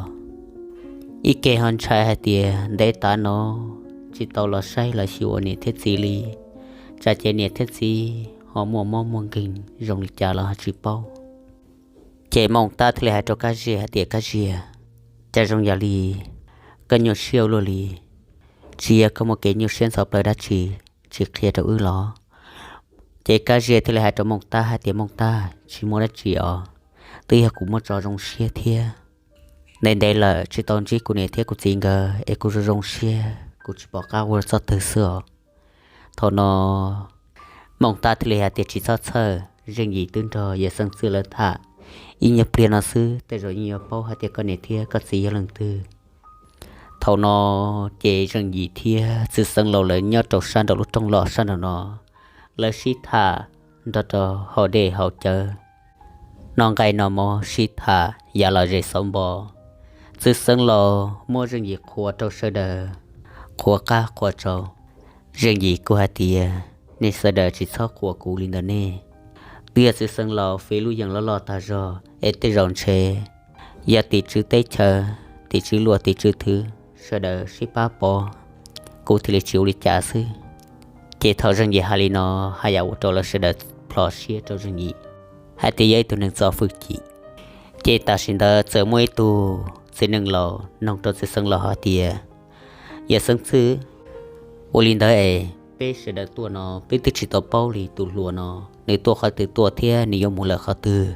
Ib ke ho ntshai hais tias ntev tas no tsis tau los saib los xyuas niam thiab txiv li, tsam ces niam thiab txiv ho muaj mob muaj nkeeg zoo li cas los ho tsis paub. Ces Mooj Tab thiaj li hais rau Kab Ziag hais tias, Kab Ziag, cas zoo yam li koj nyuaj siab ua luaj li, tsis yog koj muaj kev nyuaj siab ntxhov plawv dab tsi, tsis qhia rau wb los? Ces Kab Ziag thiaj li hais rau Mooj Tab hais tias, Mooj Tab, tsis muaj dab tsi os, twb yog kuv muaj tso zoo siab thiab. Ntev ntev lawm tsis tau ntsib kuv niam thiab kuv txiv nkawd es kuv zoo zoo siab, kuv tsis pom qab ua txoj twg xwb os. Thaum no Mooj Tab thiaj li hais tias, Tsis txhob txhawj, Zeej Yim twb nrog Yawg Xeeb Txwj lawv tham ib nyuag pliag no xwb, tej zaum yeej yuav paub hais tias koj niam thiab koj txiv yog leej twg. Thaum no ces Zeej Yim thiab Txwj Xeeb Laus lawv nyob rau sab nraum lub rooj loj sab nraum no, lawv sib tham nrog rau haus dej haus cawv, noj nqaij noj mov, sib tham yav lom zem xauv npo. Txwj Xeeb Laus muab Zeej Yim qhuas rau sawv daws, qhuas qab qhuas tsau. Zeej Yim kuj hais tias, Nej sawv daws tsis txhob qhuas kuv li ntawd ne. Twb yog Txwj Xeeb Laus fij lub yees loj loj tag zog es tej zaum ntshe yog tim tswv teb chaws, tim tswv luag tim tswv thwv sawv daws sib pab pov, kuv thiaj li tsis ua li cas xwb. Ces thaum Zeej Yim hais li no, haj yam ua rau lawv sawv daws plho siab rau Zeej Yim hais tias yog ib tug neeg txo hwj chim. Ces tam sim ntawd txawm muaj ib tug txiv neej laus nug rau Txwj Xeeb Laus hais tias, Yawg Xeeb Txwj, ua li ntawd es peb sawv daws tuaj no peb twb tsis tau paub li tus hluas no nws tuaj qhov twg tuaj thiab nws yuav mus lawm qhov twg.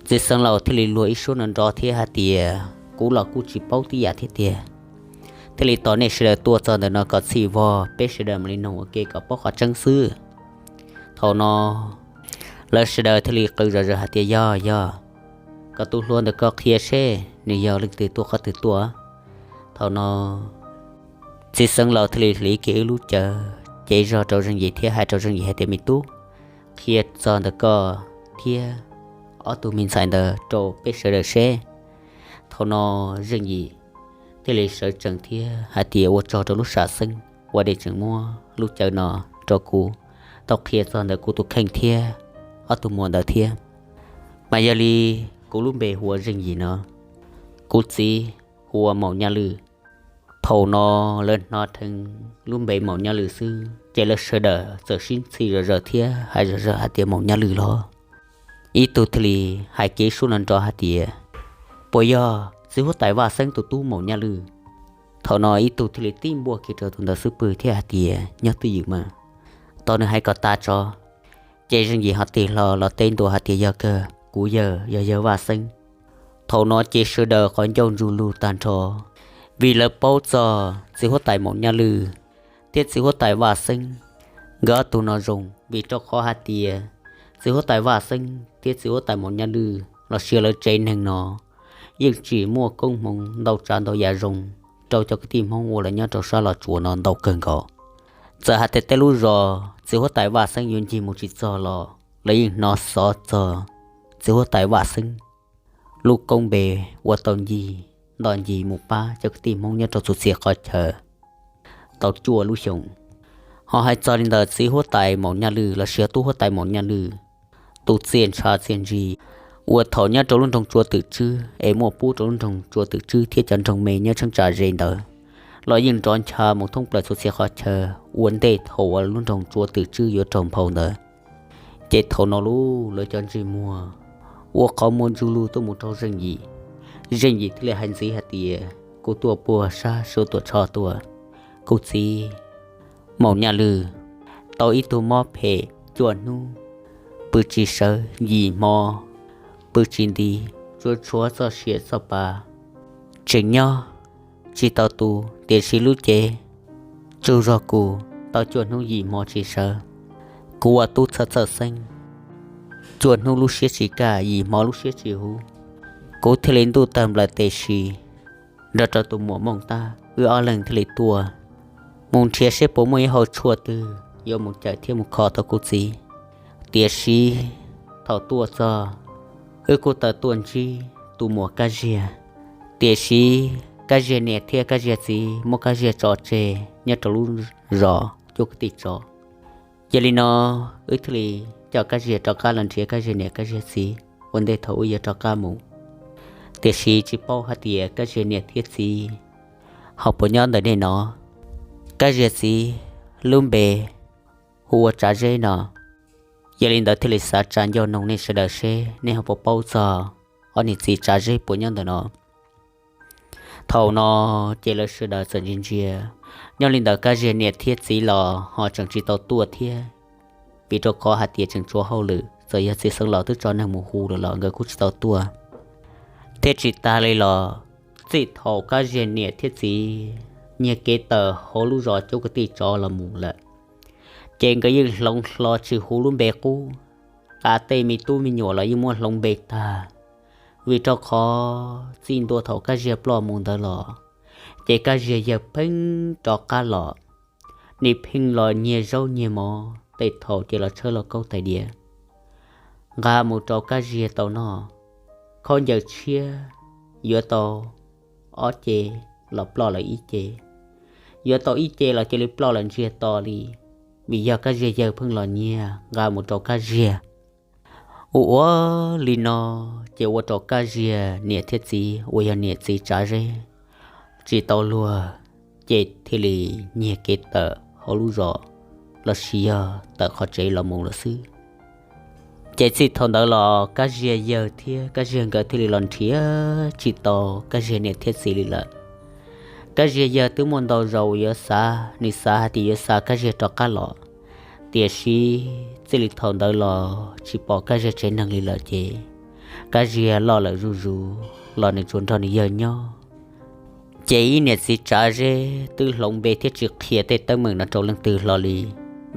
Txwj Xeeb Laus thiaj li luag ib suab no nrov thiab hais tias, Kuv los kuj tsis paub tib yam thiab tiag. thiaj li tos nej sawv daws tuaj txog ntawm no kom txhij vog peb sawv daws mam li noog ua ke kom paub qhov tseeb xwb. Thaum no lawv sawv daws thiaj li qw zom zaws hais tias, Yog, yog, koj tus hluas ntawm koj qhia seb nws yog leej twg tuaj qhov twg tuaj. Thaum no txiv xeev laus thiaj li hliv kiag ib lub cawv cev zog rau Zeej Yim thiab hais rau Zeej Yim hais tias, Me tub, qhia txog ntawm koj thiab ob tug me ntxhais ntawd rau peb sawv daws seb. Thaum no Zeej Yim thiaj li sawv tsees thiab hais tias, Ua tsaug rau lub sam xeeb uas nej tseem muab lub cawv no rau kuv tau qhia txog ntawm kuv tus kheej thiab ob tug muam ntawd thiab. Mas yog li kuv lub npe hu ua Zeej Yim no, kuv txiv hu ua Maum Nyaj Lwj. Thaum no lawv hnov dheev lub npe Maum Nyaj Lwj xwb ces lawv sawv daws txawm sib ntxhi zom zaws thiab hais zom zaws hais tias, Maum Nyaj Lwj los? Ib tug thiaj li hais kiag suab no nrov hais tias, Puas yog txiv huab tais Vaj Xeeb tus tub Maum Nyaj Lwj? Thaum no ib tug thiaj li tib npuaj kiag rau tus ntawd xub pwg thiab hais tias, Nyob twj ywm mas, tos nws hais kom tas tso. Ces Zeej Yim ho tig hlo los teb ntua hais tias, Yog kawg, kuv yawg yog yawg Vaj Xeeb. Thaum no ces sawv daws qhov ncauj ntsug lug tag nrho, vim lawv paub txog txiv huab tais Maum Nyaj Lwj thiab txiv huab tais Vaj Xeeb nkawd ob tug no zoo, vim rau qhov hais tias txiv huab tais Vaj Xeeb thiab txiv huab tais Maum Nyaj Lwj los sis lawv tsev neeg no yeej tsim muaj koob hmoov ntau tsav ntau yam zoo rau cov kwv tij Hmoob uas lawv nyob rau sab Los Tsuas no ntau kawg nkaus. Txawm hais tias tej lub zos txiv huab tais Vaj Xeeb yuav ncig mus tsis txog los lawv yeej hnov xov txog txiv huab tais Vaj Xeeb lub koob npe uas tau ncig ntoj ncig mus pab cov kwv tij Hmoob nyob rau txhua txhia qhov chaw tau cuaj lub xyoos. Ho hais txog li ntawm txiv huab tais Maum Nyaj Lwj los sis tub huab tais Maum Nyaj Lwj, tus txiaj ntshav txiaj ntsig uas thaum nyob rau lub nroog Tsua Twm Tswb es muaj pub rau lub nroog Tsua Twm Tswb thiab cov nroog me nyob tsheeb tsa ze ntawd los yeej nrov ncha mus thoob plaws txhua txhia qhov chaw ua ntej thaum uas lub nroog Tsua Twm Tswb yuav raug nphau ntawd. Ces thaum no lub lawv cov ntsej muag ua qhov muag ntsug lug tuaj mus rau Zeej Yim. Zeej Yim thiaj li hais ntxiv hais tias, Kuv tuaj puag sab Suav Tuam Tshoj tuaj, kuv txiv Maum Nyaj Lwj tau ib tug mob phem cuaj hnub pw tsis sawv, yim hmo pw tsis nti, tsuas tshuav txoj sia txoj pa, tseem nyob tsis tau tu, tiam sis lub cev tsaug zog kuv tau cuaj hnub yim hmo tsis sawv. Kuv ua tub txhawj txhawj xeeb, cuaj hnub lub siab tsis kaj, yim hmo lub siab tsis huv. Kuv thiaj li ntuj tawg nplaws tes si nrog rau tus muam Mooj Tab, wb ob leeg thiaj li tuaj mus nrhiav seb puas muaj ib hau tshuaj twg yuav mus cawm thiab mus kho tau kuv txiv. Tiam sis thaum tuaj txog, wb kuj tau tuaj ntsib tus muam Kab Ziag, tiam sis Kab Ziag niam thiab Kab Ziag txiv muab Kab Ziag tso tseg nyob rau lub zos cuab kwv tij tsov. Yog li no, wb thiaj li coj Kab Ziag rov qab los nrhiav Kab Ziag niam Kab Ziag txiv ua ntej thaum wb yuav rov qab mus. Tiam sis tsis paub hais tias Kab Ziag niam thiab txiv ho puas nyob ntawm nej no. Kab Ziag txiv lub npe hu ua Tsav Zeb no. Yog li ntawd thiaj li xav tsa ncauj noog nej sawv daws seb nej ho puas paub txog ob niam txiv Tsav Zeb puas nyob ntawm no. Thaum no ces lawv sawv daws txawm ntsia ntsia. Nyob li ntawd Kab Ziag niam thiab txiv los ho tseem tsis tau tuaj thiab, vim rau qhov hais tias tseem tshuav hauj lwm, txawm yog txiv xeev laus twb tso neeg mus hu lawm los nkawd kuj tsis tau tuaj. Thiab tsis tas li los, txij thaum Kab Ziag niam thiab txiv nyiag kev tawm hauv lub zos cuab kwv tij tsov los mus lawm, ces nkawd yeej hloov hlo tsis hu lub npe qub. Qav tej me tub me nyuam los yeej muab hloov npe tag, vim rau qhov txij ntua thaum Kab Ziag ploj mus ntawd los, ces Kab Ziag yawg pheej rov qab los, nim pheej los nyiag zaub nyiag mov, tej thaum ces los tshawb lauj kaub tais diav nqa mus rau Kab Ziag tau noj. Khaub ncaws tshiab yuav tau ob ce los ploj lawm ib ce, yuav tau ib ce los cia li ploj lawm ntsiag to li, vim yog Kab Ziag yawg pheej los nyiag nqa mus rau Kab Ziag. Ua ua li no, ces ua rau Kab Ziag niam thiab txiv uas yog niam txiv Tsav Zeb tsis tau luag, ces thiaj li nyiag kev tawm hauv lub zos los sis yog tawm qhov tsev los mus lawm xwb. Ces txij thaum ntawd los Kab Ziag yawg thiab Kab Ziag nkawd thiaj li los nrhiav tsis tau Kab Ziag niam thiab txiv li lawm. Kab Ziag yawg twb muaj ntau zaus yuav xav, nws xav hais tias yuav xa Kab Ziag rov qab los, tiam sis txij li thaum ntawd los tsis pom Kab Ziag tsev neeg li lawm ces Kab Ziag loj lawm zuj zus los nws tsuas nrog nws yawg nyob. Ces ib niam txiv Tsav Zeb twb hloov npe thiab tsis qhia tej teeb meem no rau leej twg hlo li,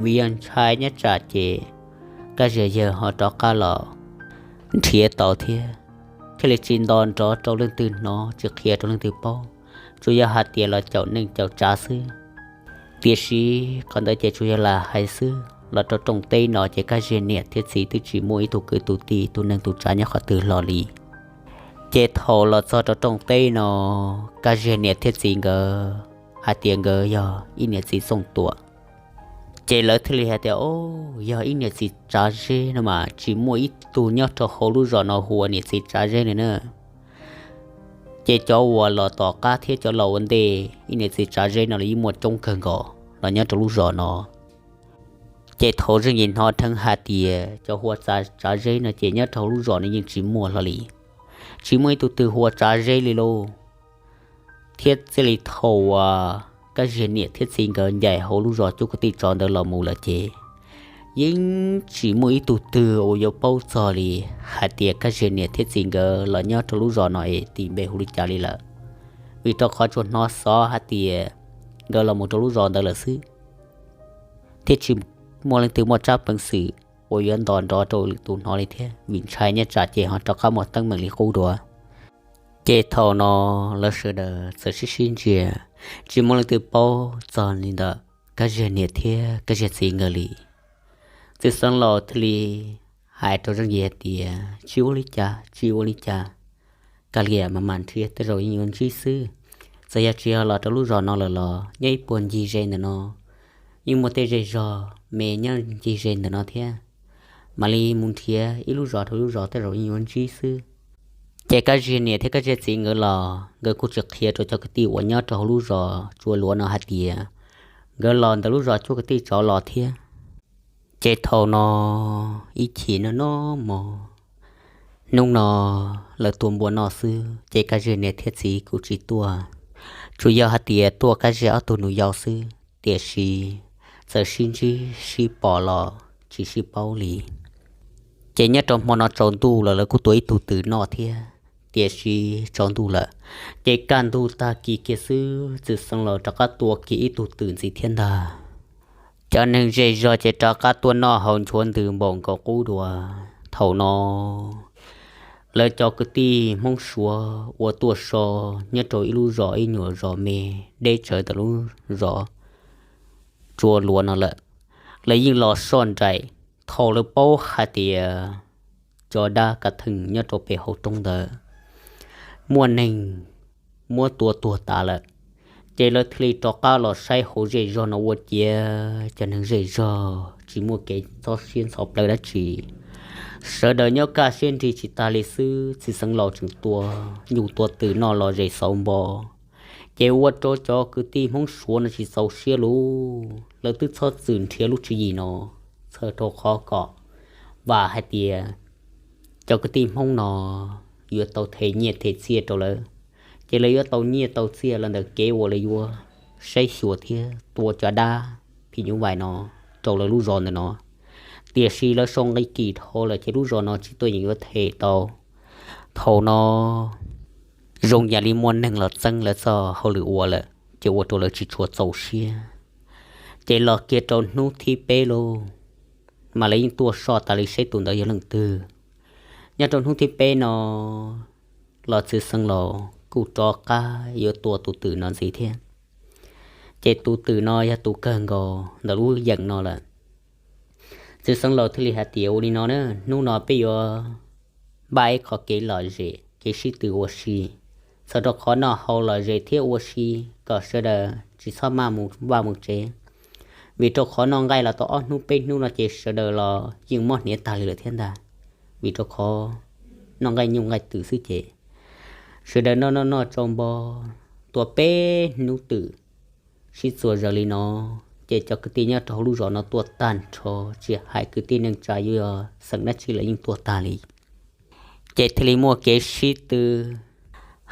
vim yog ntshai nyob tsam ces Kab Ziag yawg ho rov qab los nrhiav tau thiab, thiaj li tsis nto nrov rau leej twg hnov, tsis qhia rau leej twg paub, tsuas yog hais tias los caum neej caum tsav xwb. Tiam sis qhov ntawd ces tsuas yog lam hais xwb, los rau rooj teb no ces Kab Ziag niam thiab txiv twb tsis muaj ib tug kwv tus tij tus neej tus tsav nyob qhov twg hlo li. Ces thaum los txog rau rooj teb no, Kab Ziag niam thiab txiv nkawd hais tias nkawd yog ib niam txiv Txooj Tuam. Ces lawv thiaj li hais tias, o, yog ib niam txiv Tsav Zeb no mas tsis muaj ib tug nyob rau hauv lub zos no hu ua niam txiv Tsav Zeb li na. Ces cov uas los tom qab thiab cov los ua ntej ib niam txiv Tsav Zeb no los yeej muaj coob kawg nkaus los nyob rau lub zos no. Ces thaum zeej yim hnov dheev hais tias cov hu ua Tsav Zeb no ces nyob rau hauv lub zos no yeej tsis muaj hlo li, tsis muaj ib tug twg hu ua Tsav Zeb li lauj. Thiab txij li thaum uas Kab Ziag niam thiab txiv nkawd ncaim hauv lub zos cuab kwv tij tsov ntawd los mus lawm ces yeej tsis muaj ib tug twg uas yuav paub txog li hais tias Kab Ziag niam thiab txiv nkawd los nyob rau lub zos no es tis npe hu li cas li lawm, vim rau qhov tsuas hnov xov hais tias nkawd los mus rau lub zos ntawd lawm xwb, thiab tsis muaj leej twg muaj tsab peev xwm uas yuav nto nrov rau lwm tus hnov li thiab, vim ntshai nyob tsam ces ho rov qab muaj teeb meem li qub dua. Ces thaum no lawv sawv daws txawm sib sib ntsia, tsis muaj leej twg paub txog li ntawm Kab Ziag niam thiab Kab Ziag txiv nkawd li. Txiv Xeev Laus thiaj li hais rau Zeej Yim hais tias, tsis ua li cas, tsis ua li cas, kav liam mas mam nrhiav tej zaum yeej yuav ntsib xwb. Txawm yog tsis yog los rau lub zos no lawm los nyob ib puag ncig ze ntawm no yeej muaj tej zej zog me nyob ncig ze ntawm no thiab. Mam li mus nrhiav ib lub zos rau lub zos tej zaum yeej yuav ntsib xwb. Ces Kab Ziag niam thiab Kab Ziag txiv nkawd los nkawd kuj tsis qhia rau cov kwv tij uas nyob rau hauv lub zos Tsua Luav no hais tias nkawd los ntawm lub zos cuab kwv tij tsov los thiab. Ces thaum no ib chim noj noj mov, hnub no lawv tua npua noj xwb ces Kab Ziag niam thiab txiv kuj tsis tuaj, tsuas yog hais tias tuaj Kab Ziag ob tug nus yau xwb, tiam sis txawm sib ntsib sib pom los tsis sib paub li. Ces nyob rau hmo no tsaus ntuj lawm lawv kuj tua ib tug twm noj thiab, tiam sis tsaus ntuj lawm, ces kaj ntug tag kis kiag xwb Txiv Xeev Laus rov qab tua kiag ib tug twm ntxiv thiab ntag. Cov neeg zej zog ces rov qab tuaj noj haus nchuav ntws npaum nkaus qub dua. Thaum no lawv cov kwv tij Hmoob Suav uas tuaj so nyob rau ib lub zos ib nyuag zos me deb tsawv ntawm lub zos Tsua Luav no lawm, lawv yeej los soj nraim. Thaum lawv paub hais tias cov dab kav theej nyob rau pem hauv roob ntawd muaj neeg muab tua tuag tas lawm, ces lawv thiaj li rov qab los saib hauv zej zog no ua ciav cov neeg zej zog tsis muaj kev txob siab ntxhov plawv dab tsi. Sawv daws nyob kaj siab nrig tsis tag li xwb, Txiv Xeev Laus tseem tua nyuj tua twm noj los zes xauv npo, ces ua rau cov kwv tij Hmoob Suav no tsis txaus siab lauj, lawv twb txhob txwm nrhiav lub tswv yim no, txhawm rau qhov kom vam hais tias cov kwv tij Hmoob no yuav tau them nyiaj them txiaj rau lawv, ces lawv yuav tau nyiaj tau txiaj los ntawm kev uas lawv yuav saib xyuas thiab tua cov dab phim nyuj vais no rau lawv lub zos ntawm no. Tiam sis lawv sau nqi kim dhau lawm ces lub zos no tsis tuaj yeem yuav them tau. Thaum no zoo yam li muaj neeg los txeeb lawv txoj hauj lwm ua lawm, ces ua rau lawv tsis tshua txaus siab. Ces los kiag rau hnub thib peb lauj, mas lawv yeej tuaj soj tas li saib tus ntawd yog leej twg. Nyob rau hnub thib peb no los Txiv Xeev Laus kuj rov qab yuav tua tus twm no ntxiv thiab. Ces tus twm no yog tus kawg nkaus ntawm lub yeem no lawm. Txiv Xeev Laus thiaj li hais tias, ua li no na, hnub no peb yuav npaj ib qho kev lom zem kev sib tw ua si, txhawm rau qhov noj haus lom zem thiab ua si kom sawv daws tsis txhob maj mus vaj mus tsev. Vim rau qhov noj nqaij los tau ob hnub peb hnub no ces sawv daws los yeej mob hniav tag li lawm thiab ntag. Vim rau qhov noj nqaij nyuj nqaij twm xwb ces sawv daws noj noj noj tsau npo, tua peb hnub twm sib txuas zaws li no, ces cov kwv tij nyob rau hauv lub zos no tuaj tag nrho, tsis hais kwv tij neej tsa yuav xeem dab tsi los yeej tuaj tag li. Ces thiaj li muaj kev sib tw,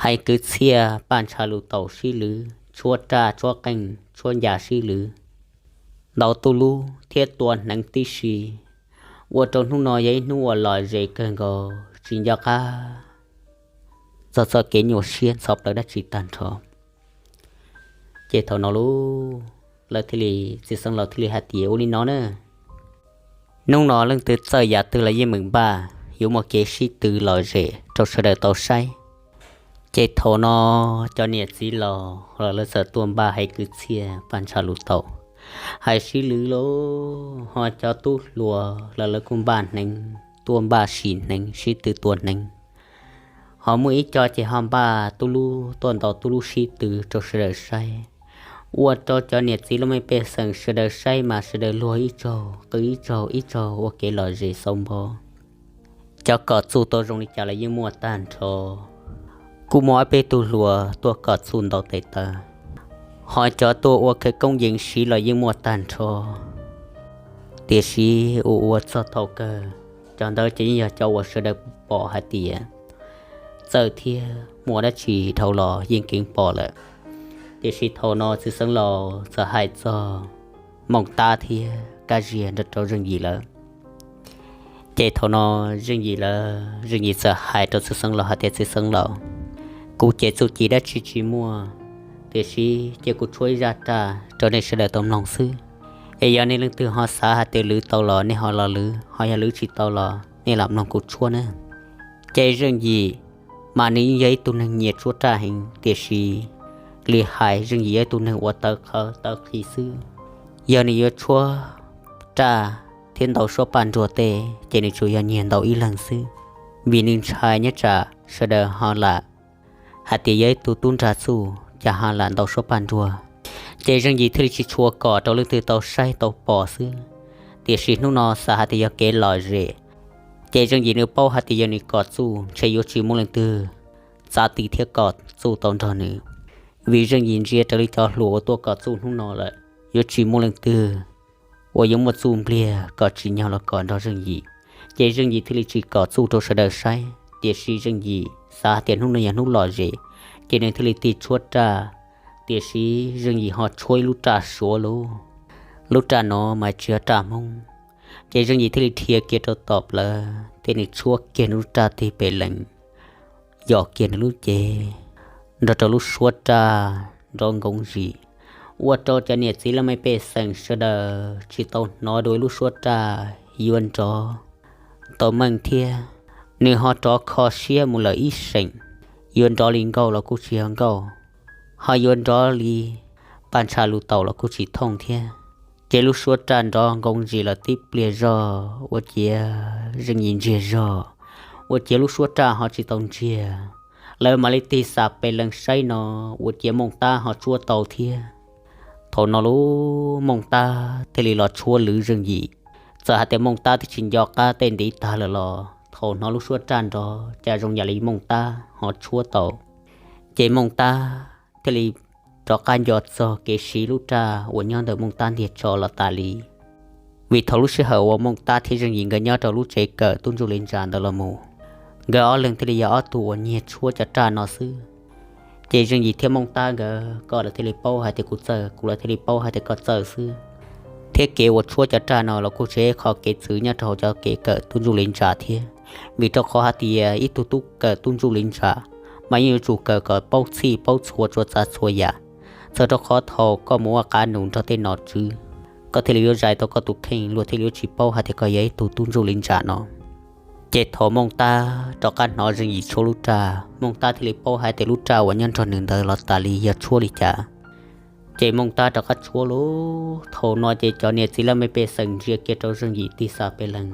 hais kwv txhiaj paj ntsha lus taus sib lwv, tshuab raj tshuab qeej tshuab ncas sib lwv, ntaus tuj lub thiab tua hneev tib si, ua rau hnub no yog ib hnub uas lom zem kawg nkaus tsis nco qab txog txoj kev nyuaj siab ntxhov plawv dab tsi tag nrho. Ces thaum no lub, lawv thiaj li, txiv xeev laus thiaj li hais tias ua li no na, hnub no leej twg txawj yav twg los yeej meem npaj, yuav muaj kev sib tw lom zem rau sawv daws tau saib. Ces thaum no cov niam txiv laus los lawv txawm tuaj npaj heev kwv txhiaj paj ntsha lus tau, hais sib lwv lawm, ho cov tub hluas los lawv kuj npaj hneev, tuaj npaj sim hneev sib tw tua hneev. Ho muaj ib co ces ho npaj tub lub tuaj ntaus tub lub sib tw rau sawv daws saib. Ua rau cov niam txiv laj mej pej xeem sawv daws saib mas sawv daws luag ib zaug qw ib zaug ib zaug ua kev lom zem xauv npo. Cov kom txuj tau zoo li cas los yeej muaj tag nrho. Kuj muaj ob peb tug hluas tuaj kom txuj ntaus tes taw, ho cov tuaj ua khawv koob yees siv los yeej muaj tag nrho. Tiam sis ua ua txog thaum kawg, cov ntawd ces yeej yog cov uas sawv daws pom hais tias txawj thiab muaj dab tsi dhau los yeej keev pom lawm. Tiam sis thaum no txiv xeev laus txawm hais txog Mooj Tab thiab Kab Ziag nrog rau Zeej Yim lawm. Ces thaum no Zeej Yim lawm, Zeej Yim txawm hais rau txiv xeev laus hais tias txiv xeev laus, kuv ces txuj ci dab tsi tsis muaj, tiam sis cia kuv tshuab ib zaj raj rau nej sawv daws tau mloog xwb. Es yog nej leej twg ho xav hais tias lwv tau los nej ho los lwv, ho yog lwv tsis tau los nej lam mloog kuv tshuab na. Ces Zeej Yim mas nws yeej yog ib tug neeg nyiam tshuab raj heev, tiam sis li hais Zeej Yim yog ib tug neeg uas tawv qhawv tawv qhi xwb. Yog nws yuav tshuab raj thiab ntaus suab paj nruag tej ces nws tsuas yog nyiag ntaus ib leeg xwb, vim nws ntshai nyob tsam sawv daws ho lam hais tias yog ib tug tub nrag txuj cas ho lam ntaus suab paj nruag. Ces Zeej Yim thiaj li tsis tshua kom rau leej twg tau saib tau pom xwb. Tiam sis hnub no xav hais tias yog kev lom zem, ces Zeej Yim nws paub hais tias yog nws kom txuj ntshe yuav tsis muaj leej twg txav ti thiab kom txuj tau nrog nws. Vim Zeej Yim ntsia raws li cov hluas uas tuaj kom txuj hnub no lawm, yuav tsis muaj leej twg uas yuav muaj txuj npliag kom tsim nyog los kom nrog Zeej Yim. Ces Zeej Yim thiaj li tsis kom txuj rau sawv daws saib, tiam sis Zeej Yim xav hais tias hnub no yog hnub lom zem, ces nws thiaj li tig tshuab raj. Tiam sis Zeej Yim ho tshuab ib lub raj Suav lauj. Lub raj no mas tsis yog raj Hmoob, ces Zeej Yim thiaj li dhia kiag rau tom plawv thiab nws tshuab kiag nws lub raj tig pem lees, yos kiag nws lub cev nrog rau lub suab raj nrov nkoov zim, ua rau cov niam txiv laj mej pej xeem sawv daws tsis tau hnov dua ib lub suab raj yuav nrov tau meej thiab. Nws ho rov kho siab mus lawm ib seem, yuav nrov li nkauj los kuj tsis yog nkauj, ho yuav nrov li paj ntsha lus taus los kuj tsis thooj thiab. Ces lub suab raj nrov nkoov zim lawm tib pliag zog ua ciav Zeej Yim ntsiag zog, ua ciav lub suab raj ho tsis tau ntsiag. Lawv mam li tig xam pes lees saib no, ua ciav Mooj Tab ho tshuab tau thiab. Thaum no lub Mooj Tab thiaj li los tshuab lwv Zeej Yim. Txawm hais tias Mooj Tab twb tsis nco qab tej ntiv tag lawm los thaum hnov lub suab raj nrov cas zoo yam li Mooj Tab ho tshuab tau. Ces Mooj Tab thiaj li rov qab nco txog kev siv lub raj uas nyob ntawm Mooj Tab ntiag tso los tas li. Vim thaum lub sij hawm uas Mooj Tab thiab Zeej Yim nkawd nyob rau lub tsev kawm tub ntsuj li ntsa ntawd los mus, nkawd ob leeg thiaj li yog ob tug uas nyiag tshuab cov raj no xwb. Ces Zeej Yim thiab Mooj Tab nkawd ko lawv thiaj li paub hais tias kuv txawj, kuv lawv thiaj li paub hais tias koj txawj xwb. Thiab kev uas tshuab cov raj no los kuj tsis yog qhov kev txwv nyob rau hauv cov kev kawm tub ntsuj li ntsa thiab, vim rau qhov hais tias ib tug tub kawm tub ntsuj li ntsa mas yeej yuav tsum kawm kom paub txhij paub txhua txhua tsav txhua yam. Txawm rau qhov thaum koj mus ua qav nus nrog tej nom tswv, koj thiaj li yuav zais tau koj tus kheej, luag thiaj li yuav tsis paub hais tias koj yog ib tug tub ntsuj li ntsa no. Ces thaum Mooj Tab rov qab hnov Zeej Yim tshuab lub raj, Mooj Tab thiaj li paub hais tias lub raj uas nyob nrog nws ntawd los tas li yog tshuab li cas. Ces Mooj Tab rov qab tshuab lub, thaum no ces cov niam txiv laj mej pej xeem ntsia kiag rau Zeej Yim tig xa pes lees,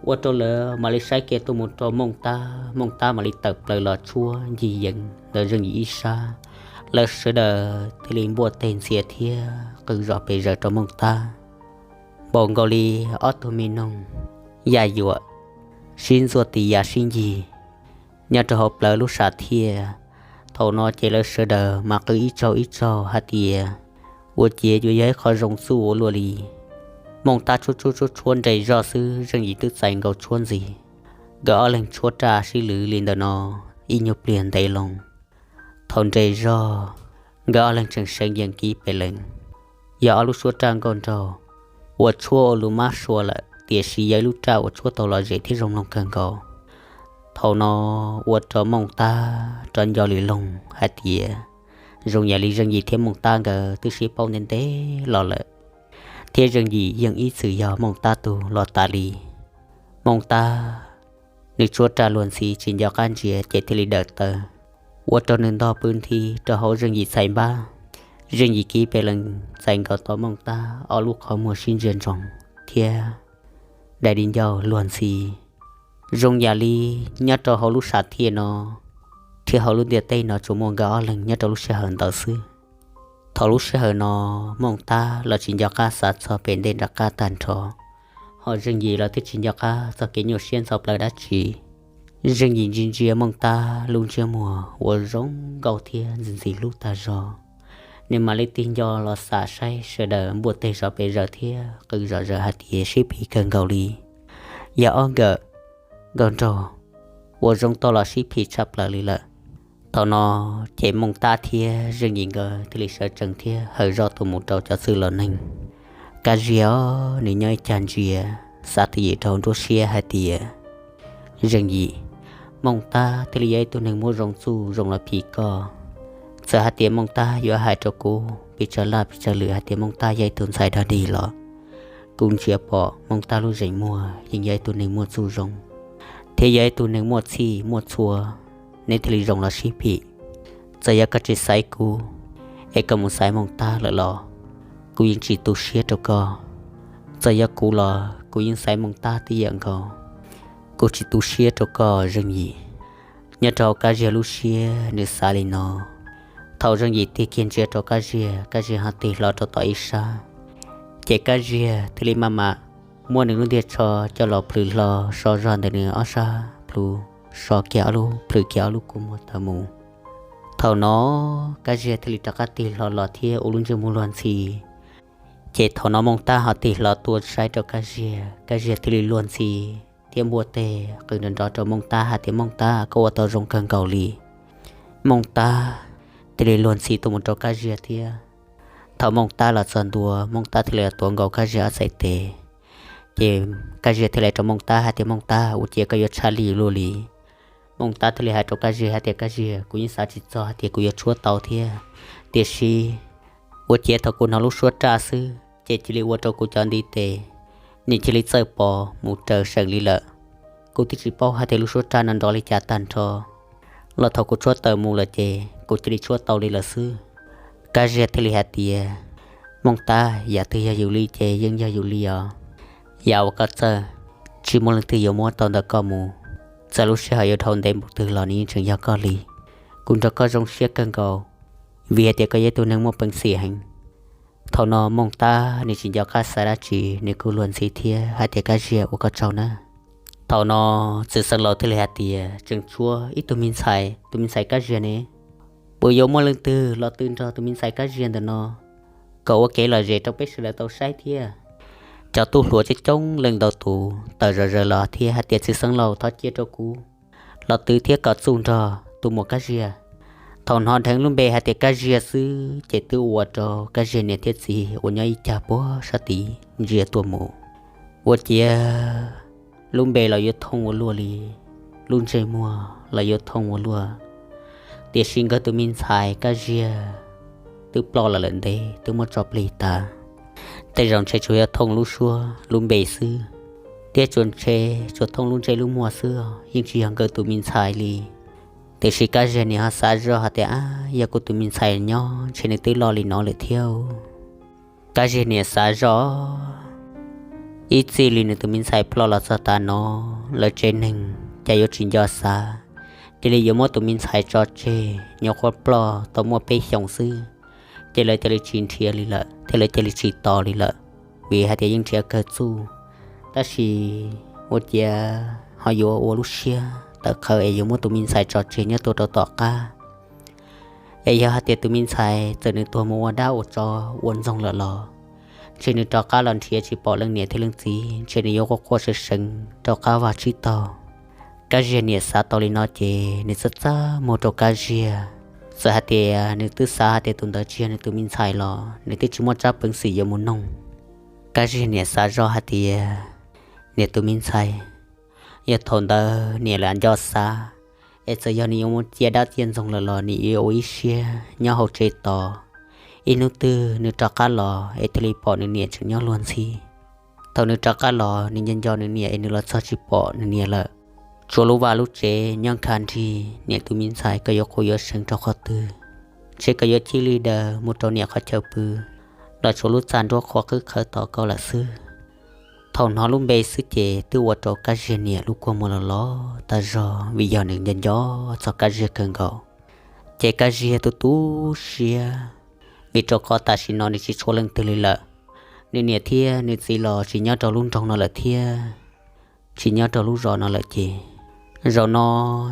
ua rau lawv mam li saib kiag tuaj mus rau Mooj Tab, Mooj Tab mam li tawm plaws los tshuab ncig yees ntawm Zeej Yim ib sab. Lawv sawv daws thiaj li npuaj teg ntxhias thiab qw zom pes zaws rau Mooj Tab, npaum nkaus li ob tug me noog yaj yuam sib ntxuaj tis yam sib ncig nyob rau hauv plawv lub sam thiaj. Thaum no ces lawv sawv daws mas qw ib tsaug ib tsaug hais tias ua ciav yuav yog ib qho zoo txuj ua luaj li. Mooj Tab tshuab tshuab tshuab tshuab nres zog xwb Zeej Yim twb txais nkaus tshuab ntxiv. Nkawd ob leeg tshuab raj sib lwv li ntawm no ib nyuag pliag ntev loo. Thaum nres zog, nkawd ob leeg tseem seev yees kiv pes lees, yog ob lub suab raj nkauj nraug uas tshuab ua lus mab sua lawm, tiam sis yog ib lub raj uas tshuab tau lom zem thiab zoo mloog kawg nkaus. Thaum no ua rau Mooj Tab rov nco li loog hais tias Zoo yam li Zeej Yim thiab Mooj Tab nkawd twb sib paub ntev ntev los lawm, thiab Zeej Yim yeej ib txwm yog Mooj Tab tug los tas li. Mooj Tab nws tshuab raj luag ntxhi tsis nco qab ntsia ces thiaj li dawm taw ua rau nws ntog pw nthi rau hauv Zeej Yim txhais npab. Zeej Yim kiv pes lees txais nkaus tau Mooj Tab ob lub qhov muag sib ntsia ntsoov thiab dai di ncauj luag ntxhi. Zoo yam li nyob rau hauv lub sam thiaj no thiab hauv lub ntiaj teb no tsuas muaj nkawd ob leeg nyob rau lub sij hawm ntawd xwb. Thaum lub sij hawm no, Mooj Tab los tsis nco qab xav txog pem ntej nram qab tag nrho, ho Zeej Yim los twb tsis nco qab txog kev nyuaj siab ntxhov plawv dab tsi. Zeej Yim ntsia ntsia Mooj Tab lub ntsiab muag uas zoo nkauj thiab ntxim ntxim hlub tag zog, nws mam li tig nco los xam saib sawv daws npuaj teg zov pes zaws thiab qw zom zaws hais tias sib phim kawg nkaus li. Yog ob nkawm nkauj nraug uas zoo tau los sib phim tshaj plaws li lawm. Thaum no ces Mooj Tab thiab Zeej Yim nkawd thiaj li sawv tsees thiab hawm zoj tuaj mus rau cov txwj laus neeg. Kab Ziag nws nyob ib cag ntsia, xav twj ywm rau nruab siab hais tias, Zeej Yim, Mooj Tab thiaj li yog ib tug neeg muaj zoo txuj zoo los phim koj. Txawm hais tias Mooj Tab yuav hais rau kuv pes tsawg laj pes tsawg lwm hais tias Mooj Tab yog ib tug ntxhais dog dig los kuv ntsia pom Mooj Tab lub zeem muag yeej yog ib tug neeg muaj txuj zoo, thiab yog ib tug neeg muaj txhij muaj txhua, neb thiaj li zoo los sib phim. Txawm yog koj tsis xaiv kuv, es koj mus xaiv Mooj Tab lawm los kuv yeej tsis tu siab rau koj. Txawm yog kuv los kuv yeej xaiv Mooj Tab tib yam nkaus, kuv tsis tu siab rau koj Zeej Yim. Nyob rau Kab Ziag lub siab nws xav li no. Thaum Zeej Yim tig kiag ntsia rau Kab Ziag, Kab Ziag ho tig hlo rau tom ib sab, ces Kab Ziag thiaj li maj mam muab nws lub ntiag tsho coj los plhws hlo so zog ntawm nws ob sab plhu, so kiag ob lub, plhws kiag ob lub kua muag tawm mus. Thaum no Kab Ziag thiaj li rov qab tig hlo los thiab ua lub ntsej muag luag ntxhi. Ces thaum no Mooj Tab ho tig hlo tuaj saib rau Kab Ziag, Kab Ziag thiaj li luag ntxhi thiab npuaj teg qw nrov nrov rau Mooj Tab hais tias, Mooj Tab, koj ua tau zoo kawg nkaus li. Mooj Tab thiaj li luag ntxhi tuaj mus rau Kab Ziag thiab. Thaum Mooj Tab los txog ntua, Mooj Tab thiaj li tuav nkaus Kab Ziag ob txhais tes. Ces Kab Ziag thiaj li rau Mooj Tab hais tias, Mooj Tab, ua cas koj yuav tshaj lij luaj li? Mooj Tab thiaj li hais rau Kab Ziag hais tias, Kab Ziag, kuv yeej xav tsis txog hais tias kuv yuav tshuab tau thiab. Tiam sis ua cas thaum kuv hnov lub suab raj xwb ces cia li ua rau kuv cov ntiv tes, nws cia li txawj pos mus raws seem li lawm. Kuv twb tsis paub hais tias lub suab raj no nrov li cas tag nrho, los thaum kuv tshuab tawm mus lawm ces kuv cia li tshuab tau li lawm xwb. Kab Ziag thiaj li hais tias, Mooj Tab, yam twg yog yus li ces yeej yog yus li os. Yam uas koj txawj, tsis muaj leej twg yuav muab tau ntawm koj mus. Txawm lub sij hawm yuav dhau ntev npaum twg los nws yeej tseem yog koj li. Kuv nrog koj zoo siab kawg nkaus, vim hais tias koj yog ib tug neeg muaj peev xwm heev. Thaum no Mooj Tab nws tsis nco qab xav dab tsi, nws kuj luag ntxhi thiab hais tias, Kab Ziag, ua koj tsaug nawb. Thaum no Txwj Xeeb Laus thiaj li hais tias, Tseem tshuav ib tug me ntxhais, tus me ntxhais Kab Ziag ne, puas yuav muaj leej twg los tw nrog tus me ntxhais Kab Ziag ntawm no kom ua kev lom zem rau peb sawv daws tau saib thiab? Cov tub hluas coob coob leej ntau tus tawm zom zaws los thiab hais tias, Txwj Xeeb Laus, thov cia rau kuv los tw thiab kom txuj nrog tus muam Kab Ziag. Thaum hnov dheev lub npe hais tias Kab Ziag xwb ces twb ua rau Kab Ziag niam thiab txiv uas nyob ib cag puag sab tid ntsia tuaj mus. Ua ciav lub npe los yuav thooj ua luaj li, lub ntsej muag los yuav thooj ua luaj. Tiam sis nkawd tus me ntxhais Kab Ziag twb ploj los lawm ntev, twb muab tso plig tas. Tej zaum ntshe tsuas yog thooj lub suab lub npe xwb, thiab tsuas ntshe tsuas thooj lub ntsej lub muag xwb, yeej tsis yog nkawd tus me ntxhais li. Tiam sis Kab Ziag niam ho xav zoj hais tias, Ab, yog kuv tus me ntxhais nyob ntshe nws twb loj li no lawm thiab. Kab Ziag niam xav zoj, ib txij li nws tus me ntxhais ploj los txog tav no, lawv tsev neeg cas yuav tsis nco xav, cia li yuav muab tus me ntxhais tso tseg, nyuam qhuav ploj tau muaj peb xyoos xwb, ces lawv cia li tsis nrhiav li lawm thiab lawv cia li tsis tos li lawm, vim hais tias yeej nrhiav kawg txuj. Tab sis ua ciav ho yuav ua lub siab tawv qhawv es yuav muab tus me ntxhais tso tseg nyob tuaj rau tom qab. Es yog hais tias tus me ntxhais txawm nws tuag mus ua dab ua tsov ua ntxoog lawm los, ntshe nws rov qab los nrhiav tsis pom leej niam thiab leej txiv, ntshe nws yuav quaj quaj seev seev rau qab vaj tsib taug. Kab Ziag niam xav tau li no ces nws txaj txaj muag rau Kab Ziag. Txawm hais tias nws twb xav hais tias tus ntawd tsis yog nws tus me ntxhais los nws twb tsis muaj tsab peev xwm yuav mus noog. Kab Ziag niam xav zoj hais tias, niam tus me ntxhais, yog thaum ntawd niam lam nco xav, es txawm yog nws yuav mus ciaj dab ciaj ntxoog lawm los nws yuav ua ib siab nyob hauv tsev tos. Ib hnub twg nws rov qab los es thiaj li pom nws niam tseem nyob luag ntxhi. Thaum nws rov qab los nws nco nco nws niam es nws los txog tsis pom nws niam lawm. Tsuas lub vaj lub tsev nyob nkhav nrig, niam tus me ntxhais koj yuav quaj yuav seev rau qhov twg, ntshe koj yuav chij li daws mus rau niam qhov chaw pw, los tsuas lub txaj nruab qhuav qwb qhawv tos koj lawm xwb. Thaum hnov lub npe xwb ces twb ua rau Kab Ziag niam lub kua muag los los tag zog vim yog nws nco nco txog Kab Ziag kawg nkaus. Ces Kab Ziag tu tu siab, vim rau qhov tam sim no nws tsis tshua leej twg li lawm. Nws niam thiab nws txiv los tsis nyob rau lub nroog no lawm thiab tsis nyob rau lub zos no lawm ces zaum no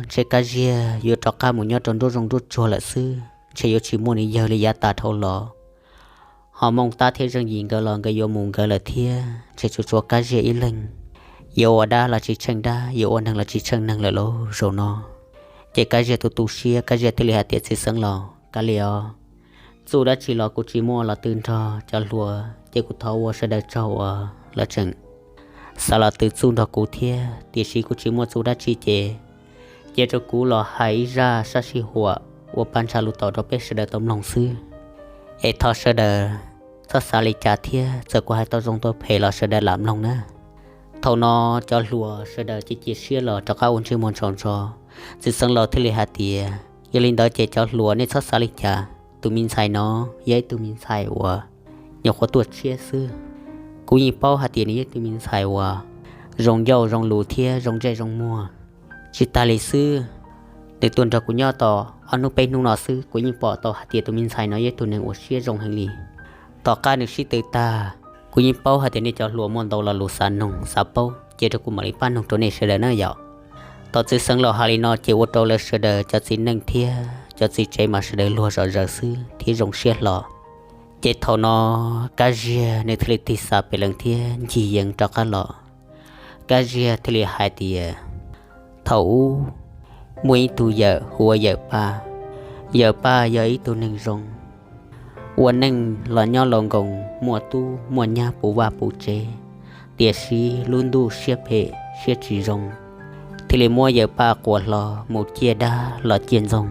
ntshe Kab Ziag yuav rov qab mus nyob rau nruab zoov nruab tsuag lawm xwb, ntshe yuav tsis muaj nws yawg li yav tas dhau los. Ho Mooj Tab thiab Zeej Yim nkawd los nkawd yuav mus nkawd lawm thiab, ntshe tsuas tshuav Kab Ziag ib leeg. Yuav ua dab los tsis tsheej dab, yuav ua neeg los tsis tsheej neeg lawm lauj zaum no. Ces Kab Ziag tu tu siab, Kab Ziag thiaj li hais tias, Txiv xeev laus, kav liam os. Txuj dab tsi los kuv tsis muaj los twb nrog cov hluas, ces kuv thov ua sawv daws tsaug uas lawv tseem xav los twv txuj nrog kuv thiab, tiam sis kuv tsis muaj txuj dab tsi ces cia rau kuv los hais ib zaj sab sij huam ua paj ntsha lus tom rau peb sawv daws tau mloog xwb. Es thov sawv daws txhob xav li cas thiab, txawm kuv hais tau zoo tau phem los sawv daws lam mloog na. Thaum no cov hluas sawv daws cia cia siab los rov qab ua ntsej muag ntsaum ntso. Txiv xeev laus thiaj li hais tias, Yog li ntawd ces cov hluas nej txhob xav li cas, tus me ntxhais no yog ib tug me ntxhais uas nyuam qhuav tuaj tshiab xwb. Kuv yeej paub hais tias nws yog ib tug me ntxhais uas zoo ncauj zoo lus thiab zoo ntsej zoo muag. Tsis tas li xwb, nws tuaj nrog kuv nyob tau ob hnub peb hnub no xwb kuv yeej pom tau hais tias tus me ntxhais no yog ib tug neeg uas siab zoo heev li. Tom qab nws sib tw tag, kuv yeej paub hais tias nej cov hluas muaj ntau lo lus xav noog xav paub, cia rau kuv mam li pab noog rau nej sawv daws na yom. Thaum txiv xeev laus hais li no ces ua rau lawv sawv daws cov txiv neej thiab cov txiv tsev mas sawv daws luag zom zaws xwb thiab zoo siab hlo. Ces thaum no Kab Ziag nws thiaj li tig xa pem lees thiab ncig yees rov qab los. Kab Ziag thiaj li hais tias, Thaum ub, muaj ib tug yawm hu ua Yawm Paj. Yawm Paj yog ib tug neeg zoo, ua neej los nyob laus nkoos, muaj tub muaj nyab puv vaj puv tsev, tiam sis lub ntuj siab phem siab tsis zoo, thiaj li muab Yawm Paj quas hlo mus ciaj dab los ciaj ntxoog.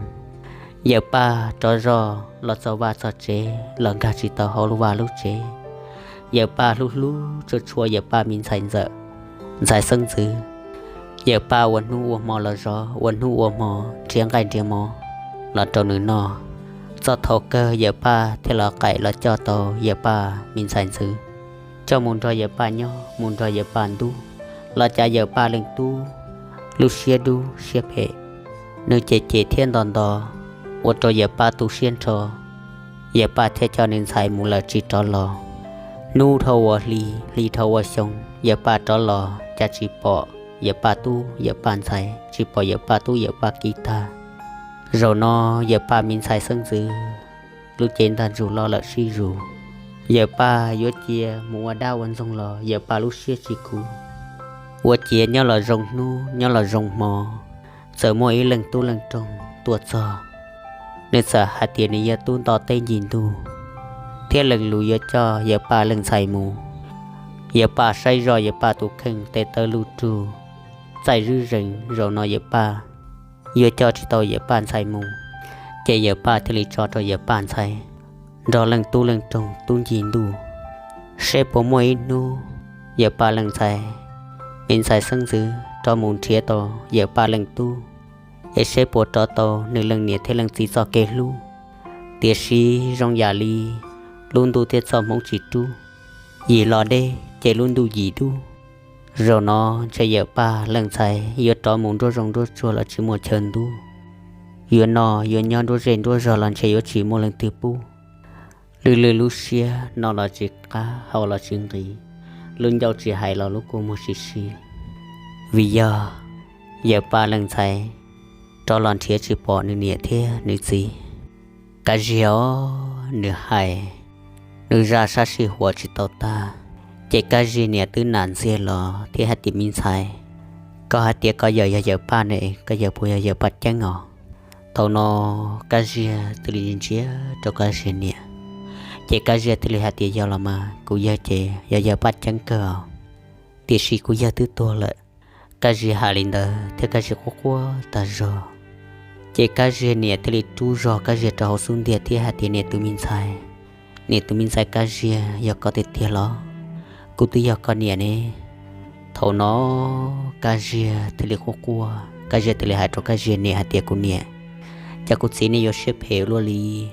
Yawm Paj rov zog los txog vaj txog tsev los nkag tsis tau hauv lub vaj lub tsev. Yawm Paj hlub hlub tshua tshua Yawm Paj me ntxhais ntxawm, ntxhais xeeb ntxwv. Yawm Paj ua hnub ua hmo los zov, ua hnub ua hmo nrhiav nqaij nrhiav mov los rau nws noj. Txog thaum kawg Yawm Paj thiaj los qaim los coj tau Yawm Paj me ntxhais ntxwv, coj mus nrog Yawm Paj nyob, mus nrog Yawm Paj ntub, los cas Yawm Paj leej tub lub siab dub siab phem. Nws cem cem thiab nto nto, ua rau Yawm Paj tu siab nrho. Yawm Paj thiaj coj nws ntxhais mus lawm tsis rov los. Hnub dhau ua hli, hli dhau ua xyoo, Yawm Paj rov los cas tsis pom Yawm Paj tub Yawm Paj ntxhais, tsis pom Yawm Paj tub Yawm Paj kiv tag. Zaum no Yawm Paj me ntxhais xeeb ntxwv lub cev ntag ntsug loj lawm sib zus. Yawm Paj yuav cia mus ua dab ua ntxoog los Yawm Paj lub siab tsis khuv. Ua ciav nyob los zoo hnub nyob los zoo hmo, txawm muaj ib leej tub leej roog tuaj txog, nws txawm hais tias nws yog tub nto teb ncig ntuj, thiab leej lus yuav coj Yawm Paj leej ntxhais mus. Yawm Paj saib zoj Yawm Paj tus kheej tes taw lug rug, txaij zwb zees, zaum no Yawm Paj yuav coj tsis tau Yawm Paj ntxhais mus, ces Yawm Paj thiaj li tso rau Yawm Paj ntxhais nrog leej tub leej roog tub ncig ntuj, seb puas muaj ib hnub Yawm Paj leej ntxhais, me ntxhais xeeb ntxwv rov mus nrhiav tau Yawm Paj leej tub, es seb puas rov tau nws leej niam thiab leej txiv txoj kev hlub. Tiam sis zoo yam li lub ntuj thiab txoj hmoov tsis rub, yim los deb ces lub ntuj yim dub. Zaum no ntshe Yawm Paj leej ntxhais yuav rov mus nruab zoov nruab tsuag los tsis muaj chaw ntub, yuav noj yuav nyob nruab zej nruab zog los ntshe yuav tsis muaj leej twg pub. Lwj lwj lub siab, noj los tsis qab, haus los tsis nqis, lub ncauj tsis hais los lub kua muag tsis si, vim yog Yawm Paj leej ntxhais rov los nrhiav tsis pom nws niam thiab nws txiv. Kab Ziag os, nws hais nws zaj sab sij huam tsis tau tag, ces Kab Ziag niam twb nam ntxiag los thiab hais tias, Me ntxhais, koj hais tias koj yawm yog Yawm Paj ne, koj yawg puas yog Yawm Paj Ceeb os? Thaum no Kab Ziag thiaj li ntsia rau Kab Ziag niam, ces Kab Ziag thiaj li hais tias, Yog los mas, kuv yawg ces yog Yawm Paj Ceeb kawg os, tiam sis kuv yawg twb tuag lawm. Kab Ziag hais li ntawd thiab Kab Ziag quaj quaj tag zog. Ces Kab Ziag niam thiaj li rub zog Kab Ziag rau hauv xub ntiag thiab hais tias, Niam tus me ntxhais, niam tus me ntxhais Kab Ziag, yog koj tiag tiag los? Kuv twb yog koj niam ne. Thaum no Kab Ziag thiaj li quaj quaj, Kab Ziag thiaj li hais rau Kab Ziag niam hais tias, Kuv niam, cas kuv txiv nej yuav siab phem luaj li?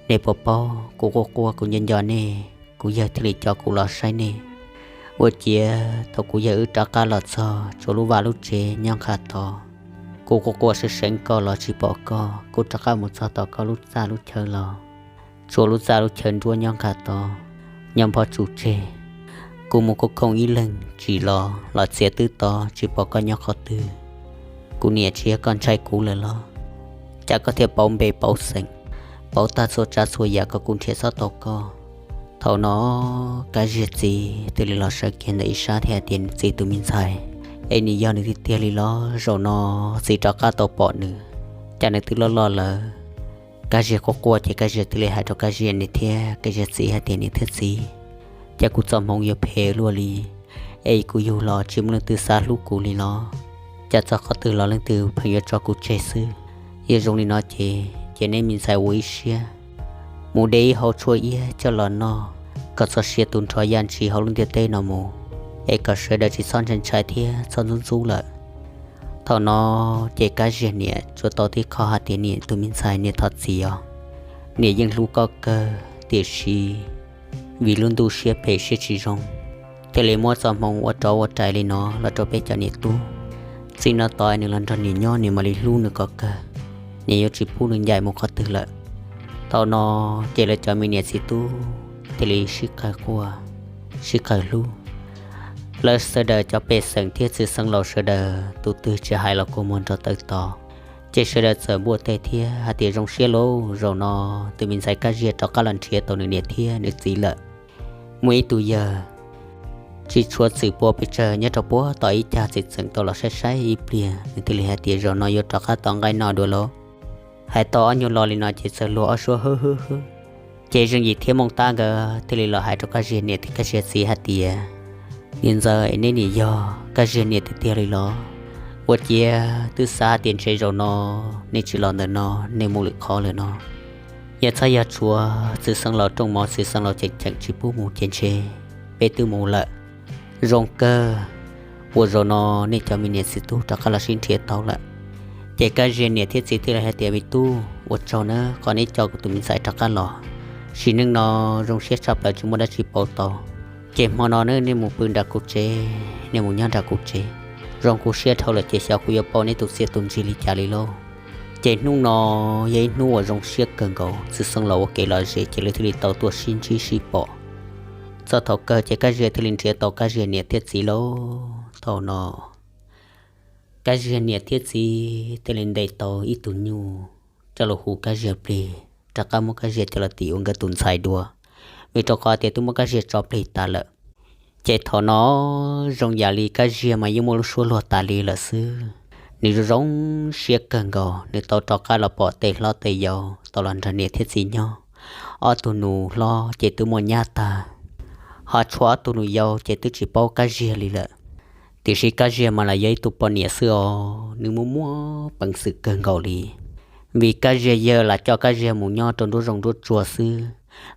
Nej puas paub kuv quaj quaj kuv nco nco nej, kuv yawg thiaj li coj kuv los saib nej. Ua ciav thaum kuv yawg wb rov qab los txog, tsuas lub vaj lub tsev nyob nqa tod. Kuv quaj quaj seev seev koj los tsis pom koj, kuv rov qab mus txog tom koj lub txaj lub chaw los tsuas lub txaj lub chaw nruab nyob nqa tod, nyob npog tsuj tseg. Kuv mus khoob khooj ib leeg tsim los los txiav twb to tsis pom koj nyob qhov twg. Kuv niam, tsis yog koj ntshai kuv lawm los? Cas koj thiaj pauv npe pauv xeem, pauv tag txhua tsav txhua yam kom kuv nrhiav txhob tau koj? Thaum no Kab Ziag txiv thiaj li los sawv kiag ntawm ib sab thiab hais tias, Txiv tus me ntxhais, es nws yog nws tiag tiag li los? Zaum no txiv rov qab tau pom nws, cas nws twb loj loj lawm. Kab Ziag quaj quaj ces Kab Ziag thiaj li hais rau Kab Ziag niam thiab Kab Ziag txiv hais tias, Niam thiab txiv, cas kuv txoj hmoov yuav phem luaj li, es kuv yug los tsis muaj leej twg xav hlub kuv li los? Cas txog qhov twg los leej twg pheej yuav tso kuv tseg xwb. Yog zoo li no ces, ces neb me ntxhais ua ib siab mus de ib hau tshuaj iab coj los noj kom txog sia tus nrho yaj ntshis hauv lub ntiaj teb no mus, es kom sawv daws tsis txhob ntshai ntshai thiab txhob ntxub ntxub lawm. Thaum no ces Kab Ziag niam tsuas tau tib qho hais tias, Niam tus me ntxhais, niam thov txim os, niam yeej hlub koj kawg, tiam sis vim lub ntuj siab phem siab tsis zoo, thiaj li muab txoj hmoo ua rov ua rais li no los rau peb cov niam tub. Txij no tod nws los nrog niam nyob, niam mam li hlub nws kom kawg, niam yuav tsis pub nws ncaim mus qhov twg lawm. Thaum no ces lawv cov me niam txiv tub thiaj li sib qawg quaj, sib qawg hlub. Lawv sawv daws cov pej xeem thiab txiv xeev laus sawv daws tus twg tsis hais los kua muag nrov tawv to, ces sawv daws txawm npuaj teg thiab hais tias, Zoo siab lauj, zaum no tus me ntxhais Kab Ziag rov qab los nrhiav tau nws niam thiab nws txiv lawm. Muaj ib tug yawg tsis tshua txwm pua pes tsawg nyob rau puag tom ib cag tseem tseem tau los saib saib ib pliag, nws thiaj li hais tias, Zaum no yuav rov qab tau nqaij noj dua lauj. Hais tau ob nyuag lo li no ces txawm luag ob suab hwb hwb hwb. Ces Zeej Yim thiab Mooj Tab nkawd thiaj li los hais rau Kab Ziag niam thiab Kab Ziag txiv hais tias, Niam ntxawm, es neb niam yog Kab Ziag niam tiag tiag li los? Ua ciav twb xav hais tias ntshe zaum no nej tsis los ntawm no, nej mus lwm qhov lawm no. Yog txhob yog tshuav txiv xeev laus rooj mov, txiv xeev laus cheem cheem tsis pub mus ces ntshe peb twb mus lawm. Zoo kawg uas zaum no nej cov me niam txiv tub rov qab los sib nrhiav tau lawm. Ces Kab Ziag niam thiab txiv thiaj li hais tias, Me tub, ua tsaug nawb, qhov neb coj kuv tus me ntxhais rov qab los. Sim neej no zoo siab tshaj plaws tsis muaj dab tsi pauv tau. Ces hmo no nej mus pw nram kuv tsev, nej mus nyob nram kuv tsev. Zoo kuv siab dhau lawm ces xyov kuv yuav pauv neb tus txiaj tus ntsig li cas li lauj. Ces hnub no yog ib hnub uas zoo siab kawg nkaus, txiv xeev laus ua kev lom zem ces lawv thiaj li tau tuaj sib ntsib sib pom. Txog thaum kawg ces Kab Ziag thiaj li nrhiav tau Kab Ziag niam thiab txiv lauj. Thaum no Kab Ziag niam thiab txiv thiaj li ntes tau ib tug nyuj coj los hu Kab Ziag plig, rov qab muab Kab Ziag coj los tim ua nkawd tus ntxhais dua, vim rau qhov tias twb muab Kab Ziag tso plig tas lawm. Ces thaum no zoo yam li Kab Ziag mas yeej muaj lub suab luag tas li lawm xwb. Nws zoo zoo siab kawg nkaus, nws tau rov qab los pom tej hlob tej yau tau los nrog niam thiab txiv nyob. Ob tug nus hlob ces twb muaj nyab tag, ho tshuav ob tug nus yau ces twb tsis paub Kab Ziag li lawm. Tiam sis Kab Ziag mas los yog ib tug poj niam xwb os, nws muaj muaj peev xwm kawg nkaus li. Vim Kab Ziag yawg lam coj Kab Ziag mus nyob rau nruab zoov nruab tsuag xwb,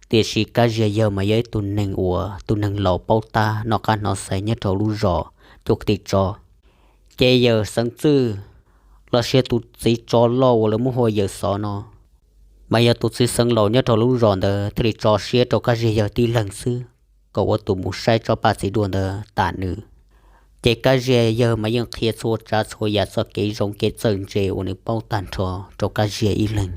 tiam sis Kab Ziag yawg mas yog ib tug neeg uas tus neeg laus paub tab noj qab hnov xaiv nyob rau lub zos cuaj kwv tij tso. Ces yawm Xeev Txwj los sis tus txiv tsov loj uas lawv muab hu ua Yawm Xov no, mas yog tus txiv xeev laus nyob rau lub zos ntawd thiaj li tso siab rau Kab Ziag yawg tib leeg xwb, kom ua tus mus saib tsob paj txiv duaj ntawd tam nws. Ces Kab Ziag yawg mas yeej qhia txhua tsav txhua yam txoj kev zoo kev txawj ntse uas nws paub tag nrho rau Kab Ziag ib leeg.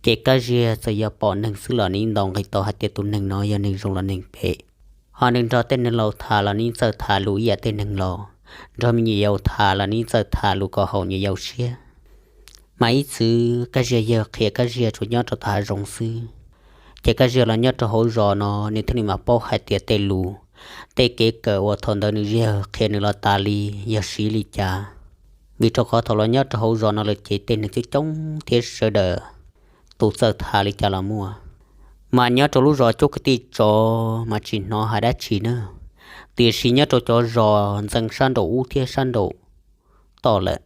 Ces Kab Ziag txawm yog pom neeg xwb los nws ntaus nqi tau hais tias tus neeg no yog neeg zoo los neeg phem. Ho nws nrog tej neeg laus tham los nws txawj tham lus ib yam tej neeg laus, nrog me nyuam yaus tham los nws txawj tham lus kom haum nyuam yaus siab. Mas ib txwm Kab Ziag yawg qhia Kab Ziag tsuas nyob rau tom hav zoov xwb, ces Kab Ziag los nyob rau hauv zos no nws thiaj li mam paub hais tias tej lus, tej kev kawm uas thaum ntawd nws yawg qhia nws los tas li yog siv li cas. Vim rau qhov thaum los nyob rau hauv zos no lawm ces tej neeg coob coob thiab sawv daws tus txawj tham li cas los muaj. Mas nyob rau lub zos cuaj kwv tij tso mas tsis hnov hais dab tsi na, tiam sis nyob rau cov zos ntxeev sab nraum ub thiab sab nraum toj lawm,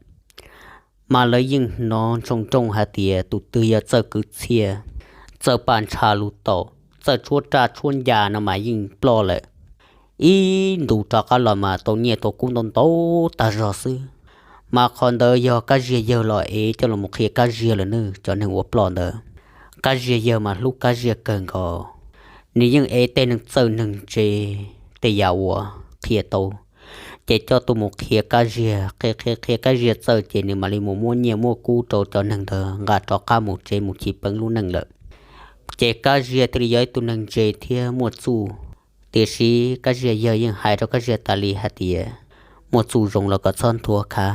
mas lawv yeej hnov ntsoo nrooj hais tias tus twg yog txawj kwv txhiaj, txawj paj ntsha lus taum, txawj tshuab raj tshuab ncas no mas yeej ploj lawm. Ib ntus rov qab los mas tau nyiaj tau kub ntau ntau tag zog xwb. Mas qhov ntawd yog Kab Ziag yawg los ev coj los mus qhia Kab Ziag lawm nawb cov neeg uas ploj ntawd. Kab Ziag yawg mas hlub Kab Ziag kawg nkaus, nws yeej ev tej neeg txawj neeg ntse tej yam uas qhia tau, ces coj tuaj mus qhia Kab Ziag, qhia qhia qhia Kab Ziag txawj ces nws mam li mus muab nyiaj muab kub rau cov neeg ntawd nqa rov qab mus tsev mus chiv peev lub neej lawm. Ces Kab Ziag thiaj li yog ib tug neeg ntse thiab muaj txuj. Tiam sis Kab Ziag yawg yeej hais rau Kab Ziag tas li hais tias, muaj txuj zoo los kom txhob nthuav khav,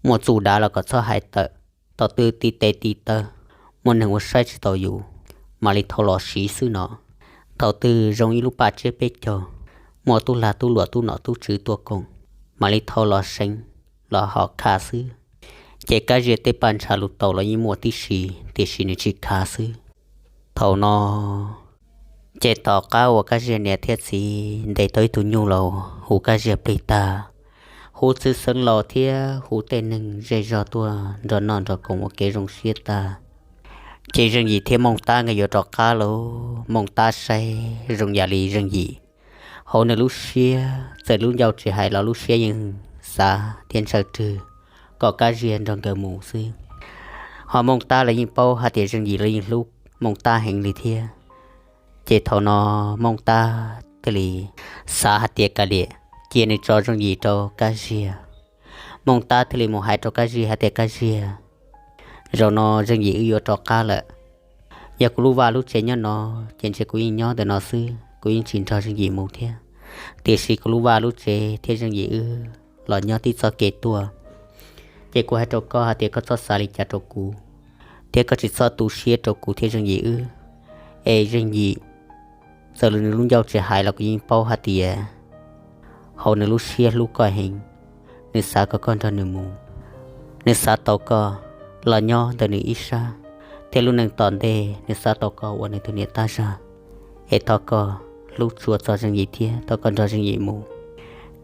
muaj txuj dav los kom txhob hais tawm. Thaum twg tiv tes tiv taw, muaj neeg ua saib tsis taus yus, mam li thau los siv xwb no. Thaum twg zoo ib lub paj tsiab peb caug, muaj tub lag tub luam tub nom tub tswv tuaj koom, mam li thau los seev, los hom khav xwb. Ces Kab Ziag tej paj ntsha lus taum los yeej muaj tib si, tiam sis nws tsis khav xwb. Thaum no ces tom qab uas Kab Ziag niam thiab txiv ntes tau ib tug nyuj los hu Kab Ziag plig tag, hu txwj xeeb laus thiab hu tej neeg zej zog tuaj nrog noj nrog koom ua kev zoo siab tag, ces Zeej Yim thiab Mooj Tab nkawd yuav rov qab lauj. Mooj Tab saib zoo yam li Zeej Yim hauv nws lub siab, txawm lub ncauj tsis hais los lub siab yeej xav thiab ntshaw rwg kom Kab Ziag nrog nkawd mus xwb. Ho Mooj Tab los yeej paub hais tias Zeej Yim los yeej hlub Mooj Tab heev li thiab. Ces thaum no Mooj Tab thiaj li xav hais tias kav liam, cia nws tso Zeej Yim rau Kab Ziag. Mooj Tab thiaj li mus hais rau Kab Ziag hais tias Kab Ziag, zaum no Zeej Yim wb yuav rov qab lawm. Yog kuv lub vaj lub tsev nyob no, ces ntshe kuv yeej nyob ntawm no xwb, kuv yeej tsis nrog Zeej Yim mus thiab. Tiam sis kuv lub vaj lub tsev thiab Zeej Yim wb los nyob tib txoj kev tuaj. Ces kuv hais rau koj hais tias koj txhob xav li cas rau kuv, thiab koj tsis txhob tu siab rau kuv thiab Zeej Yim wb. Es Zeej Yim, txawm nws lub ncauj tsis hais los kuv yeej paub hais tias hauv nws lub siab hlub koj heev. Nws xav kom koj nrog nws mus, nws xav tau koj los nyob ntawm nws ib sab, thiab lub neej tom ntej nws xav tau koj ua nws tus niam tab zag. Es thov koj hlub tshua txog Zeej Yim thiab thov koj nrog Zeej Yim mus.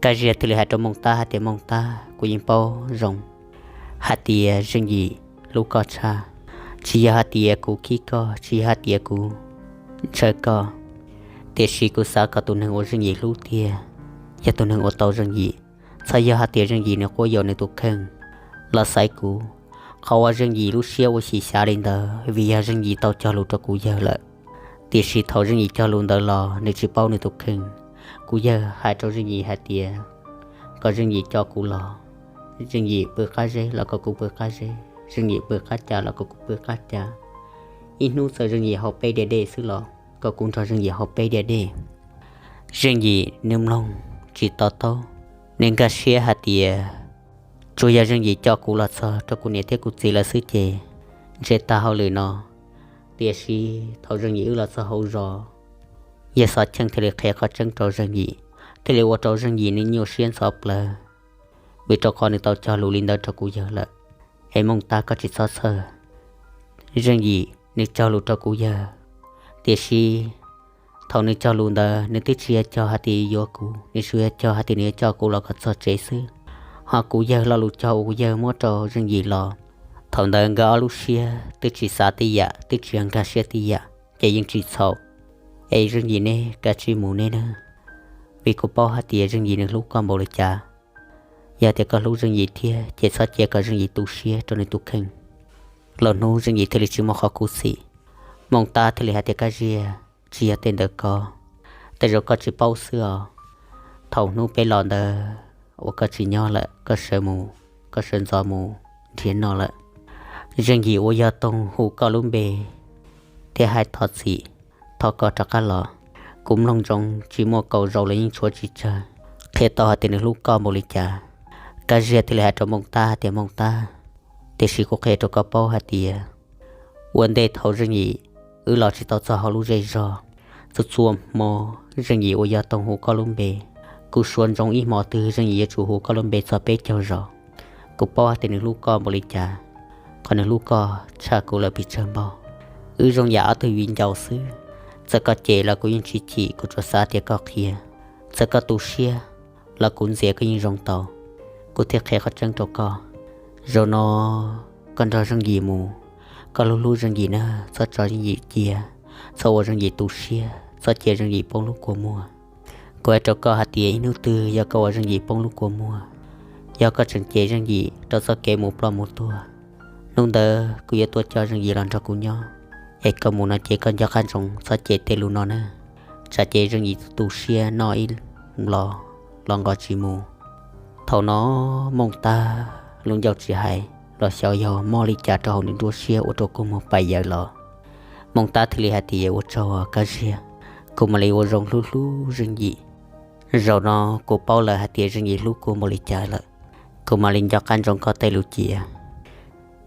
Kab Ziag thiaj li hais rau Mooj Tab hais tias Mooj Tab, kuv yeej paub zoo hais tias Zeej Yim hlub koj tshaj. Tsis yog hais tias kuv khib koj, tsis yog hais tias kuv ntshaw koj, tiam sis kuv xav kom tus neeg uas Zeej Yim hlub tiag yog tus neeg uas tau Zeej Yim. Txhob yog hais tias Zeej Yim nws quab yuam nws tus kheej los xaiv kuv. Qhov uas Zeej Yim lub siab ua xyem xyav li ntawd vim yog Zeej Yim tau cog lus rau kuv yawg lawm. Tiam sis thaum Zeej Yim cog lus ntawd los nws tsis paub nws tus kheej. Kuv yawg hais rau Zeej Yim hais tias kom Zeej Yim coj kuv los, Zeej Yim pw qab zeb los kom kuv pw qab zeb, Zeej Yim pw qab ca los kom kuv pw qab ca. Ib hnub txawm Zeej Yim haus peb diav dej xwb los kom kuv nrog Zeej Yim haus peb diav dej. Zeej Yim nws mloog tsis to taub, nws nkag siab hais tias tsuas yog Zeej Yim coj kuv los txog rau kuv niam thiab kuv txiv lawv xwb ces ntshe tag hauj lwm no. Tiam sis thaum Zeej Yim wb los txog hauv zos, yawg Xov Cheej thiaj li qhia qhov tseeb rau Zeej Yim, thiaj li ua rau Zeej Yim nws nyuaj siab ntxhov plawv, vim rau qhov nws tau cog lus li ntawd rau kuv yawg lawm. Es Mooj Tab, koj tsis txhob txhawj, Zeej Yim nws cog lus rau kuv yawg, tiam sis thaum nws cog lus ntawd nws twb tsis yog cog hais tias yuav kuv, nws tsuas yog cog hais tias nws yuav coj kuv los kom txog tsev xwb. Ho kuv yawg lo lus cog uas kuv yawg muab rau Zeej Yim los, thaum ntawd nkawd ob lub siab twb tsis xav tib yam, twb tsis nkag siab tib yam, ces yeej tsis txhaum. Es Zeej Yim, neb kav tsij mus neb nawb, vim kuv paub hais tias Zeej Yim nws hlub koj npaum li cas. Yog tias koj hlub Zeej Yim thiab ces txhob cia kom Zeej Yim tu siab rau nws tus kheej. Los hnub Zeej Yim thiaj li tsis muaj qhov khuv xim. Mooj Tab thiaj li hais tias, Kab Ziag, tsis yog tej ntawd ko, tej zaum koj tsis paub xwb os. Thaum hnub peb los ntawd uas koj tsis nyob lawm, koj sawv mus, koj sawv ntxov mus nrhiav noj lawm, Zeej Yim ua yog toog hu koj lub npe thiab hais thov txim, thov koj rov qab los. Kuv mloog ntsoov tsis muaj kaum zaus los yeej tshuav tsis tsawg, qhia tau hais tias nws hlub koj npaum li cas. Kab Ziag thiaj li hais rau Mooj Tab hais tias, Mooj Tab, tiam sis kuv qhia rau koj paub hais tias ua ntej thaum Zeej Yim wb los tsis tau txog hauv lub zej zog, txhua txhua hmo Zeej Yim ua yog toog hu koj lub npe. Kuv suav ntsoov ib hmo twg Zeej Yim yuav tsum hu koj lub npe txog peb caug zaus. Kuv paub hais tias nws hlub koj npaum li cas, qhov nws hlub koj tshaj kuv lawm pes tsawg npaug. Wb zoo yam ob tug viv ncaus xwb, txawm koj cem los kuv yeej tsis chim, kuv tsuas xav tias koj qhia. Txawm koj tu siab los kuv ntxias koj yeej zoo tau. Kuv thiaj qhia qhov tseeb rau koj, Zaum no koj nrog Zeej Yim mus, koj hlub hlub Zeej Yim na, txhob tso Zeej Yim cia, txhob ua Zeej Yim tu siab, txhob cia Zeej Yim poob lub kua muag. Kuv hais rau koj hais tias ib hnub twg yog koj ua Zeej Yim poob lub kua muag, yog koj tseem cem Zeej Yim rau txoj kev mus ploj mus tuag, hnub ntawd kuv yuav tuaj coj Zeej Yim los nrog kuv nyob. Es koj mus no ces koj nco qab ntsoov txhob cem tej lus no na, tsam ces Zeej Yim tu siab noj ib los los nqos tsis mus. Thaum no Mooj Tab lub ncauj tsis hais los xyov yog mob li cas rau hauv nws nruab siab ua rau kua muag pais yaws los. Mooj Tab thiaj li hais tias, Ua tsaug Kab Ziag, kuv mam li ua zoo hlub hlub Zeej Yim. Zaum no kuv paub lawm hais tias Zeej Yim hlub kuv npaum li cas lawm, kuv mam li nco qab ntsoov koj tej lus cia.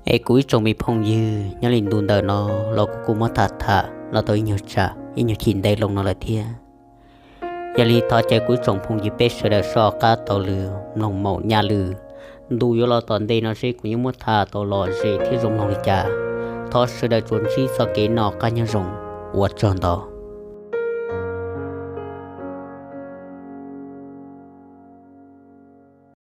Es kuv ib tsoom me phooj ywg, nyob li ntu ntawm no los kuv kuj muab tham tham los tau ib nyuag tsam ib nyuag chim ntev loo no lawm thiab. Yog li thov caw kuv ib tsoom phooj ywg peb sawv daws soj qab taug lw mloog maum nyaj lw. Ntu yuav los tom ntej no seb kuv yuav muab tham tau lom zem thiab zoo mloog li cas. Thov sawv daws tsuas ntsib txoj kev noj qab nyob zoo, ua tsaug ntau.